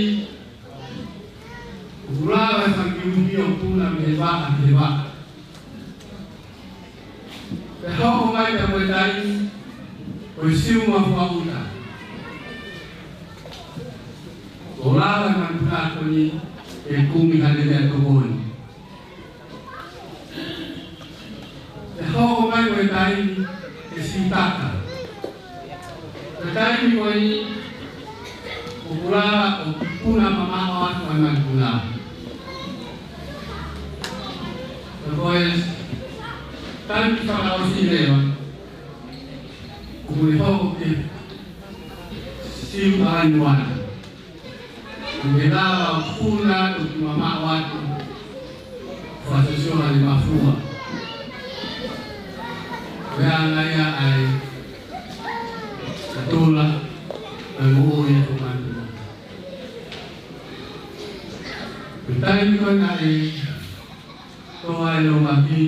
ʻoku lava e fanga kiuhi ʻo puna mei he vaʻa ki he vaʻa. Pea hoko mai pea mo e taimi ko e Siu ʻo Fuaʻuta. ʻOku lava e manupuna ko eni ke kumi ha meʻatokoni. Pea hoko mai ko e taimi ko e Siutaka. Ko e taimi ko eni ʻoku lava ʻo puna mamaʻo atu ʻa e manupuna. Pea ko e taimi fakaʻosi leva ʻoku ne hoko ko e Siu ʻa Nuana. ʻOku ne lava ʻo puna atu, mamaʻo atu, fakasōsiona ʻi Mafua. Ko e anga ia ʻa e natula ʻa e moʻui ʻa e manupuna. Ko e taimi ko ē naʻe tō ai e lōmaki,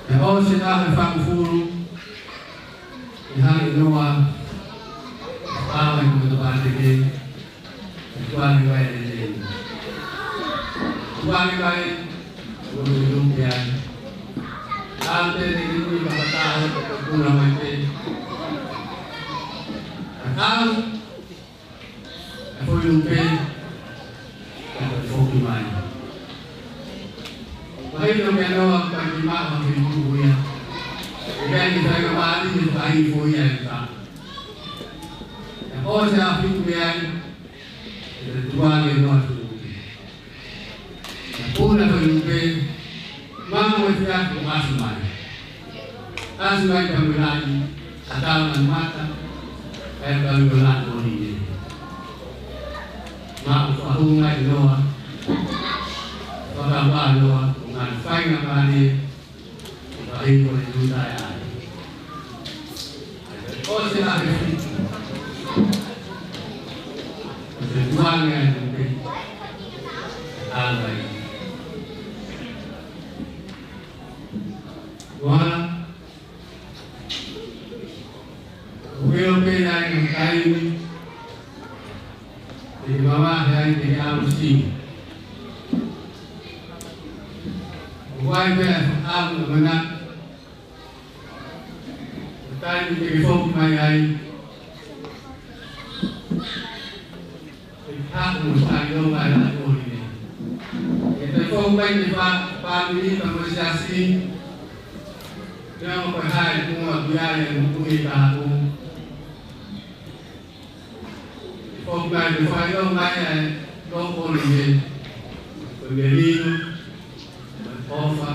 pea ʻosi e ʻaho ʻe fāngofulu, ʻi he ʻiloa, ʻaho ʻe kumi tapa teke, ʻe tuʻu ange vai e lelei. Tuʻu ange vai, ʻo tuʻu pē ai. ʻAlu pē lelei ni, pea ka taha, puna mai pē. Ka ʻalu, ʻa e foʻi lupe, ʻa e foki mai. Mahino kia Noa, ʻoku ʻikai ke maʻu ha foʻi tuʻu ia. ʻIkai ke fai ka mālie, ʻe fai foʻi ia ʻe ka. ʻE ʻosi e ʻaho fitu mei ai, ʻe tuʻu ange Noa tuʻu. Puna ko e lupe, maʻu e fiatu ʻasi mai. ʻAsi mai ka mui laʻi, ʻatā ʻa e mata, ʻe ka mui laʻi ʻo hine. Maʻu fahunga ʻe Noa, fakavā Noa, ʻo ngaahi faingamālie, ʻo ka hei ko e tuta e ai. ʻOsi e ʻaho fitu. ʻOsi e tuʻu ange ai ʻa e lupe. ʻAlu ai. Ua. ʻOku ʻilo pē ai ʻa e taimi. ʻE mavahe ai ke ʻalu Siu. ʻOku ʻi ai pē ʻa e fakaʻamu ʻa e mana. Ko e taimi te ke foki mai ai, te ke haʻu ʻo taʻeʻoua e laʻi ʻo hine. Ke te foki mai ke fa-, fāmili pea mo e siasi. Neongo ko e hā e tuʻunga ʻoku ʻi ai e moʻui ʻe taha ʻo foki mai ke fai ʻo mai ai, ʻo ʻomi e, ko e melino, ko e ʻofa,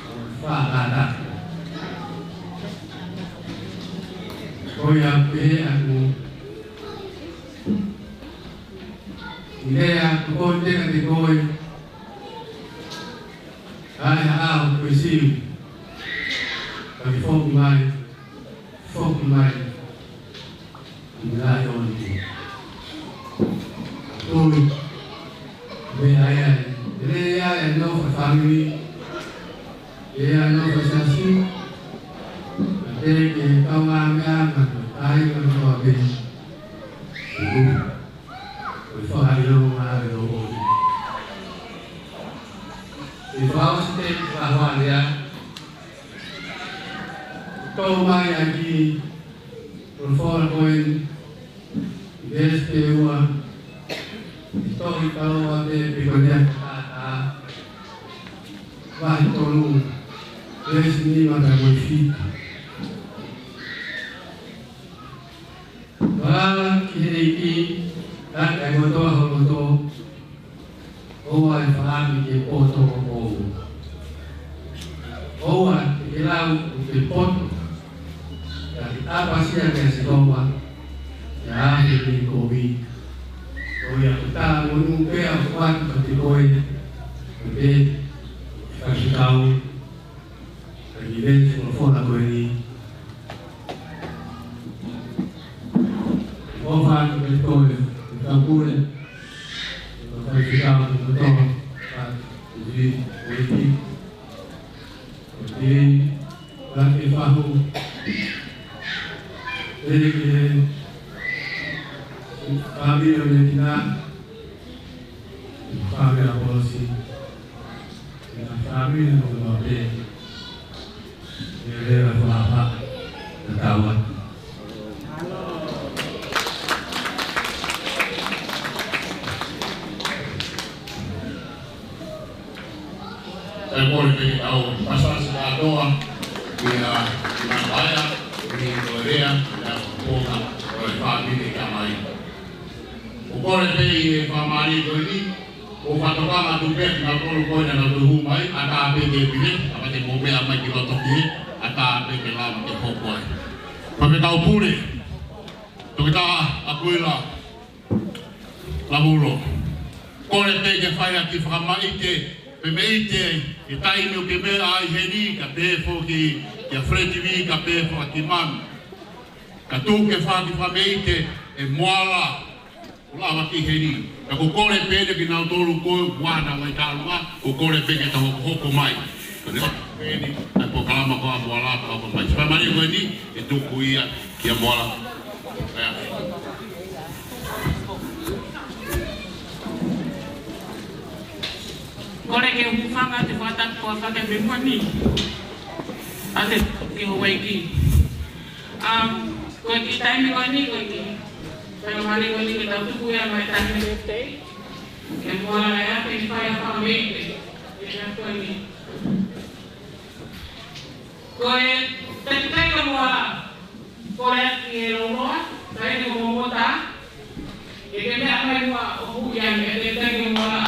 ko e fakatapu. Ko ia pē ʻa e ʻuhinga ʻoku ou teka te koe, ʻa e ʻaho ko e Siu, ka ke foki mai, foki mai. Mui ai ʻo ni. Tui. Mei ai ai. Mei ai ai no fa family. Mei ai no fa siasi. Mate ke tau ngā mea ngā. Ai ka no fa pe. Ko e fakaʻilo ngā ʻilo ʻo ni. ʻI fao si te fao lea. Tau mai ai ki Folofola ko eni, ʻi he veesi pē ua, ʻi he tohi Kaloa pē, pe ko e lea fakatātā. Vahe tolu, veesi nima pea mo e fitu. Falala ki he ʻEiki, ʻaki ʻa e kotoa ho loto, ʻoua ʻe fakaʻamu ki he poto ʻoʻou. ʻOua te ke lau ʻoku ke poto, ka ke ʻapasia kia Sihova, ʻi he ʻaho ni kovi. Ko ia ko e talamonū pē ʻoku ʻoatu kiate koe, ko e pē, faifekau, ʻa e kiʻi veesi folofola ko eni. ʻOfa atu kiate koe, ʻe Kapule, ʻe Faifekau, ʻe Toa, ʻa e kiʻi veesi ko eni. ʻE, ka ke fahu. ʻE, ke fāmili ʻo Netina. Fāmili ʻa Polosi. ʻE, fāmili ʻo Mape. ʻE, lea ko apa. Ka tau atu. Sai, kole pē ke tau pasasi kātoa, ia, ia Maia, ia Lorea, ia Ponga, ʻo e fāmili kia mai. ʻOku kole pē ʻi he fakamālō ko eni, ʻoku fakatokanga atu pē kinautolu ko ē naʻa nau tuhu mai, ʻatā pē ke pile, ʻa pē te mou meʻa mai ki loto ki hē, ʻatā pē ke lava ke hoko ai. Pea ke tau pule, Toketā ʻAkuila Lavulo. Kole pē ke fai ha kiʻi fakamaʻite, pē meʻite, ʻi he taimi ʻoku ke meʻa ai heni, kae pehē foki kia Feleti Vī, kae pehē foki kia Manu. Ka tuku ke fai ha kiʻi fakamaʻite, ʻe Moala, ʻo lava ki heni. Ka ʻoku kole pē eni kinautolu ko ē ʻoku ʻi ai haʻanau ngaahi tālunga, ʻoku kole pē ke tau hokohoko mai. Ko eni, ʻa e polokalama ko ia ʻa Moala, ka hoko mai. Sai, fakamālō ko eni, ʻe tuku ia kia Moala. ʻIo. Kole ke u hūfanga he fakatapu ko ia ʻa e fefine ni. ʻA e ke Hauaiki. Um, ko e kiʻi taimi ko eni, ko e kiʻi faingamālie ko eni ke tau tuku ia mai taimi ni. Ke Moala ia ke fai ha fakamaʻite. Ke ia ko eni. Ko e takitaha ko Moala. Kole atu ki he loloa, sai ni ko Momota. Ke ke meʻa mai muʻa ʻo huʻi ange, ke ke teke Moala.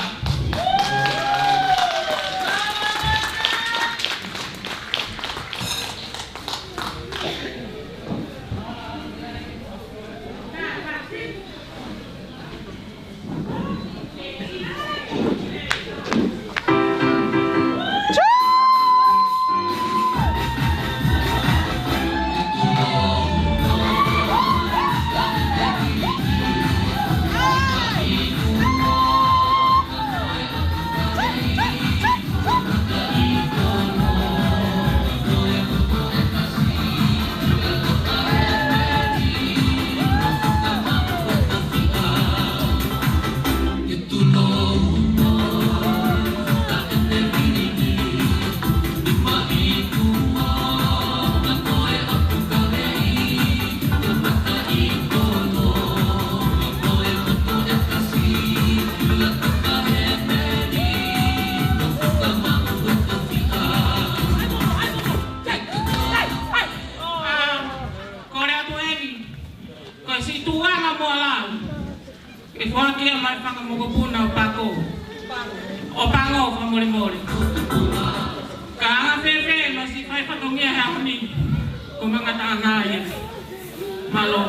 Kole atu eni, ko e siʻi tuʻunga Moala. Ke foaki ia mai fanga mokopuna ʻo Pako. ʻO Pango, fakamolemole. Ka anga fēfē ʻemau siʻi fai fatongia he ʻaho ni. Ko e mangataʻanga ia. Mālō.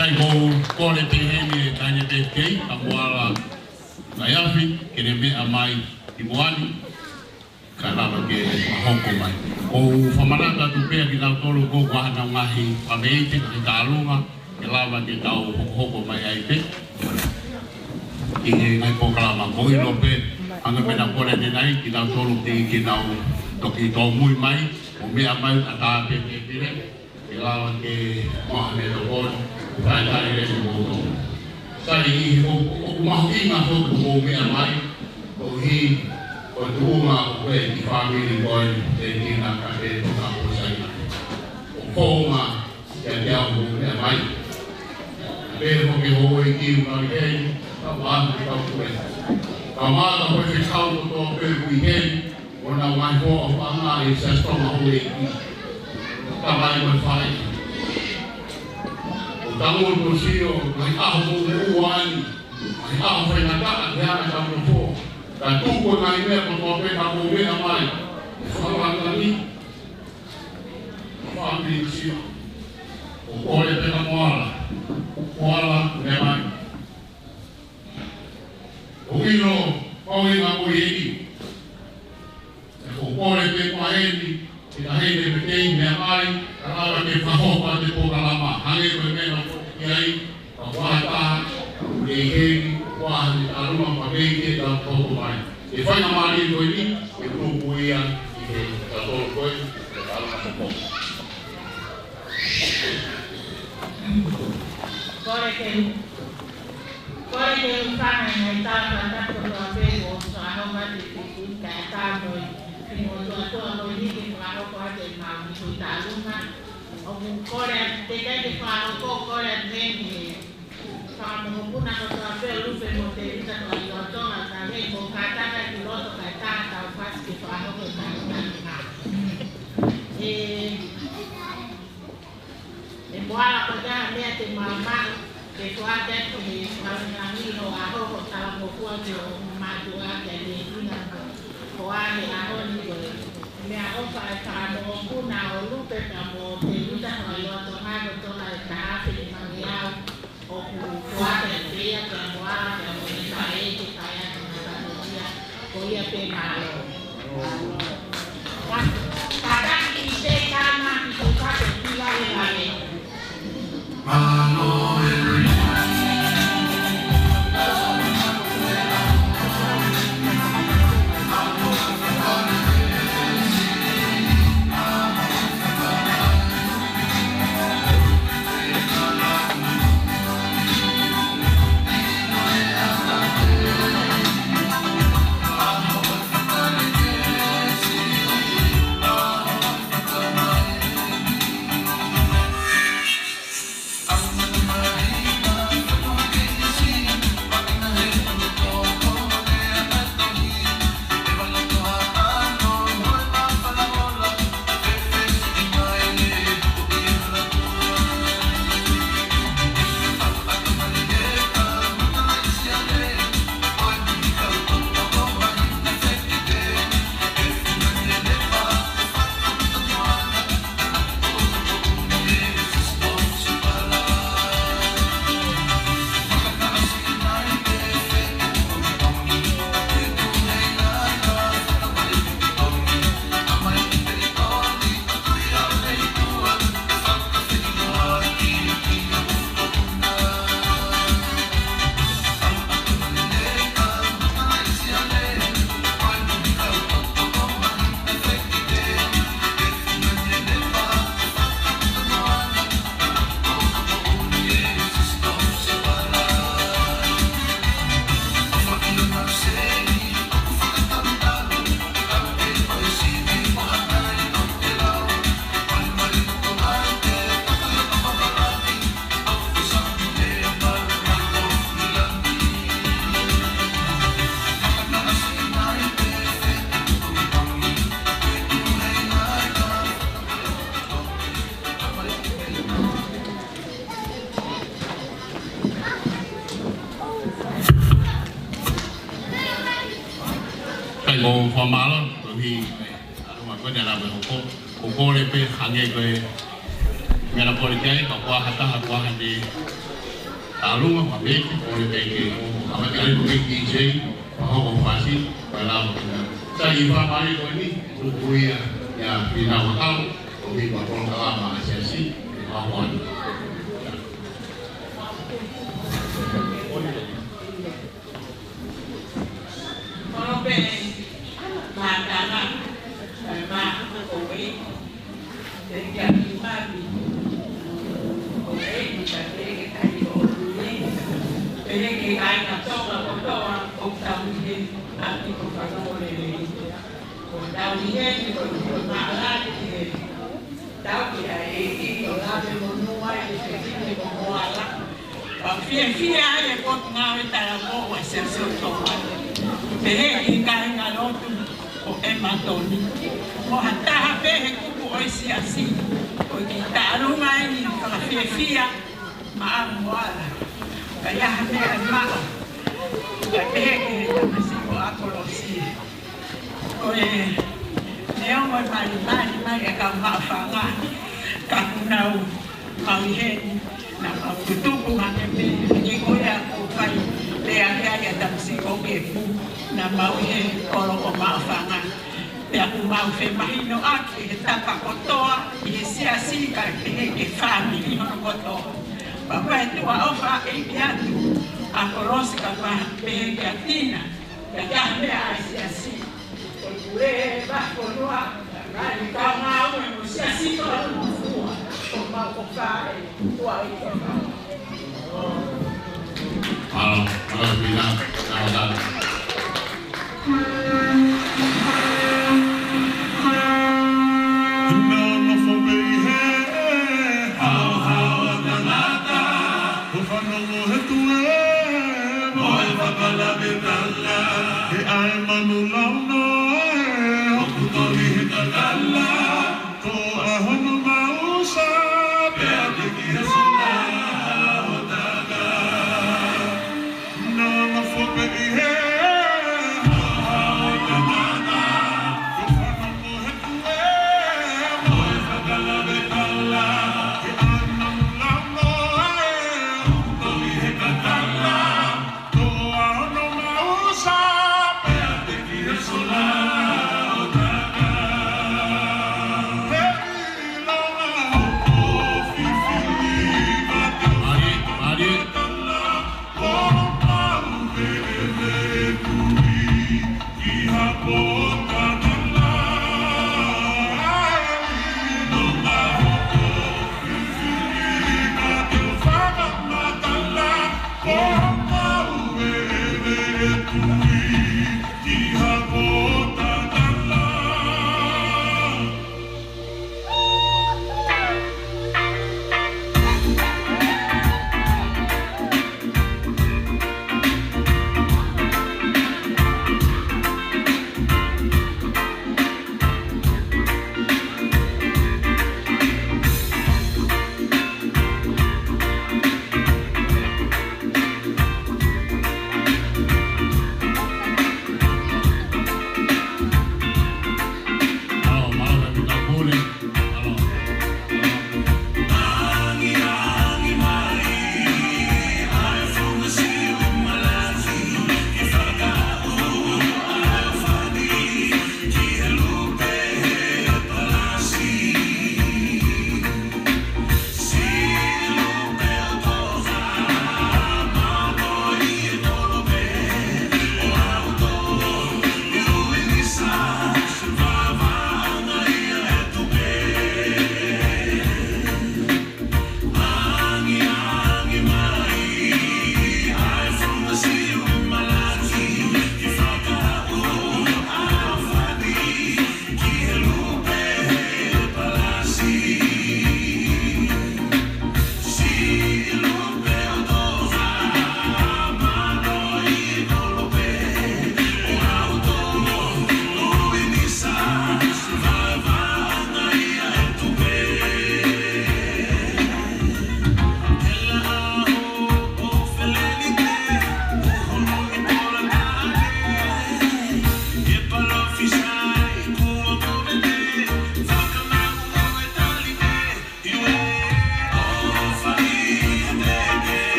ʻIkai, ʻoku ou kole pē heni ʻe Taʻahine Pepikei, ka Moala Ngaahi Afi, ke ne meʻa mai ki muʻa ni, kae lava ke fakahoko mai. ʻOku ou fakamanatu atu pē kiate kinautolu ʻoku ʻi ai haʻanau ngaahi fakameʻite, ngaahi tālunga, ke lava ke tau hokohoko mai ai pē ʻi he ngaahi polokalama. ʻOku ou ʻilo pē, hangē ko ʻenau kole ʻanenai, kinautolu teʻeki ke nau toki tōmui mai ʻo meʻa mai ʻatā pē mei he pile, ke lava ke maʻu ha meʻatokoni, talitali lelei kimoutolu. Sai, ʻoku, ʻoku mahuʻinga foki hoʻomou meʻa mai, koeʻuhi ko e tuʻunga ʻo e kiʻi fāmili ko eni, teʻeki ai ke tau ʻosi ai. ʻOku ou ʻofa kiate au hoʻomou meʻa mai. Pea foki houʻeiki ʻoku ngali heni, ka ʻoku ʻi ai e kau pule. Kae ʻumaʻā ko e fekau kotoa pē ʻoku ʻi heni, ʻo nau mai ko ʻo paʻanga ʻi he Siasi Tonga houʻeiki. Tamai mo e faʻē. ʻOku tangutu ʻo sio, ngaahi ʻaho moʻua ni, ngaahi ʻaho faingataʻa ki he anga ʻetau nofo. Ka tuku e ngaahi meʻa kotoa pē kuo mou meʻa mai. Fakalangi, fāmili sio. ʻOku ou kole pē kia Moala. Moala, meʻa mai. ʻOku ou ʻilo, ʻoku ou ʻi he ngaahi ʻaho ni. ʻOku ou kole pē kia Taʻahine, kia Taʻahine Pepikei, meʻa mai, kae lava ke fakahoko atu e polokalama. Hangē ko e meʻa naʻa ku ʻosi ki ai, ka ʻoku ʻi ai ha taha, ʻoku ʻi heni, ʻoku ʻi ai haʻane tālunga, pea mei he tau hoko mai. ʻE fai ha mālie ko eni, ʻe tuku ia ʻi he tautolu ko ē, ʻe tālunga hoko. Kole ke u, kole ke u fana ʻi he ngaahi tala fakatapu kotoa pē kuo ʻosi fakahoko atu ʻe Pipiki kae ʻatā mo e kiʻi motuʻa tuʻa ko eni ke fakahoko atu ʻemau kiʻi tālunga. ʻOku ou kole atu, teʻeki ai ke fakahoko, kole atu heni ki he fanga mokopuna kotoa pē ʻo Lupe mo Tēvita Tokalilotolo, ka ke mo kātaki ki loto kae tā tau fasi ke fakahoko ʻemau tālunga. ʻE, ʻe Moala, ko e hā e meʻa te mau maʻu ke foaki atu ki he Fakalelangiofi ʻo e ʻaho ko e talangofua ki hoʻo mātuʻa kia Tēvita ko e ʻaho ni ko e meʻaʻofa ʻa e fanga mokopuna ʻo Lupe pea mo Tēvita Tokalilotolo, ko e tola ʻe taha afe nimangeau. ʻOku foaki atu ia kia Moala pea mo e faʻē ke fai atu ʻena kātoa ia, ko ia pē, mālō. Ka, kātaki ki he tama ki he kape ki vale vale. Mālō e. ʻIkai, ʻoku ou fakamālō, koeʻuhi, ʻa e ʻaho ko eni ʻa e lava hoko. ʻOku ou kole pē hangē ko e Meʻa naʻe pole ki ai, ka ko ha taha ko ha ne ʻalu ma meki, pole ki ai ke, ʻa mate ai ko meki D J, pea hoko fasi, pea lava ki ai. Sai ʻi he fakamālō ko eni, tuku ia, ia Fīnau Vakau, ʻo mei he polokalama ʻa e Siasi, ʻe hoko atu. Kolope, mātana, ʻe mā, ko e, ʻe kia ki mami, ko e, ʻi ka te ke kai o tui, ʻe ke kai na Tonga kotoa, ʻo tau ʻi he, ʻa ki ko whanau lelei. Ko tau ʻi he, ko, ko mālani ʻi he, Tau ki ai e ki o lave mo nua e te fine mo moala. Pea fiefia ai e potungāue talavou ʻa e Siasi ʻo Tonga. Pehē ki he kāingalotu ʻo ʻEmatoni. Mo ha taha pē he kupu ʻo e Siasi. ʻO ki tālunga ai ni fakafiefia maʻa moala. Ka ʻi ai ha meʻa ʻe maʻu. Ka pehē ki he tamasiʻi ko ʻApolosi. Ko e, neongo e malimali mai e kau maʻufanga, ka kuo nau maʻu ʻi heni, naʻa mau tutupu hake pē, ʻi ko ia ko kai, pea ki ai e tamasiʻi ko Kepu, naʻa mau ʻi he kolo ko Maʻufanga. Pea kuo mau femahinoʻaki he tapa kotoa, ʻi he Siasi kae pehē ki he fāmili hono kotoa. Pea ko e tuʻa ʻofa ʻEiki atu, ʻApolosi ka pehē kia Tina, Ka ka mea ʻa e Siasi, ko e pule ʻe vahe fonua, ka ni ka ngāue mo Siasi ko e ʻuhua, ko mau ko fai, ko ai ko fai. Mālō, mālō, Pina, mālō, mālō. Nofo pē ʻi he haohaoa tangata, ʻo fanongo he tuʻe mo e fakalave tala, he ʻa e manu launoa ē, ʻoku toli he kakala, toʻa hono mausa, pea teki he sola ʻo taka. Nofo pē ʻi he haohaoa tangata, ʻo fanongo he tuʻe mo e fakalave tala, he ʻa e manu launoa ē, ʻoku toli he kakala, toʻa hono mausa, pea teki he sola ʻo taka. He ʻilonga hoʻo fifi,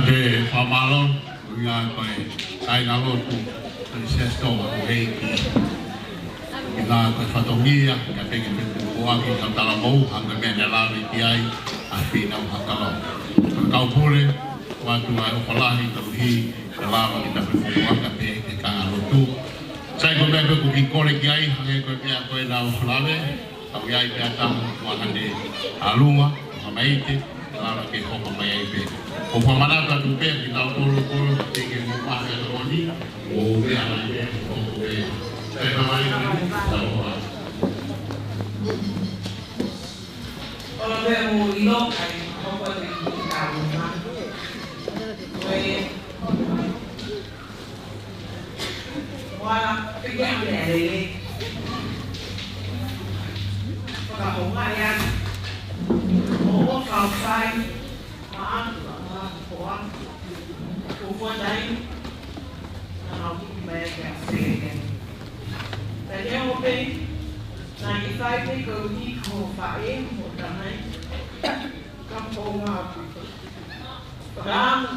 Pea fakamālō, ʻuhinga ko e kāingalotu, ko e sesito ʻo e ʻEiki. ʻUhinga ko e fatongia, ka te ke pē kuo ʻaki ka talamou, hanga meʻa ne lave ki ai, ʻa Fīnau Hakaloa. Ko e kau pule, ʻoatu ʻa e ʻofa lahi, koeʻuhi, ke lava ke ta pē kuo ʻaki pē ke kāingalotu. Sai ko e meʻa pē ʻoku kiʻi kole ki ai, hangē ko e meʻa ko ē naʻa ku lave, ʻoku ʻi ai pē ʻa e taha ʻoku ʻi ai haʻane ʻalunga, ʻoku ʻomai ʻe ia, lava ke hoko mai ai pē. ʻOku ou manatu atu pē, kitautolu ko ē, te ke mou pāhia tokoni, ʻo meʻa mai pē, ʻo hoko pē. Sai ka mai, tau ʻofa. ʻOlo pē mou ʻilo, ʻai, hoko atu ki he tau ʻofa. Ko e Moala, peke ʻa e meʻalele. Fakahoungaʻi atu. ʻO, ʻo fau fai. Maʻa, maʻa, hoa. Ko fuatai. Naʻa mau hiki mai ki Australia. Taimi ʻo pē. Naʻe fai pē koeʻuhi ko faʻē mo tamai. Ka hounga atu. Fakaʻamu.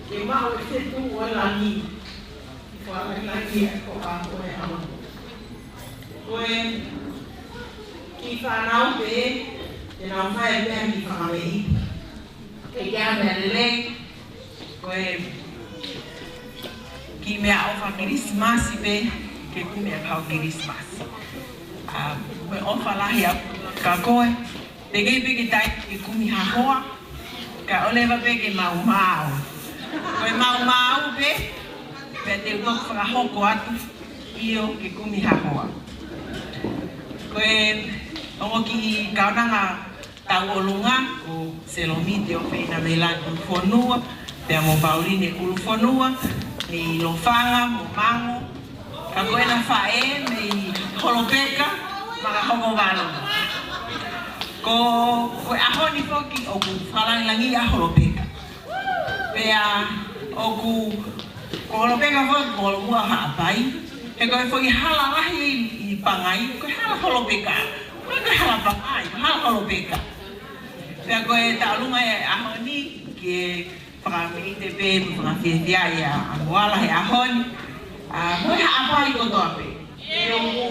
Ke maʻu e fetuʻu ʻo e langi. Ko e langi ko ā ko e ʻaho. Ko e kiʻi fānau pē, te nau fai pē kiʻi fakameʻi. Ke kia meʻalele, ko e kiʻi meʻaʻofa Kilisimasi pē, ke kumi ʻa e kau Kilisimasi. ʻA, ko e ʻofa lahi ʻa ka ko e, Peke peke tai ke kumi ha hoa, ka ʻoua leva pē ke maumau. Ko e maumau pē, pea te u toki fakahoko atu, ʻio ke kumi ha hoa. Ko e ongo kiʻi kaunanga tauʻolunga, ko Selomite ʻo Feina Meilani Ulufonua, pea mo Pauline Ulufonua, mei Lofanga, mo Mango, ka ko ʻena faʻē mei Holopeka, Makahokovalu. Ko, ko e ʻaho ni foki ʻoku fakalāngilangiʻi ʻa Holopeka. Pea ʻoku, ko Holopeka foki ko Holomua Haʻapai, he ko e foʻi hala lahi ʻi, ʻi Pangai, ko e hala Holopeka. Ko e, ko e hala Pangai, ko e hala Holopeka. Pea ko e tauʻolunga e ʻaho ni, ke fakameʻite pē mo fakafiefia ʻa Moala he ʻaho ni. ʻA, mo e Haʻapai kotoa pē. ʻE ʻoku,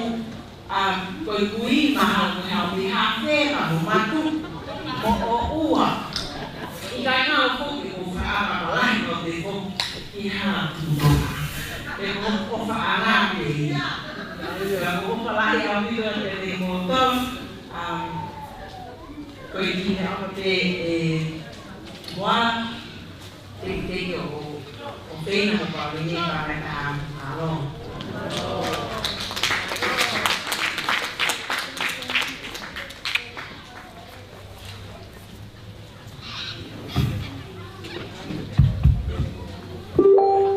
ʻa, ko e kui mahalo ko e hau mei Hafela mo Matu. Mo ʻOua. ʻIkai ngalo foki ʻo fakaʻapaʻapa lahi ko te foki ki Hatutoka. ʻE ko, ko fakaʻanga pē ia. Ko falahi ʻaupito te te moutolu. ʻA, ko e kiʻi meʻa pē ʻe Moala. Thank you, thank you. ʻO, ʻo Feina mo Pauline, pea mai ka ʻamu ʻalo.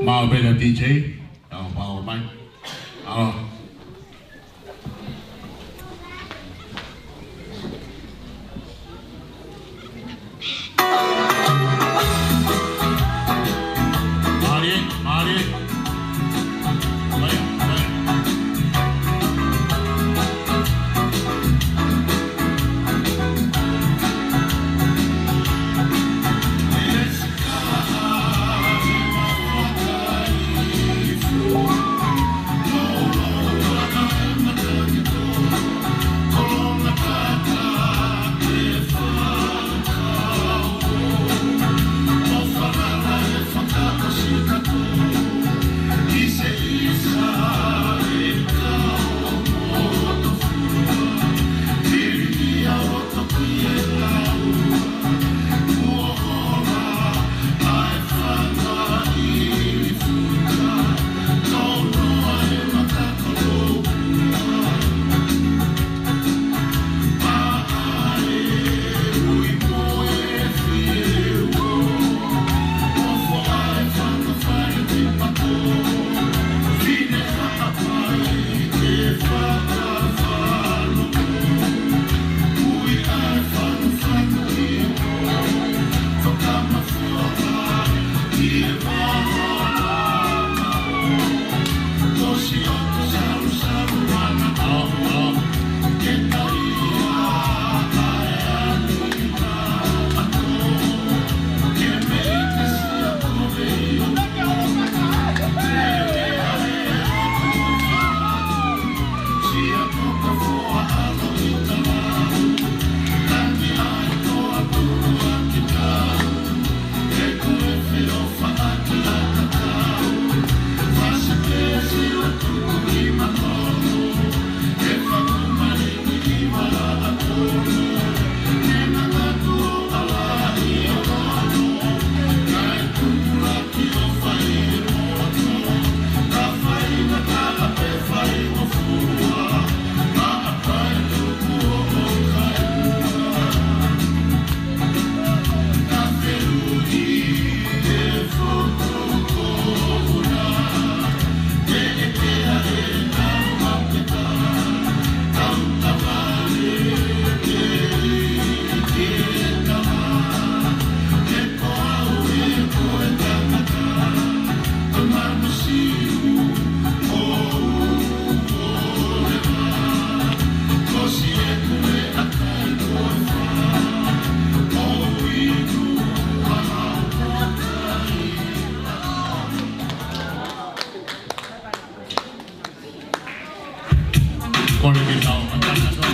Mau pē na D J, tau pau mai. ʻAlo. Kole ke tau maʻu ʻa e tau.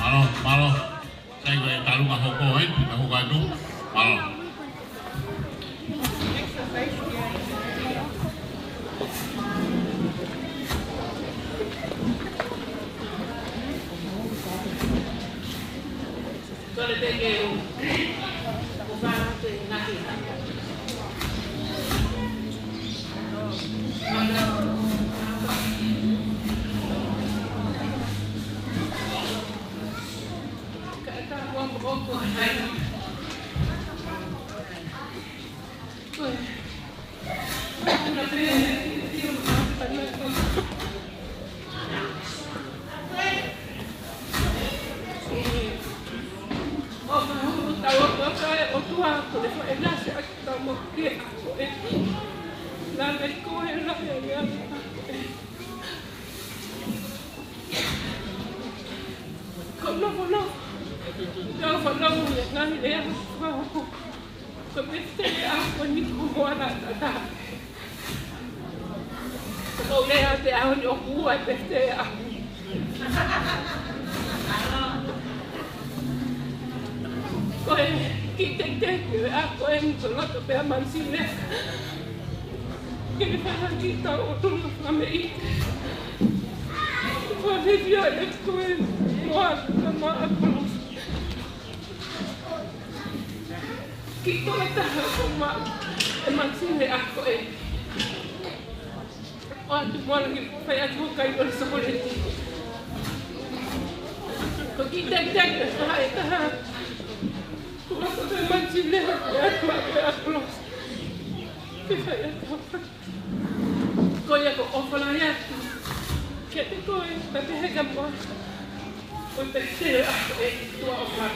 Mālō, mālō. Sai ko e talu ma hoko, ē, pita hoko atu. Mālō. Ko hono fono, tau fono ia ngaahi lea fakahoko. Ko e pēseti ʻaho ni ko e moana tata. Ko e lea te aho ni ʻoku ua e pēseti ʻaho. Ko e kiʻi tekiteki ʻa ko eni ko e loto pē ʻa Mansile. Ke ne fai ha kiʻi tau ʻo tunu fakameʻite. Ko e hivia e ko e moana tata ʻa Kolosi. Kiʻi tola taha ko ma e Mansile ʻa ko ē. ʻOatu mo ala ki fai atu ho kai ʻo e sokoleti. Ko e kiʻi tekiteki ʻe taha ʻe taha. Ko e Mansile ʻe atu ʻa Kolosi. Ke fai atu ho kai. Ko ia ko e ʻofa lahi atu kiate koe, pea pehē ki muʻa. Ko e pēseti ʻaho ē, tuʻa ʻofa.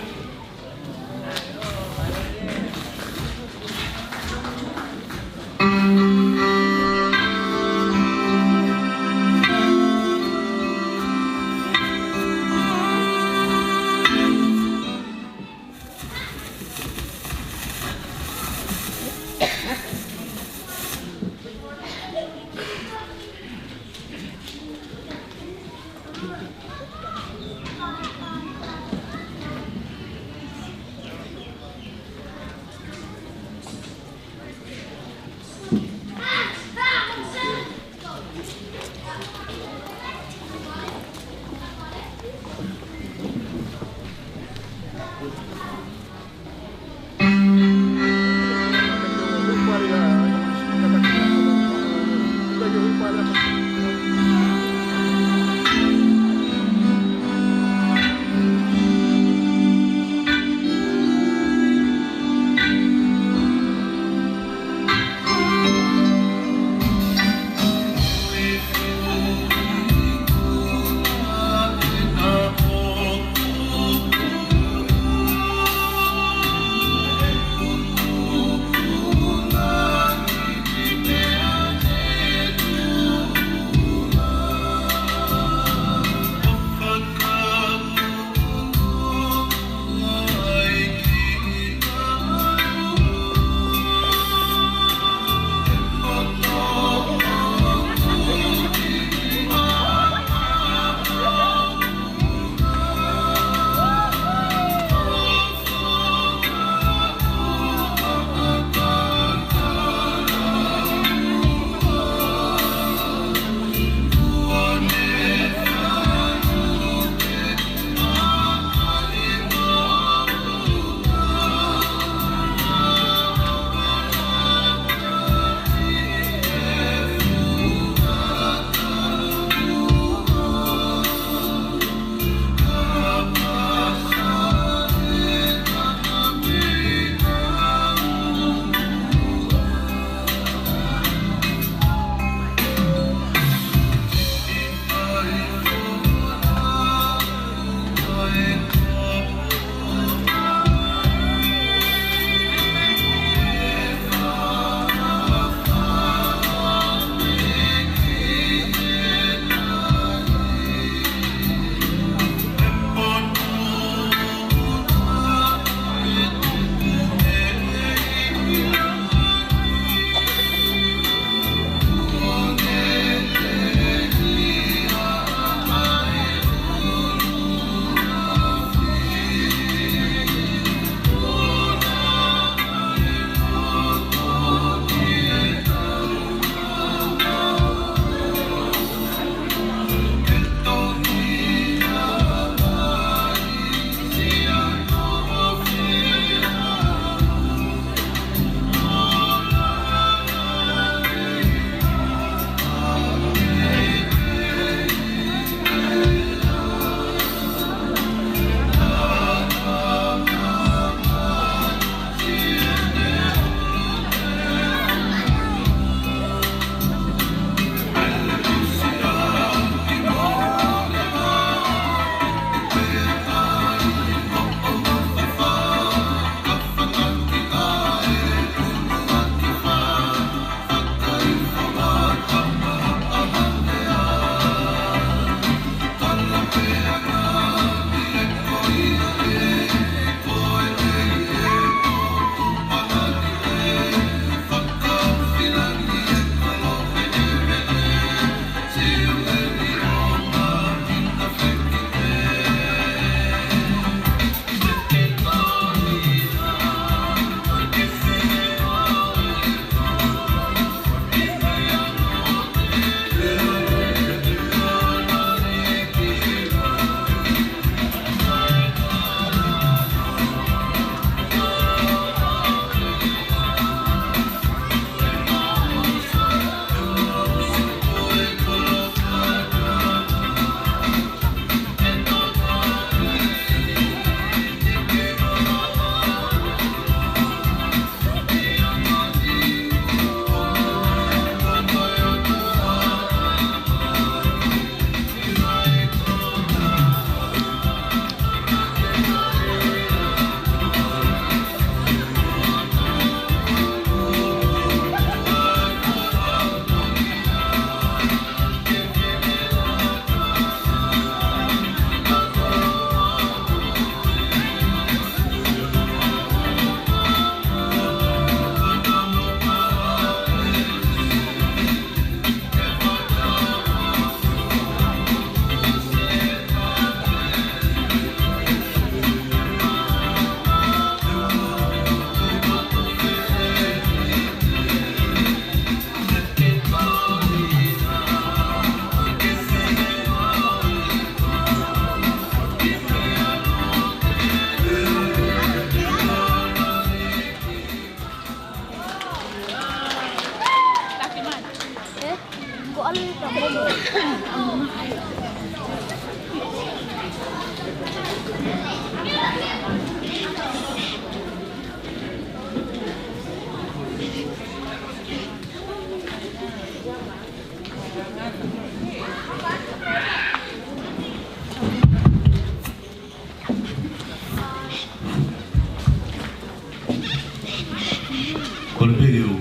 Kole pē ke u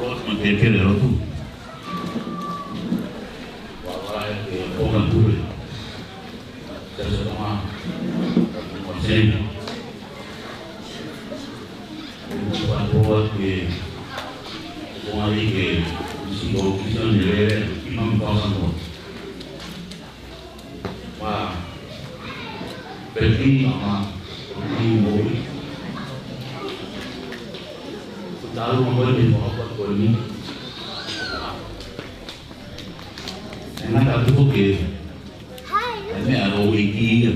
ʻoatu mo e kelekele lotu. Ua ua e ke ʻoka pule. Siasi Tonga. Mo seni. Ua ua ke ʻoka ke sio ki sa ni lele i mami pasa mo. Wa, peti ama, peti mori. Talu mo ni mo apa ko ni. Ena ka tuko ke, ene a lo wiki ia.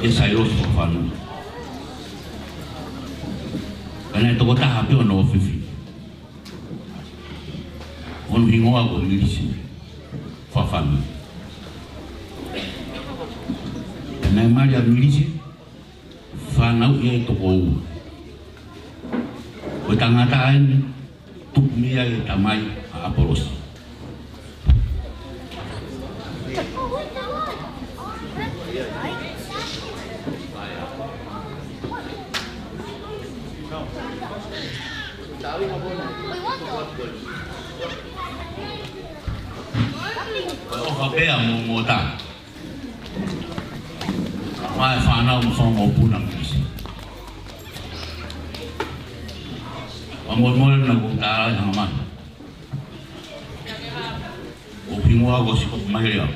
E sai lo so fanu. Ene toko taha pē ʻo hono fifi. Hono hingoa ko Milisi Fafanu. Naʻe mali ʻa Milisi, fānau ia ʻe toko ua. Ko e tangata eni, tupu mei ai e tamai ʻa ʻApolosi. ʻOfa pea mo Mota. Mai fānau mo fānau mo puna mo kisi. Wa mo mo na ko ta ai hanga mai. ʻO hingoa ko Siko Maherea.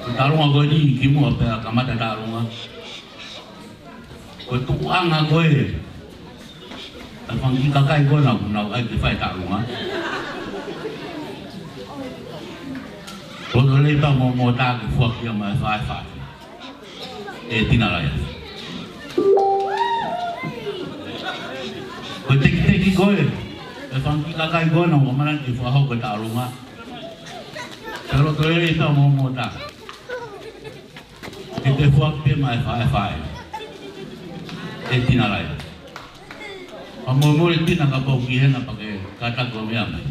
Ko Talunga ko eni kimuʻa pea kamata Talunga. Ko e tukuʻanga ko ē ʻa e fanga kiʻi kakai ko ē naʻa nau ʻai ke fai Talunga. Ko e lei pea mo Mota ke fuaki ia mai fai fai. ʻE Tina Laia. Ko e tekiteki ko ē ʻa e fanga kiʻi kakai ko ē naʻa nau ʻamanaki ke fakahoko e Talunga. Ko e loto lelei pea mo Mota. Ke te fuaki pē mai fai fai. ʻE Tina Laia. Ka mo mo e Tina kapau ki hena pea ke kātaki ʻo meʻa mai.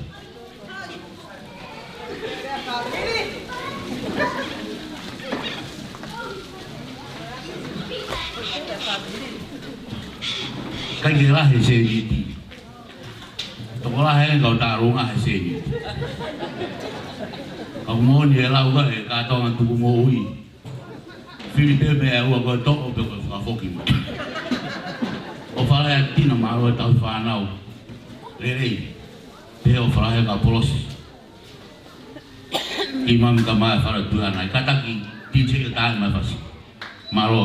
ʻIkai ke lahi e sēniti. Tokolahi e kau Talunga he sēniti. Ka moʻoni e lau ka e kātoanga tuku moʻui. Fili pē meʻa ʻe ua ko e toʻo pe ko e fakafoki mai. ʻOfa lahi ʻa Tina, mālō e tauhi fānau. Lelei. Pea ʻofa lahi kia ʻApolosi. Ki mami ka mai fara tuana. ʻI kātaki, ti teke tae mai fasi. Mālō.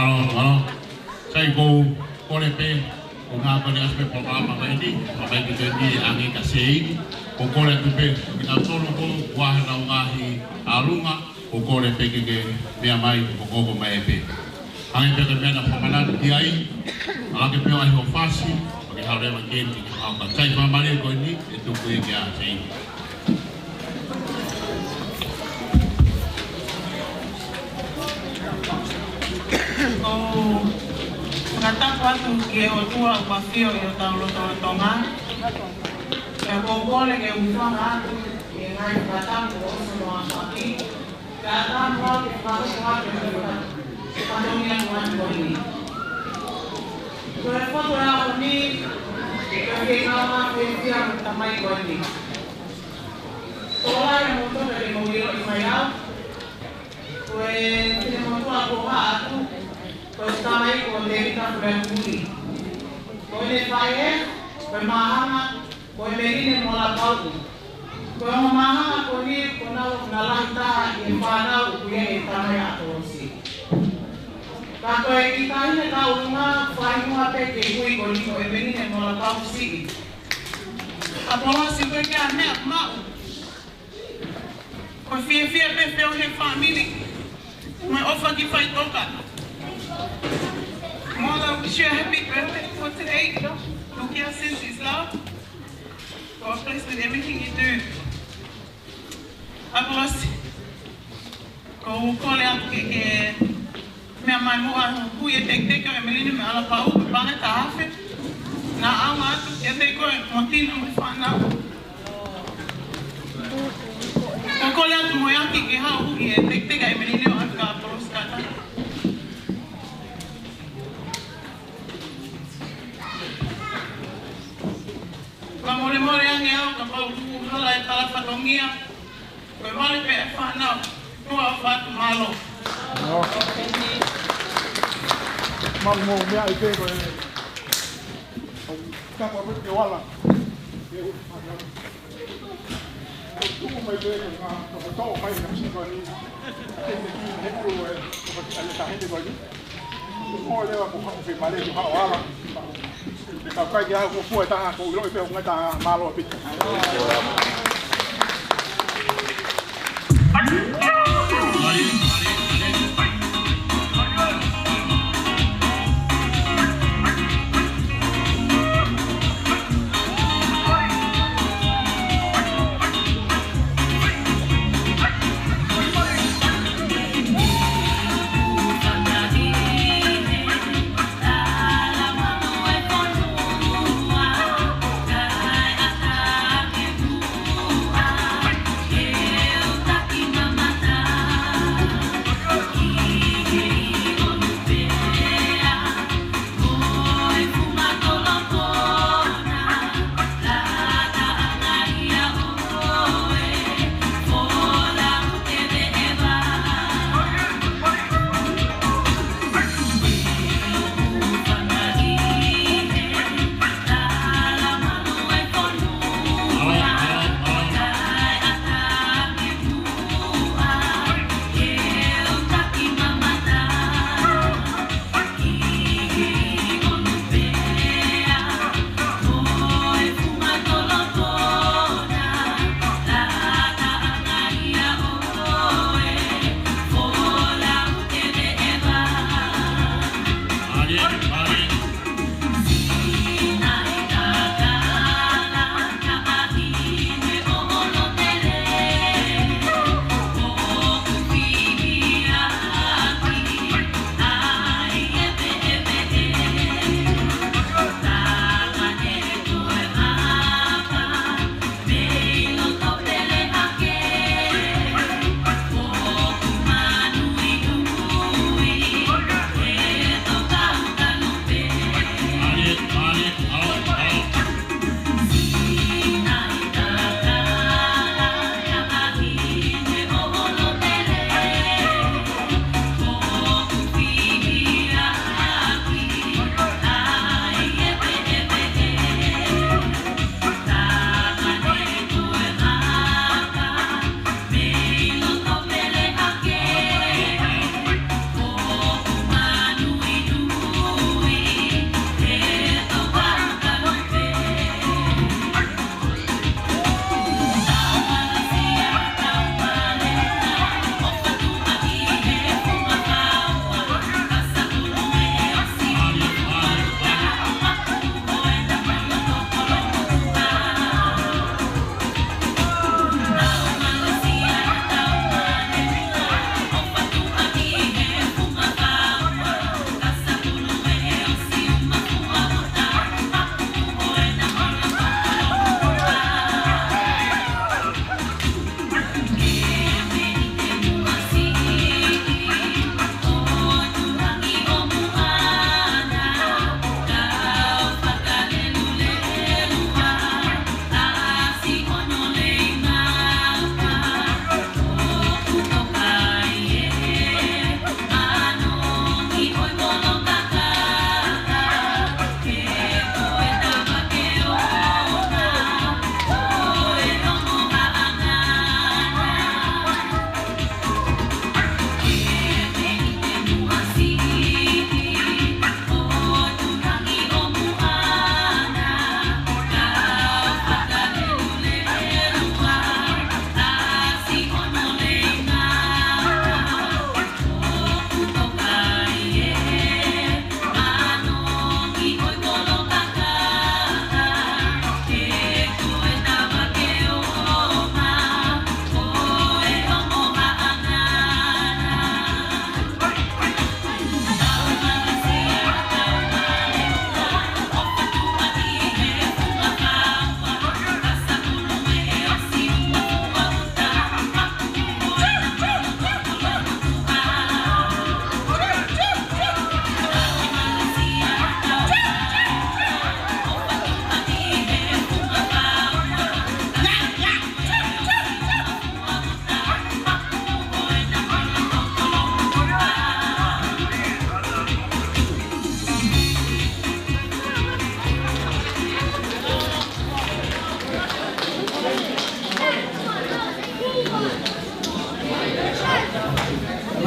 Mālō, mālō. Sai, ko e kole pē, ko e ngaahi kole ʻasi pē polokalama mai ni, ʻomai ki he ni ange ka sei, ko e kole atu pē, kinautolu ko ē ʻoku ʻi ai honau ngaahi ʻalunga, ko e kole pē ke ke meʻa mai, ko e kole mai pē. Hangē pē ko e meʻa naʻa ku fakamanatu ki ai, ʻalu ke pē ʻo ʻai hoʻo fasi, ʻo ke haʻu leva ke ke haʻu ka. Sai, fakamālō ko eni, ʻe tuku ia kia Seini. ʻOku ou fakatapu atu ki he ʻOtua ʻoku ʻafio ʻi hotau lotolotonga. Pea ʻoku ou kole ke u hūfanga atu ki he ngaahi fakatapu ʻo ʻosi mo ʻaʻaki. Kae ʻatā muʻa ke fakahoko atu e fatongia ko eni. Ko e fotu ʻo e ʻaho ni, ko e feinga fiefia mo e tamai ko eni. Tokolahi ʻa moutolu pea te mou ʻiloʻi mai au. Ko e finemotuʻa ko ē ʻoku haʻu atu, ko e tamai ko Tēvita Fuleakumuli. Ko ʻene faʻē, ko e māhanga, ko ʻEmeline Molapau. Ko e ongo māhanga ko eni, ko e nau ʻoku na lahi taha ʻi he fānau ʻoku ʻi ai e tamai ʻa ʻApolosi. Ka ko e kiʻi taʻahine tauʻolunga, fakahingoa pē ki he kui ko eni ko ʻEmeline Molapau siʻi. ʻApolosi, ko e kiʻi meʻa maʻu. Ko e fiefia pē feohi e fāmili. Mo e ʻofa ki faʻitoka. Mother, wish you a happy birthday for today. Tukia sends his love. God bless with everything you do. ʻApolosi. ʻOku ou kole atu ke ke meʻa mai muʻa ʻo hui e teketeke ʻo ʻEmeline mei ʻAlapau, ko e paʻanga ʻe taha afe. Naʻa ku ʻalu atu kiate koe mo Tino mo e fānau. ʻOku ou kole atu mo e ʻEiki ke haʻu ʻo hui e teketeke ʻa ʻEmeline ʻo ʻalu kia ʻApolosi kātaki. Fakamolemole ange au kapau ʻoku hala e tala fatongia. Ko e vale pē e fānau, ʻoku ou ʻofa atu, mālō. Mālō. Mālō mo e meʻa ʻi pē ko e. Ka ko e pē wala. Tuku mai pē ko e ngaahi, ko e tō mai na sika ni. Ke te ki he kuru e, ko e ki a le tahende ko ni. Ko leva ko haʻu fai male ko haʻu ala. Ka kai ke au ko fua taha ko ilo pe ko ngata mālō pē.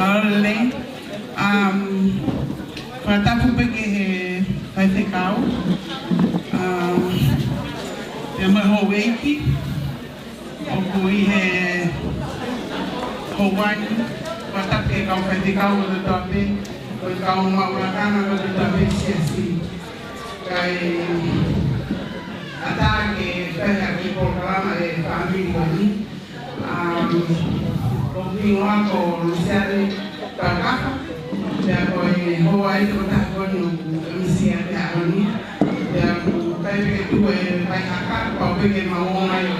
Mālō lelei. Um, fakatapu pē ki he faifekau. Um, pea mo e houʻeiki. ʻOku ʻi he houa ni, fakatapu ki he kau faifekau kotoa pē, ko e kau maʻu lakanga kotoa pē siasi. Kae ʻatā ke fai ha kiʻi polokalama ʻe fāmili ko eni. Um, ko hoku hingoa ko Lusiane Taukafa, pea ko e hoa ʻi he tokotaha ko eni ʻoku M C ʻi he ʻaho ni. Pea ʻoku ʻikai pē ke tuʻu e vai haka, pau pē ke mau ō mai ʻo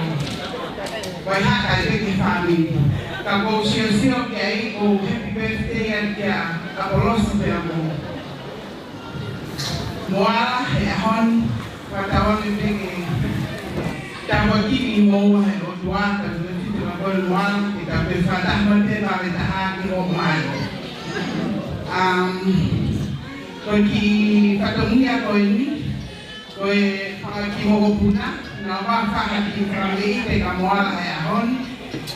vai haka ai pē ki he fāmili. Ka ʻoku ou siosio ki ai, ʻoku ou happy birthday ai kia ʻApolosi pea mo Moala he ʻaho ni, fakatauange pē ke tāpuakiʻi kimoua ʻe he ʻOtua, ka ko e fitu ka ko e Moala, ke ta pē fakataha mai pē vave taha ki hoʻo mai. Um, ko e kiʻi fatongia ko eni, ko e fanga kiʻi mokopuna, naʻa nau faʻa kiʻi fakameʻite kia Moala he ʻaho ni,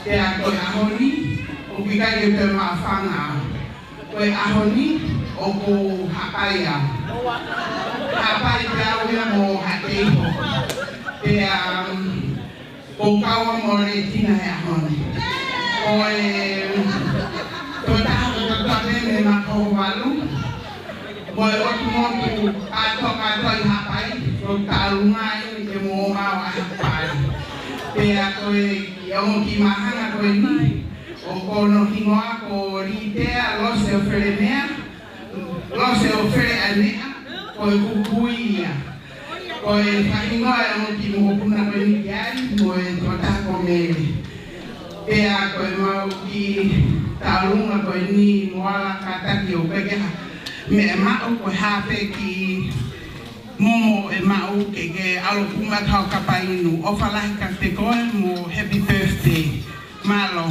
pea ko e ʻaho ni, ʻoku ʻikai ke toe maʻu fanga. Ko e ʻaho ni, ʻoku ou hapai au. Hapai pē au ia mo Haʻateiho. Pea, um, ʻoku ou kau mo Letina he ʻaho ni. Ko e, um, ko e taha ko e totane me mako valu. Mo e ʻotu motu ʻa toka toi hapai, ko e tālunga ai ke mo mau ʻa hapai. Pea ko e, ʻi he ongo kiʻi māhanga ko eni, ʻoku ou hingoa ko Litea Lose ʻOfelemea, Lose ʻOfeleʻanea, ko e kukui ia. Ko e faʻahinga ʻo e ongo kiʻi mokopuna ko eni ki ai, mo e tokotaha ko Mele. Pea ko e mau kiʻi tālunga ko eni Moala, kātaki ʻo peke ha meʻa maʻu ko e hā pē kiʻi momo ʻe maʻu ke ke ʻalu puma kau kapa inu. ʻOfa lahi kiate koe mo happy birthday. Mālō.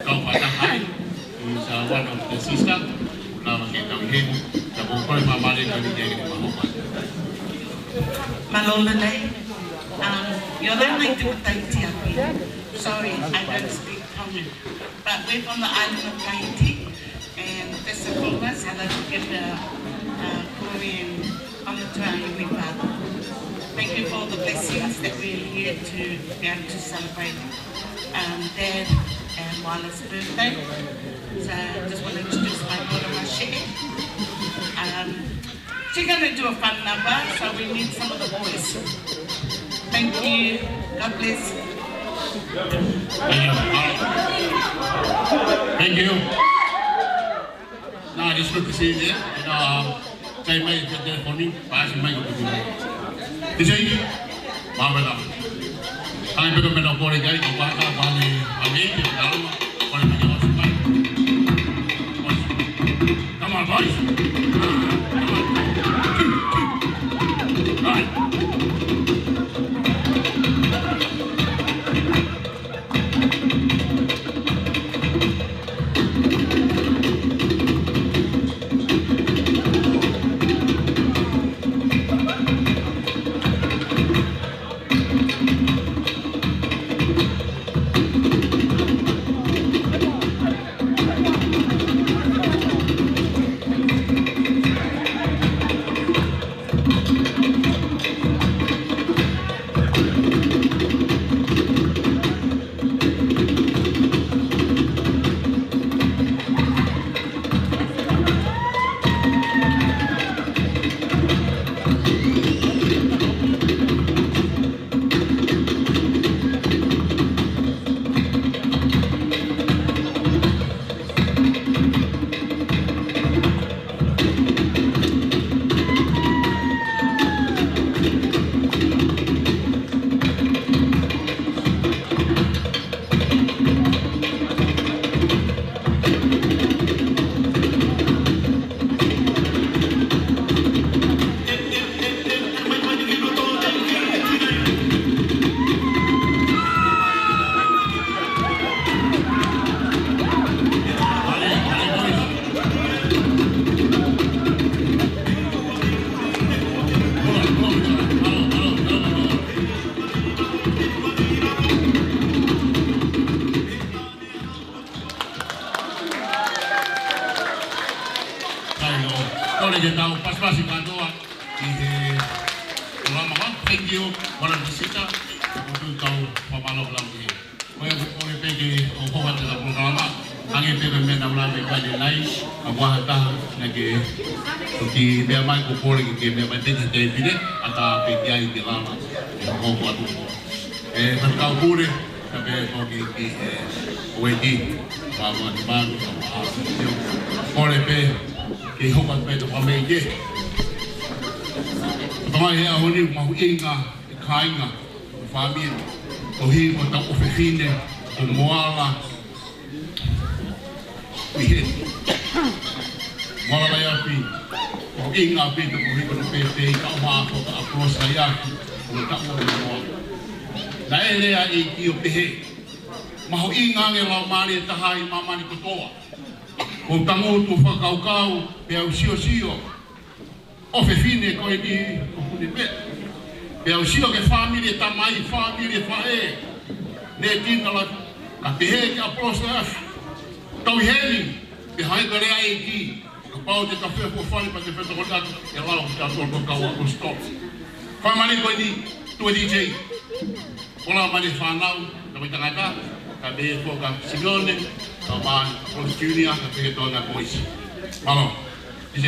Kau fakataha ai, is, uh, one of the sister, na ma ke tau he, ka ko kole ma male ka ni ke ke ma hopa. Mālō lelei. Um, ʻiloange te u taitia pē. Sorry, I don't speak Tongan. But we're from the island of Tahiti. And first and foremost, I'd like to give the, uh, glory and honor to our Heavenly Father. Thank you for the blessings that we're here to be able to celebrate, um, Dad and Moala's birthday. So I just want to introduce my daughter, Rochelle. Um, She's gonna do a fun number, so we need some of the boys. Thank you. God bless. Thank you. Thank you. No, it's good to see you there. And, um, say, mate, get there for me. Pass the mic over to you. This is Mālō. Hāngai pē ko e meʻa naʻa ku kole ki ai, ko e vaka, vale, vale, ke tau, kole mai ke ʻosi mai. Ō. Come on, boys. Come on. Right. Ke tau pasipasi kātoa ʻi he polokalama. Thank you, Madam Visita. Ko e tau fakamālō ʻaupito. Ko e kole pē ke ʻoua ʻohovale ʻetau polokalama. Hangē pē ko e meʻa naʻa ku lave ki ai ʻanenai, ka ʻoku ʻi ai ha taha naʻa ke toki meʻa mai, ko e kole ke ke meʻa mai, te ke pehē, ʻatā pē ki ai ke lava ʻo hoko atu. ʻE, Faifekau Pule, kae pehē foki ki he, ʻe, Ueki, Faʻamanumanu, Faʻamanumanu. Kole pē ke hoko atu pē ʻetau fāmili. Tamai, he ʻaho ni, mahuʻinga e kāinga, e fāmili, koeʻuhi ko hotau ʻofefine ko Moala Uiheni. Moala Laiafi, mahuʻinga ʻaupito koeʻuhi ko hono pētē, kae ʻumaʻā foki ʻa Apolosi Laiafi, ko e taʻu ʻo Moala. Naʻe lea e ʻEiki ʻo pehē, mahuʻinga ange e laumālie ʻe taha ʻi māmani kotoa. Kuo u tangutu ʻo fakakaukau, pea u siosio, ʻofefine ko eni ʻoku ne pē. Pea u sio ki he fāmili e tamai, fāmili e faʻē, ne tina la, kae pehē kia Apolosi Laiafi, tau ʻi heni, pea hangē ko e lea e ʻEiki, kapau te ta fai e fuofua fale pea te fai e tokoni atu, ʻe lava ke ta tō tō kau ʻaposetolo. Fāmili ko eni, tuʻa D J. Ola mai e fānau, ka mai tangata, kae pehē foki kia Simeone, kae ʻumaʻā Apolosi Junior, kae pehē ki he Tonga Boys. Mālō, D J.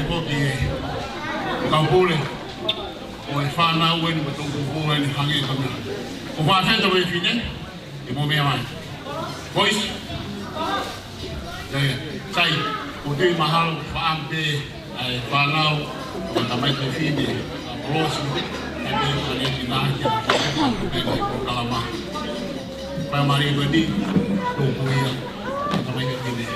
Ko ki he kau pule, ʻo e fānau eni, mo e toʻukupu eni, hangē ko e meʻa. Ko Fafeto mo e fefine, ʻi mo meʻa mai. Boys. Ia, ia. Sai, ʻoku ou tui mahalo, faʻa pē, ʻa e fānau, ʻo e tamaiki fefine, ʻa Kolosi, ʻa e pē, ʻa e kinahi, ʻa e pē, ʻa e polokalama. Pea mali ko eni, ko ia, tamaiki fefine.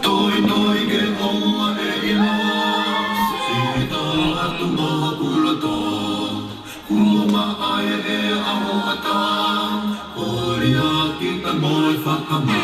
Toi, toi, ke ʻoua ʻe ʻilo, sipitā atu mo Kuloto, kuo maʻa e ʻaho ʻatā, ko Liʻaki pē mo e fakamā.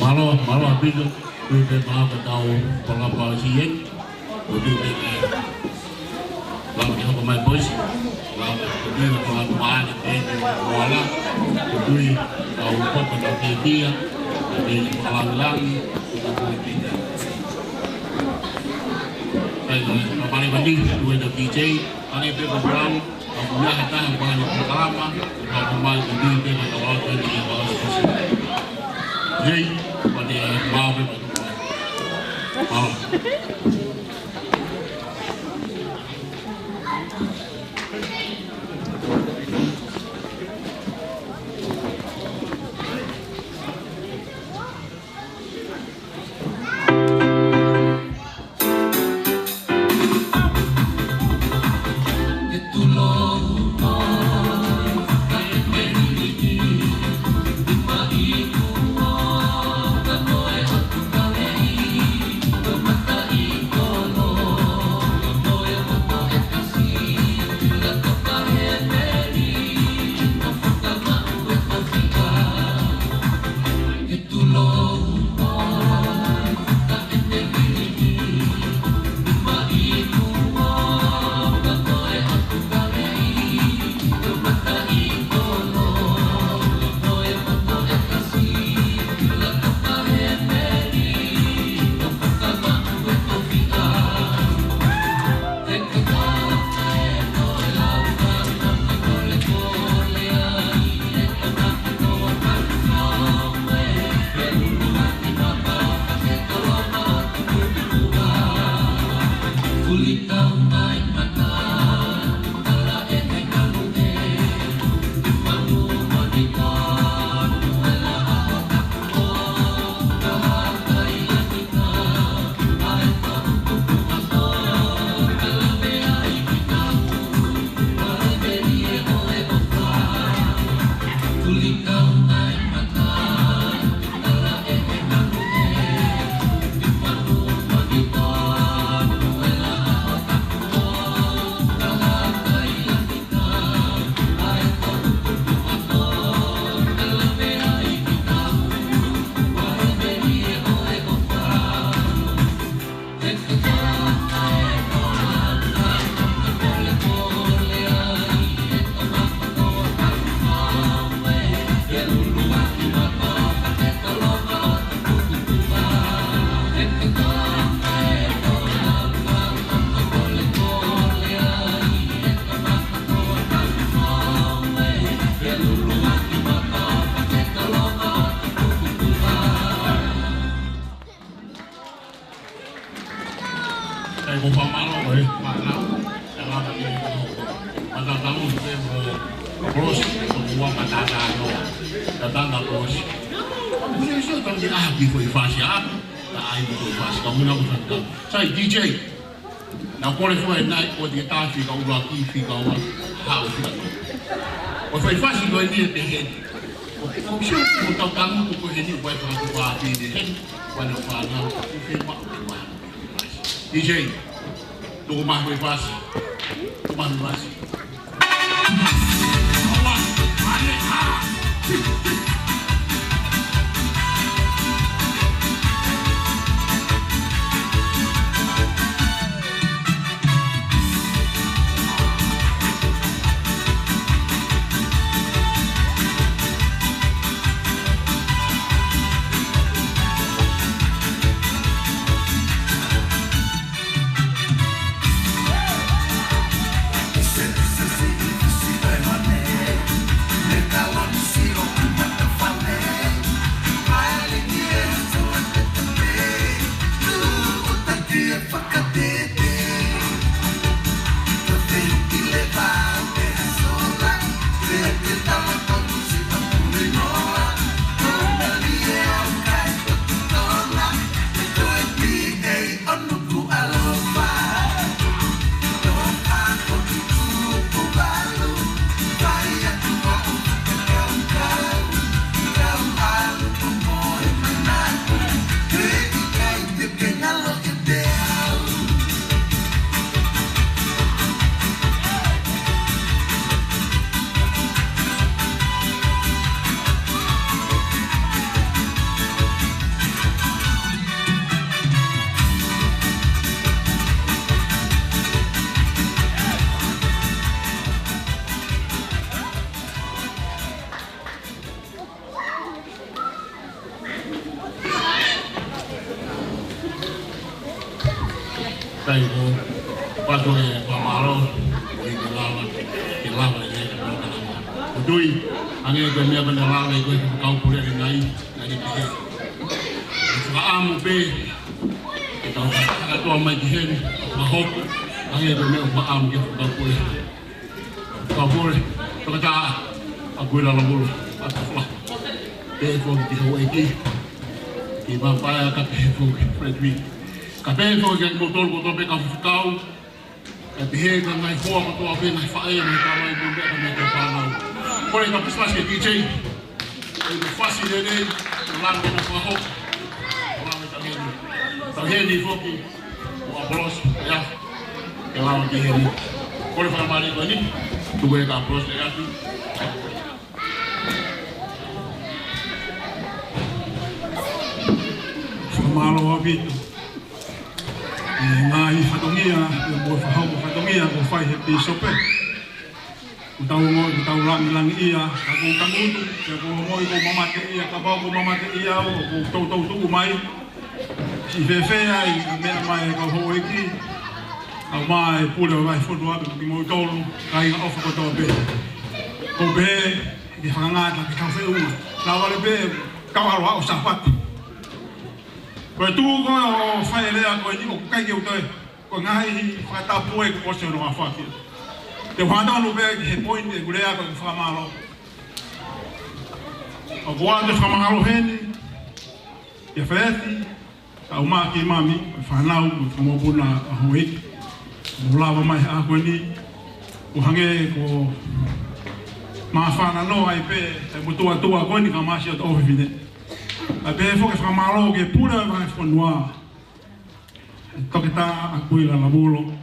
Mālō, mālō ʻaupito, tui pē maʻa ʻetau polokalama ʻi heni, ʻo tui pē ke lava ke hoko mai poisi, lava ke tui pē maʻa ʻetau pē ke kuala, ʻo tui ʻetau poko na pēpia, pē ke palalangi, ʻo tui pē. Kai no, ka pale mani, tui ʻetau D J, ʻa e pē ko Brown, ka kuia hata, ka pale ko Kalama, ka ko mai ko D J, ka ko Brown, ka ko Brown. Jay, pale, mau pē, mau. Mau. Kai ko fakamālō ko e fānau, ʻe lava ke matatau pē mo Kolosi, ko ua matata no, tatanga Kolosi. Ko sio sio tau ki ʻapi ko e fasi ʻapi, ta ai ko e fasi, ka muna ko fānau. Sai, D J, naʻa ku kole fua ʻe nai, ko e taha fika ua ki he fika ua, haʻu fika tolu. Ko e fasi ko eni ʻe pehē ni. Ko, ko sio ko tau tangu ko eni, ko e fakaku pa pehē ni. Ko e fānau, ko e fema, ko e fasi. D J, tuku mai e fasi. Tuku mai e fasi. Patu e fakamālō, ʻoku ke lava, ke lava e lea ke pōkalama. ʻOku ou tui, hangē ko e meʻa ko ē naʻe lave ko ē ʻe he kau pule ʻanenai, naʻe pehē. ʻOku fakaʻamu pē, ke tau kātoa mai ki heni, fakahoko, hangē ko e meʻa ʻoku fakaʻamu ki he kau pule. Kau pule, toketā, ʻa Kuilalamulu, ʻa Tafua. Pehē foki ki he houʻeiki, ki Vapaea, ka pehē foki ki Frederick. Ka pehē foki kiate kimoutolu kotoa pē kau faifekau, ka pehē ki he ngaahi hoa kotoa pē, ngaahi faʻē, ngaahi tamai, mo e meʻa, ka meʻa ki he fānau. Kole ke pasipasi ki he D J. ʻE fasi lelei, ʻo langa ʻene fakahoko. ʻO langa ʻi he taʻahine. Taʻahine foki, ʻo Apolosi, ʻea. Ke lava ki heni. Kole fakamālō ko eni, tuku e ka Apolosi, ʻea. Fakamālō ʻaupito. ʻI he ngaahi fatongia, ʻi he mo e fakahoko fatongia, kuo fai he pīsope. Kuo tau ongoʻi, kuo tau langilangiʻia, ka kuo tangutu, pea kuo ongoʻi kuo mamateʻia, kapau kuo mamateʻia au, kuo toutou tuku mai. Siʻi fēfē ai, ʻa e meʻa mai ʻa e kau houʻeiki, kau mai e pule ʻo e vahefonua pea mo kimoutolu, kāinga ʻofa kotoa pē. Ko e pehē, ke fakangata, ke kau feʻunga. Naʻa vale pē, kau ʻalu ʻo Sāpate. Ko e tuʻu ko ē ʻo fai e lea ko eni ʻoku ʻikai ke u toe. Ko e ngaahi fakatapu ē kuo ʻosi hono aofaki. Te u hanonu pē ki he poini ʻeku lea ko ʻeku fakamālō. ʻOku ou ʻoatu e fakamālō heni, ʻia Felefi, kae ʻumaʻā ki he mami, mo e fānau, mo e fanga mokopuna ʻa houʻeiki. Mou lava mai he ʻaho ko eni, ʻo hangē ko e māfana noa ai pē, e motuʻa tuʻa ko eni ka masi ʻo e ʻofefine. Kae pehē foki e fakamālō ki he pule ʻo e vahefonua. Toketā ʻa Kuilalamulu.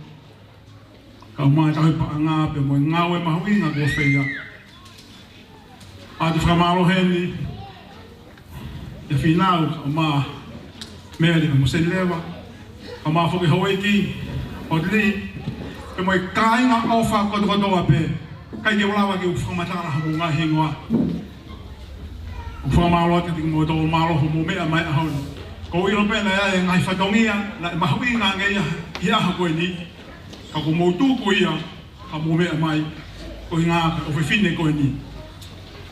Kae ʻumaʻā e tauhi paʻanga pea mo e ngāue mahuʻinga kuo fai. ʻOatu e fakamālō heni, ʻia Fīnau, kae ʻumaʻā Mele pea mo Senileva, kae ʻumaʻā foki houʻeiki, ʻOtili, pea mo e kāinga ʻofa kotokotoa pē, ʻikai ke u lava ke u fakamatala homou ngaahi hingoa. ʻOku ou fakamālō atu kiate kimoutolu, mālō hoʻomou meʻa mai he ʻaho ni. ʻOku ou ʻilo pē naʻe ʻi ai e ngaahi fatongia, naʻe mahuʻinga ange ia, ʻi he ʻaho ko eni. Ka kuo mou tuku ia, ka mou meʻa mai, ko e ʻuhinga ko e ʻofefine ko eni.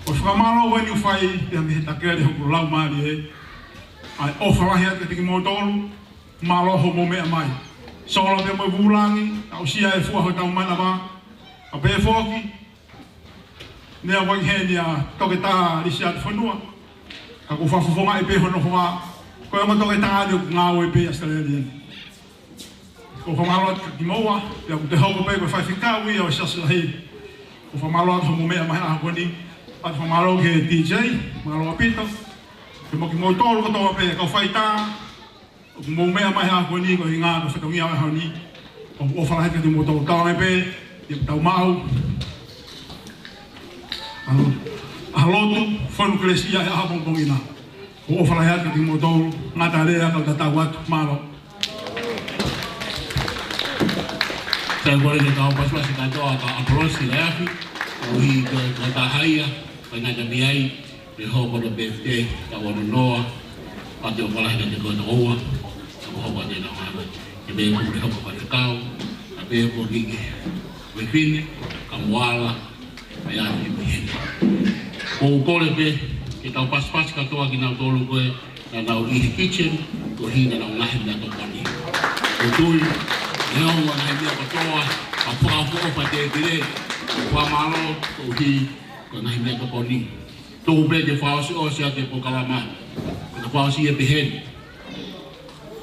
Ko e fakamālō ko eni ʻoku fai, pea mei he takele hoku laumālie, ʻa e ʻofa lahi atu kiate kimoutolu, mālō hoʻomou meʻa mai. Sola pea mo e vūlangi, aʻusia e fua hotau manava, kae pehē foki, naʻe ʻi ai heni ʻa Toketā Lisiate Fonua, ka kuo fakafofongaʻi pē hono hoa, ko e ongo toketā ni ʻoku ngāue pē ʻi ʻAositelēlia ni. ʻOku ou fakamālō atu kiate kimoua, pea ʻoku te hoko pē ko e faifekau ia ʻo e Siasi Lahi. ʻOku ou fakamālō atu hoʻomou meʻa mai he ʻaho ko eni, ʻoatu e fakamālō ki he D J, mālō ʻaupito, pea mo kimoutolu kotoa pē, kau faitā, ʻoku mou meʻa mai he ʻaho ko eni, ko e ʻuhinga ko e fatongia ʻo e ʻaho ni. ʻOku ou ʻofa lahi atu kiate kimoutolu, tau ame pē, ʻi heʻetau maʻu ʻa e lotu, ʻa e lotu, fonu kelesi ʻi he ʻaho pongipongi na. ʻOku ou ʻofa lahi atu kiate kimoutolu, ngata lea kau tatau atu, mālō. Sai, kole ke tau pasipasi kātoa kia Apolosi Laiafi, ʻoku ʻi he ko e taha ia, ko e ngata mei ai, ʻi he hoko ʻo e birthday, taʻu ono noa, pea ʻoku ou ʻofa lahi atu kiate koe tokoua, ʻoku hoko atu e ngata. Ke pehē foki ki he kau faifekau, kae pehē foki ki he fefine, kae ʻumaʻā, ʻa e ʻaho ni. ʻOku ou kole pē, ke tau pasipasi kātoa kinautolu ko ē, naʻa nau ʻi he kitchen, koeʻuhi naʻa nau ngaahi meʻatokoni. ʻOku ou tui, neongo ngaahi meʻa kotoa, ka fakaʻofoʻofa e tēpile, fakamālō, koeʻuhi, ko e ngaahi meʻatokoni. Tuku pē ke fakaʻosiʻosi ʻaki e polokalama. Ko e fakaʻosi ia pehē ni.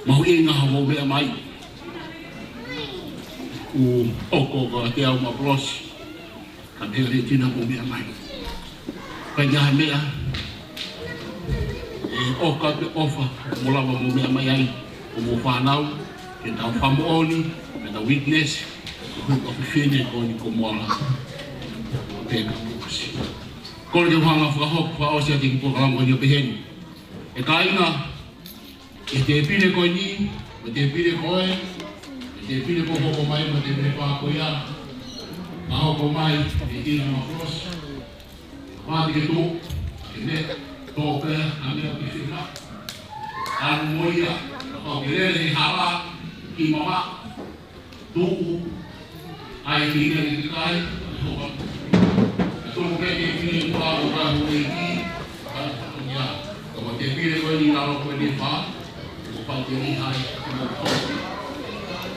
Mahuʻinga hoʻomou meʻa mai. ʻOku ou hoko atu au mo Apolosi. Ka pehē leva ʻa hoʻomou meʻa mai. Ka ʻi ai ha meʻa, ʻe ʻoka atu e ʻofa, mou lava hoʻomou meʻa mai ai, hoʻomou fānau, ke tau fakamoʻoni, ke tau witness, ko e ʻofefine ko eni ko Moala. Pea ka ʻosi. Kole ke u hanga ʻo fakahoko, fakaʻosi ʻaki e kiʻi polokalama ko eni ʻo pehē ni. ʻE kāinga, ʻi he tēpile ko eni, mo e tēpile ko ē, mo e tēpile kuo hoko mai, mo e tēpile pā ko ia, ʻa hoko mai, ʻe ʻi ai mo Apolosi. Mate ke tō, ke ne, tō pē, ʻa e meʻa ki fina. ʻAlu mo ia, ʻo ke lele he hala, ki mama. Tuʻu ai ki he kakai, ʻe hoa. ʻE tuʻu pē ke pili kua o ka hui ki, ka ia. Ka ko e pili ko eni ʻa e ʻaho ko eni ʻe fā, ʻoku pau ke ʻi ai ʻa e moʻui.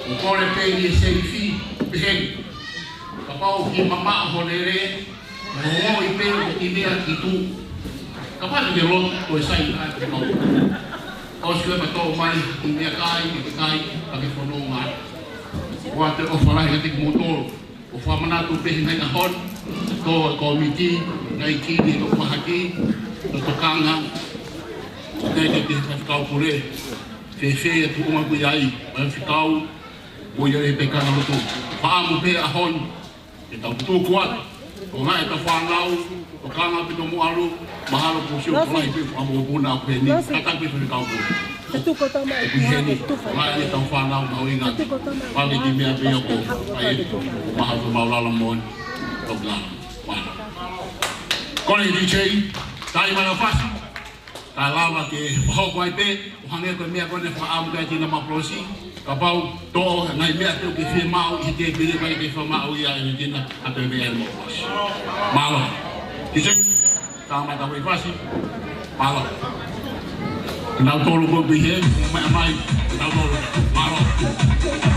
ʻOku kole pē ʻe he selifi, pehē ni. Kapau ʻoku mamaʻo ho lele, mo ʻi pē ʻoku ʻi meʻa ki tuʻu. Kapau te ke lotu ko e sai ai ke mau. ʻOsi ko e ma tō mai, ʻi meʻakai, ʻi kakai, ka ke fononga. ʻOatu e ʻofa lahi kiate kimoutolu. ʻOku fakamanatu pē he ngaahi ʻaho ni, tō e kōmiti, ngaahi kī, ʻi he tō mahaki, tō tokanga. Tētē ki he faifekau pule, fēfē e tuʻunga ʻoku ʻi ai, faifekau, mo ia e peka na lotu. Fakaʻamu pē ʻaho ni, ke tau tuku atu. Ko e ngaahi ʻetau fānau, tokanga pē tō mo ʻalu, mahalo ko e sio ko e lahi pē fakamoʻoni ʻoku puna ʻoku heni, kātaki pē faifekau pule. ʻOku heni, ko e ngaahi ʻetau fānau mahuʻinga. Pake ki meʻa pē ʻoku, ʻa e, ʻoku mahalo ke mau lala moʻoni, tō lala. Kole D J, tai mana fasi. Ka lava ke fakahoko ai pē, ʻo hangē ko e meʻa ko eni fakaʻamu kia Tina Mapolosi, kapau tō ngaahi meʻa te u ke fiemaʻu ʻi he tēpile, ʻikai ke fiemaʻu ia ʻe Tina, ʻa e meʻa ʻe Mapolosi. Mālō. Kise, tā mai ka wei fasi. Mālō. Kinautolu ko ē ʻi he, mai, mai, kinautolu. Mālō.